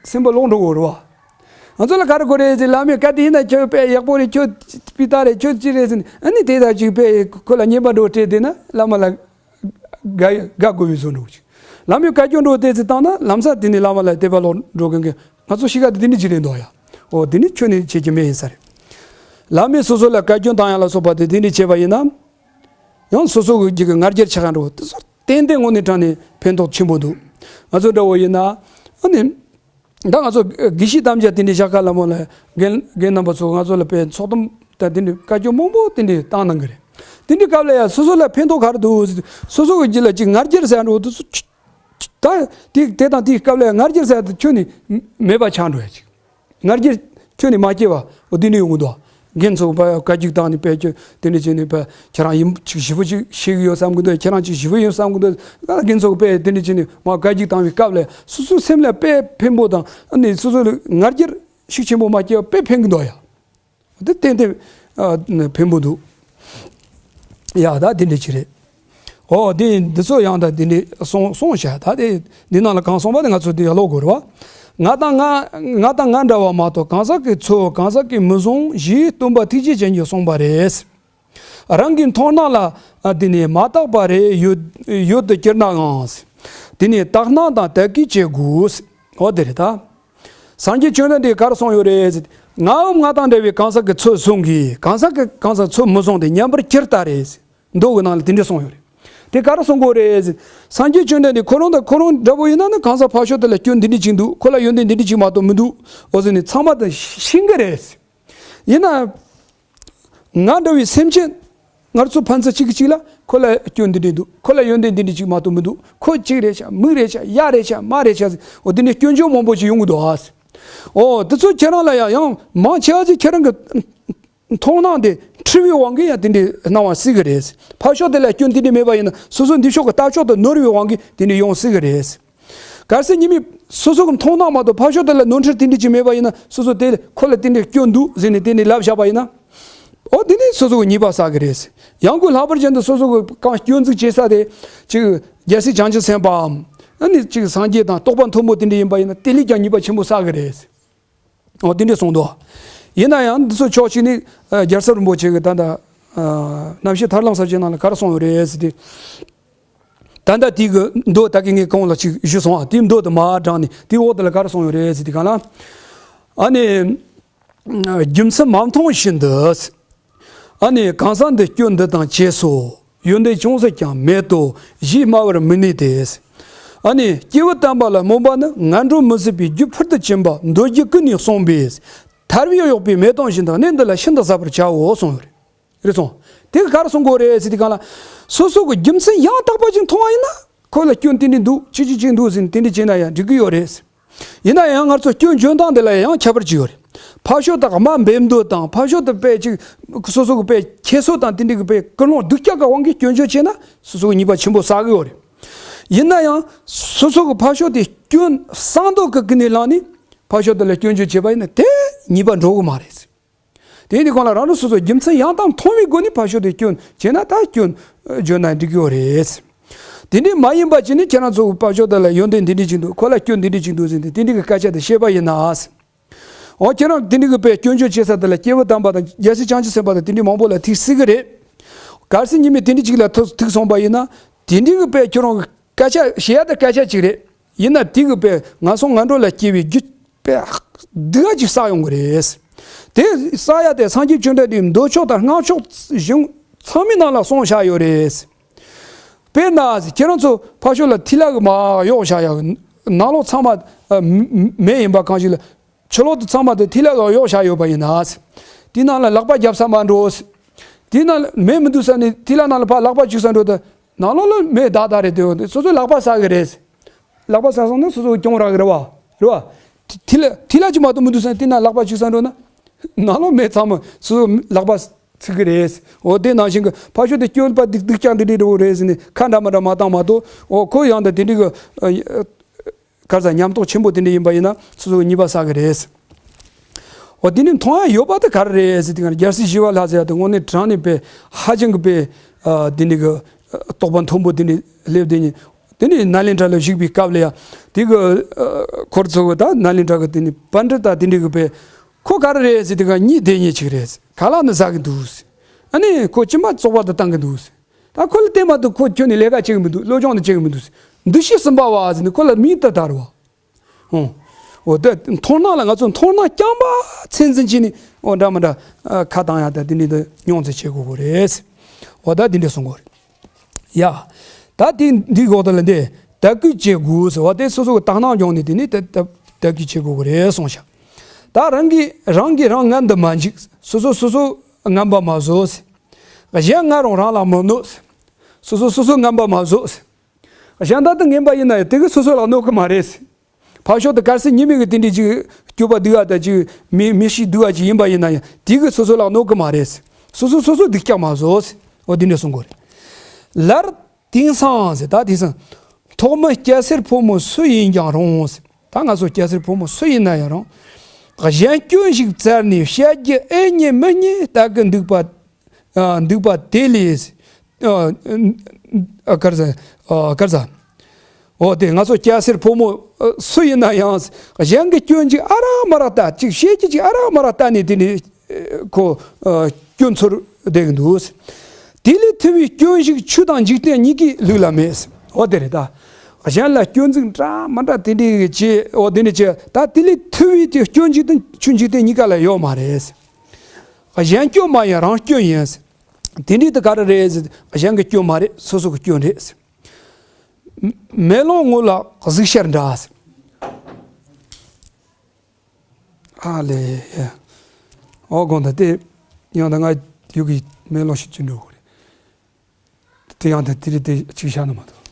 སེམས་པ་ལོག་འགྲོ་གི་རེད་བ། ང་ཚོ་ལ་ག་རེ་དགོས་རེད་ཟེར་བླ་མས་བཀའ་དེ་ཡིན་ན་ཁྱོད་དཔེ་ཡག་པོ་རེད། ཁྱོད་སྤུས་དག་རེད། ཁྱོད་ཅི་རེད་ཟེར་ནས་ཨ་ནི་དེ་དག་ཅིག་དཔེ་ཁོ་ལ་ཉན་པ་འགྲོ་སྤྲད་དེ་ན་བླ་མ་ལ་དགའ་དགའ་དགོས་པའི་བཟོ་འདྲ་ཅིག་བླ་མས་བཀའ་བཀྱོན་འགྲོ་ལྟས་ཚེ་བཏང་ན་ལམ་ས་དེ་ནས་བླ་མ་ལ་དད་པ་ལོག་འགྲོ་མཁན་གྱི་ང་ཚོ་གཤིས་ཀ་དེ་དེ་འདྲ་ཅིག་རེད་འདུག་ཡ། ཨོ་དེ་ནི་ཁྱོན་ནས་བྱེད་ཀྱི་མེད་ཡིན་ས་རེད། ལམ་མེ་སོ་སོ་ལ་བཀའ་བཀྱོན་བཏང་ཡ་ལ་སོགས་པ་དེ་དེ་འདྲས་བྱས་པ་ཡིན་ན། ཡང་སོ་སོ་གི་ང་རྒྱལ་ཆགས་འགྲོ་དེ་ཚོ་ཏན་ཏན་དངོས་གནས་དྲང་ནས་ཕན་ཐོགས་ཆེན་པོ་འདུག་ང་ཚོ་འདྲ་བོ་ཡིན་ན། ཨ་ནི། ད་ང་ཚོ་དགེ་བཤེས་དམ་བཅའ་དེ་འདྲའི་བཞག་ག་ལ་མོ་ལ་རྒན་རྒན་རྣམ་པ་ཚོ་ང་ཚོ་ལ་དཔེ་ཚོགས་གཏམ་དང་དེ་འདྲའི་བཀའ་བཀྱོན་མང་པོ་དེ་འདྲའི་བཏང་གནང་གི་རེད། དེ་འདྲའི་སྐབས་ལ་ཡང་སོ་སོ་ལ་ཕན་ཐོགས་ག་རེ་འདུག་སོ་སོ་གི་རྒྱུད་ལ་ཅིག་ང་རྒྱལ་ཟེར་འགྲོ་དུས་ད་དེ་དེ་དང་དེའི་སྐབས་ལ་ཡང་ང་རྒྱལ་ཟེར་དུས་ཁྱོན་ནས་མེད་པ་ཆགས་འགྲོ་ཡ་ཅིག་ང་རྒྱལ་ཁྱོན་ནས་མ་སྐྱེ་བ་འོ་དེ་འདྲ་ཡོང་གི་འདུག་རྒན་ཚོ་བ་བཀའ་བཀྱོན་བཏང་ནས་དཔེ་ཁྱོད་དེ་འདྲ་བྱས་ནས་དཔེ་ཁྱེད་རང་ཡིན་ཅིག་ཞེ་པོ་ཅིག་ཤེས་ཀྱི་ཡོད་བསམ་གི་འདུག་ཁྱེད་རང་ཅིག་ཞེ་པོ་ཡིན་བསམ་གི་འདུག་རྒན་ཚོ་དཔེ་དེ་འདྲ་བྱས་ནས་མ་བཀའ་བཀྱོན་བཏང་བའི་སྐབས་ལ་སོ་སོའི་སེམས་ལ་དཔེ་ཕན་པོ་དང་ཨ་ནི་སོ་སོ་ལ་ང་རྒྱལ་ཤུགས་ཆེན་པོ་མ་སྐྱེ་བ་དཔེ་ཕན་གི་འདུག་ཡ། འདི་ཏན་ཏན་ཨ་ཕན་པོ་འདུག་ཡ་ད་དེ་འདྲ་ཅིག་རེད། ཨོ་དེ་འདི་ཚོ་ཡང་ད་དེ་འདྲ་གསུངས་གསུངས་བྱ་ད་དེ་འདི་ནང་ལ་གང་གསུངས་པ་དེ་ང་ཚོ་དེ་ཡ་ལོག་དགོས་རེད་བ། ང་དང་ང་ང་དང་ང་འདྲ་བ་མ་གཏོགས་གང་ཟག་གི་ཚོད་གང་ཟག་གིས་མི་བཟུང་ཞེས་སྟོན་པ་ཐུགས་རྗེ་ཅན་གྱིས་གསུངས་པ་རེད། རང་གི་མཐོང་སྣང་ལ་ཨ་དེ་ནས་མ་བརྟགས་པ་རེ་ཡོད་ཡོད་དུ་གྱུར་ནའང་། དེ་ནས་དག་སྣང་དང་དད་གུས་བྱེད་དགོས། ཨོ་དེ་རེད་ད། སངས་རྒྱས་བཅོམ་ལྡན་འདས་ག་རེ་གསུངས་ཡོད་རེད། ངའམ་ང་དང་འདྲ་བའི་གང་ཟག་གི་ཚོད་བཟུང་གིས་གང་ཟག་གི་གང་ཟག་ཚོད་མི་བཟུང་སྟེ་ཉམས་པར་གྱུར་ལྟ་རེད། མདོ་གི་ནང་ལ་དེ་འདྲ་གསུངས་ཡོད་རེད། དེ་ག་རེ་གསུང་གི་ཡོད་རེད། སངས་རྒྱས་བཅོམ་ལྡན་འདས་ཁོ་རང་དང་ཁོ་རང་འདྲ་པོ་ཡིན་ན་ནི་གང་ཟག་ཕར་ཕྱོགས་དེ་ལ་སྐྱོན་འདི་འདྲ་ཅིག་འདུག་ཁོ་ལ་ཡོན་ཏན་འདི་འདྲ་ཅིག་མ་གཏོགས་མི་འདུག་འོ་ཟེར་ནས་ཚང་མ་དང་ཤེས་གི་རེད། ཡིན་ན། ང་འདྲ་བའི་སེམས་ཅན། ང་ཚོ་ཕན་ཚུན་གཅིག་གིས་གཅིག་ལ་ཁོ་ལ་སྐྱོན་འདི་འདྲ་འདུག་ཁོ་ལ་ཡོན་ཏན་འདི་འདྲ་ཅིག་མ་གཏོགས་མི་འདུག་ཁོ་གཅིག་རེད་ཤག་མིག་རེད་ཤག་ཡ་རེད་ཤག་མ་རེད་ཤག་འོ་འདི་འདྲའི་སྐྱོན་བརྗོད་མང་པོ་ཞིག་ཡོང་གི་འདུག་ཨ། འོ་དེ་ཚོ་ཁྱེད་རང་ལ་ཡང་ཡང་མང་ཆེ་བ་ཅིག་ཁྱེད་རང་གི་མཐོང་སྣང་དེ་འཁྲུལ་བའི་དབང་གིས་ཡང་དེ་འདྲའི་སྣང་བ་སྲིད་གི་རེད། ཕར་ཕྱོགས་དེ་ལ་སྐྱོན་དེ་འདྲ་མེད་པ་ཡིན་ན་སོ་སོ་འདི་ཕྱོགས་ཀྱི་ལྟ་ཕྱོགས་དེ་ནོར་བའི་དབང་གིས་དེ་འདྲ་ཡོང་སྲིད་གི་རེད། གལ་སྲིད་ཉི་མའི་སོ་སོ་གི་མཐོང་སྣང་མ་གཏོགས་ཕར་ཕྱོགས་དེ་ལ་ནོར་འཁྲུལ་དེ་འདྲ་ཅིག་མེད་པ་ཡིན་ན་སོ་སོ་དེ་ཁོ་ལ་དེ་འདྲའི་སྐྱོན་འདུག་ཟེར་ནས་དེ་ནས་ལབ་བཞག་པ་ཡིན་ན། འོ་དེ་ནས་སོ་སོ་གི་ཉེས་པ་བསགས་གི་རེད། ཡང་སྒོས་ལྷག་པར་ཅན་དུ་སོ་སོ་གི་གང་སྐྱོན་འཛུགས་བྱེད་ས་དེ་ཅིག་རྒྱལ་སྲས་བྱང་ཆུབ་སེམས་དཔའམ་ཨ་ནི་ཅིག་སངས་རྒྱས་དང་རྟོགས་པ་མཐོན་པོ་དེ་འདྲ་ཡིན་པ་ཡིན་ན་དེ་ལས་ཀྱང་ཉེས་པ་ཆེན་པོ་བསགས་གི་རེད། འོ་དེ་འདྲ་གསུངས་འདུག་ཡིན་ན་ཡང་འདི་ཚོ་ཕྱོགས་གཅིག་ནས་ཨ་རྒྱལ་ཚབ་རིན་པོ་ཆེ་གི་ད་ལྟ་ཨ་རྣམ་བཤད་ཐར་ལམ་གསལ་བྱེད་ནང་ལ་ག་རེ་གསུངས་ཡོད་རེད་ཟེར་ཏེ། ད་ལྟ་དེ་གི་མདོ་ད་གི་ངས་གོང་ལ་ཅིག་ཞུས་སོང་ཨ། དེའི་མདོ་དེ་མར་དྲངས་ནས་དེའི་འོག་དེ་ལ་ག་རེ་གསུངས་ཡོད་རེད་ཟེར་དུས་གང་ལ། ཨ་ནི། རྒྱུ་མཚན་མ་མཐོང་བཞིན་དུ། ཨ་ནི་གང་ཟག་འདི་སྐྱོན་འདི་དང་བཅས་སོ། ཡོན་ཏན་ཅུང་ཟད་ཀྱང་མེད་དོ་ཞེས་སྨྲ་བར་མི་ནུས་ཏེ། ཨ་ནི་སྐྱེས་བུ་དམ་པ་ལ་སྨོད་པ་ནི་ངན་འགྲོར་མི་སྲིད་པའི་རྒྱུ་ཕུལ་དུ་ཕྱིན་པ་མདོ་རྒྱུད་ཀུན་ནས་གསུངས་པས། ཐར་པའི་གཡོག་པོས་མེ་དང་བཞིན་དུ་གནས་འདི་ལ་ཤིན་ཏུ་ཟབ་པར་བྱའོ་གསུངས་ཡོད་རེད། རེད་སོང་། དེ་ག་ག་རེ་གསུང་གི་ཡོད་རེད་ཟེར་དུས་གང་ལ། སོ་སོ་གི་རྒྱུ་མཚན་ཡང་དག་པ་ཅིག་མཐོང་བ་ཡིན་ན། ཁོ་ལ་སྐྱོན་དེ་འདྲ་འདུག་ཅི་ཅི་ཅི་འདུག་ཟེར་ནས་དེ་འདྲ་བྱས་ན་ཡང་འགྲིག་གི་ཡོད་རེད། ཡིན་ན་ཡང་ང་ཚོ་སྐྱོན་བརྗོད་སྟངས་དེ་ལ་ཡང་ཁྱད་པར་ཅིག་ཡོད་རེད། ཕར་ཕྱོགས་དང་དམའ་འབེབས་འདོད་དང་ཕར་ཕྱོགས་དུ་དཔེ་ཅིག་སོ་སོ་གི་དཔེ་ཁྱད་གསོད་དང་དེ་འདྲ་གི་དཔེ་ཀུན་སློང་སྡུག་ཅག་གི་དབང་གིས་སྐྱོན་བརྗོད་བྱས་ན་སོ་སོ་གི་ཉེས་པ་ཆེན་པོ་བསགས་གི་ཡོད་རེད། ཡིན་ན་ཡང་སོ་སོ་གི་ཕར་ཕྱོགས་དེ་སྐྱོན་བསགས་འདོད་ཀྱི་ཀུན་ནས་བསླངས་ནས་ཕར་ཕྱོགས་དེ་ལ་སྐྱོན་བརྗོད་བྱས་པ་ཡིན་ན་དེ་ཉེས་པ་འགྲོ་གི་མ་རེད། དེ་ཡིན་དུས་གང་ལ་རང་རང་སོ་སོ་རྒྱུ་མཚན་ཡང་དག་མཐོང་བའི་སྒོ་ནས་ཕར་ཕྱོགས་དེ་སྐྱོན་བྱས་ན་ད་སྐྱོན་བརྗོད་ན་འགྲིག་གི་ཡོད་རེད། དེ་འདྲའི་མ་ཡིན་པ་ཅིག་ནི་ཁྱེད་རང་ཚོ་ཕར་ཕྱོགས་དེ་ལ་ཡོན་ཏན་འདི་འདྲ་ཅིག་འདུག་ཁོ་ལ་སྐྱོན་འདི་འདྲ་ཅིག་འདུག་ཟེར་ཏེ་དེ་འདྲའི་གི་སྐད་ཆ་དེ་བཤད་པ་ཡིན་ན། འོ་ཁྱེད་རང་དེ་འདྲའི་གི་དཔེ་སྐྱོན་བརྗོད་བྱེད་ས་དེ་ལ་སྐྱེས་བུ་དམ་པ་དང་རྒྱལ་སྲས་བྱང་ཆུབ་སེམས་དཔའ་དང་དེ་འདྲའི་མང་པོ་ལ་ཐུག་སྲིད་གི་རེད། གལ་སྲིད་ཉི་མས་དེ་འདྲའི་ཅིག་ལ་ཐུག་ཐུག་སོང་པ་ཡིན་ན་དེ་འདྲའི་གི་དཔེ་ཁྱོད་རང་གི་སྐད་ཆ་བཤད་ཡ་དེ་སྐད་ཆ་ཅིག་རེད། ཡིན་ན་དེ་གི་དཔེ་ངན་སོང་ངན་འགྲོ་ལ་སྐྱེ་བའི་རྒྱུ་དཔེ་སྡུག་ཅིག་བསགས་ཡོང་གི་རེད། དེ་བསགས་ཡ་དེ་སངས་རྒྱས་བཅོམ་ལྡན་འདས་མདོ་ཕྱོགས་དང་སྔགས་ཕྱོགས་གཞུང་ཚང་མའི་ནང་ལ་གསུངས་བཞག་ཡོད་རེད། དཔེར་ན་ཁྱེད་རང་ཚོ་ཕར་ཕྱོགས་ལ་ཐིག་ལེ་གི་མར་གཡོགས་བཞག་ཡ་ནང་ལོགས་ཚང་མ་ཨ་མེ་ཡིན་པ་གང་ཞིག་ལ་ཕྱི་ལོགས་དུ་ཚང་མ་དེ་ཐིག་ལེ་གི་གཡོགས་བཞག་ཡོད་པ་ཡིན་ན། དེའི་ནང་ལ་ལག་པ་རྒྱབ་ས་མ་འགྲོ། དེའི་ནང་ལ་མེ་མི་འདུག་ས་ནས་ཐིག་ལེ་ནང་ལ་ཕར་ལག་པ་བཅུག་ས་འགྲོ་དུས། ནང་ལོགས་ལ་མེ་དག་དག་རེད་དེ་སོ་སོའི་ལག་པ་ཟ་གི་རེད། ལག་པ་ཟ་སོང་ན་སོ་སོ་གྱོང་རག་གི་རེད་བ། རེད་བ། ཐི་ཐི་ལ་ཐི་ལ་ཅིག་མ་གཏོགས་མི་འདུག་ཟེར་ན་དེ་ན་ལག་པ་བཅུག་ས་འགྲོ་ན། ནང་ལོགས་མེ་ཚང་མ་སོ་སོ་ལག་པ་ཚིག་གི་རེད། འོ་དེ་ནང་བཞིན་གི་ཕ་ཤོ་དེ་སྐྱོན་པ་སྡིག་སྡིག་ཀྱང་འདི་འདྲའི་འགྲོ་གི་རེད་ཟེར་ནས་ཁ་འདྲ་མ་འདྲ་མ་བཏང་མ་གཏོགས་འོ་ཁོ་ཡང་ད་དེ་འདྲའི་གི་གར་ས་ཉམས་རྟོགས་ཆེན་པོ་དེ་འདྲ་ཡིན་པ་ཡིན་ན་སོ་སོ་གི་ཉེས་པ་བསགས་གི་རེད། འོ་དེ་ནི་མཐོང་ཡ་ཡོད་པ་དེ་ག་རེ་རེད་ཟེར་དུས་ཀྱང་རྒྱལ་སྲས་ཞི་བ་ལྷ་ཟེར་ཡ་དེ་དངོས་གནས་དྲང་གནས་པའི་ཧ་ཅང་གི་པའི་ཨ་དེ་འདྲའི་གི་ཨ་རྟོགས་པ་མཐོན་པོ་དེ་འདྲའི་སླེབས་དེ་ནི་དེ་ནི་ནཱ་ལེནྡྲ་ལ་བཞུགས་པའི་སྐབས་ལ་ཡ་དེ་གི་ཨ་འཁོར་ཚོ་གི་ད་ནཱ་ལེནྡྲ་གི་དེ་ནི་པཎྜི་ཏ་དེ་འདྲའི་གི་པའི་ཁོ་ག་རེ་རེད་ཟེར་དུས་ཀྱང་གཉིད་བདེ་ཉེ་ཅིག་རེད། ཁ་ལག་ནི་ཟ་གི་འདུག་ཨ་ནི་ཁོ་ཅི་མ་བཙོག་པ་དུ་བཏང་གི་འདུག་ད་ཁོ་ལ་བལྟས་མ་ཐུབ་ཁོ་ཁྱོན་ནས་ལས་ཀ་བྱེད་གི་མི་འདུག་སློབ་སྦྱོང་ནི་བྱེད་གི་མི་འདུག་འདུ་ཤེས་གསུམ་པ་བ་ཟེར་ནས་ཁོ་ལ་མིང་དུ་དར་བ། ཨོ། འོ་ད་མཐོང་སྣང་ལ་ང་ཚོ་མཐོང་སྣང་རྐྱང་པ་ཚད་འཛིན་བྱས་ནས་འོ་འདྲ་མི་འདྲ་ཨ་ཁ་བཏང་ཡ་ད་དེ་འདྲ་ད་མྱོང་ཚོར་བྱེད་དགོས་ཀྱི་རེད། འོ་ད་དེ་འདྲ་གསུང་གི་རེད། ཡ། ད་དེ་འདི་འོག་ད་ལ་འདི་དད་གུས་བྱེད་དགོས་ཟེར་བ་དེ་སོ་སོ་གི་དག་སྣང་སྦྱོང་ནས་དེ་ནས་དད་དད་དད་གུས་བྱེད་དགོས་ཀྱི་རེད་གསུངས་ཤག་ད་རང་གིས་རང་གིས་རང་ངན་དུ་མ་འཇུག་སོ་སོ་སོ་སོ་ངན་པ་མ་བཟོ། གཞན་ངན་རུང་རང་ལ་མི་གནོད། སོ་སོ་སོ་སོ་ངན་པ་མ་བཟོ། གཞན་དག་ཏུ་ངན་པ་ཡིན་ན་ཡང་དེ་གིས་སོ་སོ་ལ་གནོད་གི་མ་རེད། ཕར་ཕྱོགས་དུ་གལ་སྲིད་ཉེས་མེད་ཀྱི་དེ་འདྲའི་ཅིག་སྤྱོད་པ་སྡུག་པ་དང་ཅིག་མི་མི་གཤིས་སྡུག་པ་ཅིག་ཡིན་པ་ཡིན་ན་ཡང་དེ་གིས་སོ་སོ་ལ་གནོད་གི་མ་རེད། སོ་སོ་སོ་སོ་སྡུག་ཀྱག་མ་བཟོ། འོ་དེ་འདྲ་གསུང་གི་རེད། ལར་དེང་སང་ཟེར་ད་དེང་སང་ཐོག་མའི་སྐྱ་སེར་ཕོ་མོ་སུ་ཡིན་ཀྱང་རུང་ཟེར། ད་ང་ཚོ་སྐྱ་སེར་ཕོ་མོ་སུ་ཡིན་ན་ཡང་རུང་། གཞན་སྐྱོན་ཞིག་བཙལ་ནས་བཤད་རྒྱུ་ཨེ་རྙེད་མི་རྙེད་ལྟ་གི་འདུག་པ། ཨ། འདུག་པ་དེ་ལས། ཨ། ཨ། ག་རེ་ཟེར། ཨ། ག་རེ་ཟེར། འོ་དེ་ང་ཚོ་སྐྱ་སེར་ཕོ་མོ་ཨ་སུ་ཡིན་ན་ཡང་གཞན་གྱི་སྐྱོན་ཅིག་ཨ་རག་མ་རག་ལྟ་ཅིག་བཤད་རྒྱུ་ཅིག་ཨ་རག་མ་རག་ལྟ་ནས་དེ་ནས་ཁོ་ཨ་སྐྱོན་འཚོལ་བསྡད་ཀྱི་འདུག་དེ་ལས་ཐུ་བའི་སྐྱོན་ཞིག་ཆོས་དང་འཇིག་རྟེན་གཉིས་ཀྱི་ལུགས་ལ་མེད། འོ་དེ་རེད་ད། གཞན་ལ་སྐྱོན་འཛུགས་འདྲ་མི་འདྲ་དེ་འདྲའི་བྱེད་འོ་དེ་འདྲ་བྱེད་ད་དེ་ལས་ཐུ་བའི་དེ་སྐྱོན་འཇིག་རྟེན་ཆོས་འཇིག་རྟེན་གཉིས་ཀ་ལ་ཡོད་མ་རེད། གཞན་སྐྱོན་མ་ཡིན་རང་སྐྱོན་ཡིན། དེ་འདྲའི་དེ་ག་རེ་རེད་ཟེར། གཞན་གྱི་སྐྱོན་མ་རེད། སོ་སོ་གི་སྐྱོན་རེད། མེ་ལོང་ངོ་ལ་གཟུགས་ཤར་འདྲ། ཨ་ལེ། ཨོ་དགོངས་དག་དེ་ཡང་ད་ང་ཡུག་གི་མེ་ལོང་ཞིག་ཅི་འགྲོ་གི་རེད། དེ་ཡང་ད་དེ་རེད་དེ་གཅིག་ཤར་ནི་མ་གཏོགས།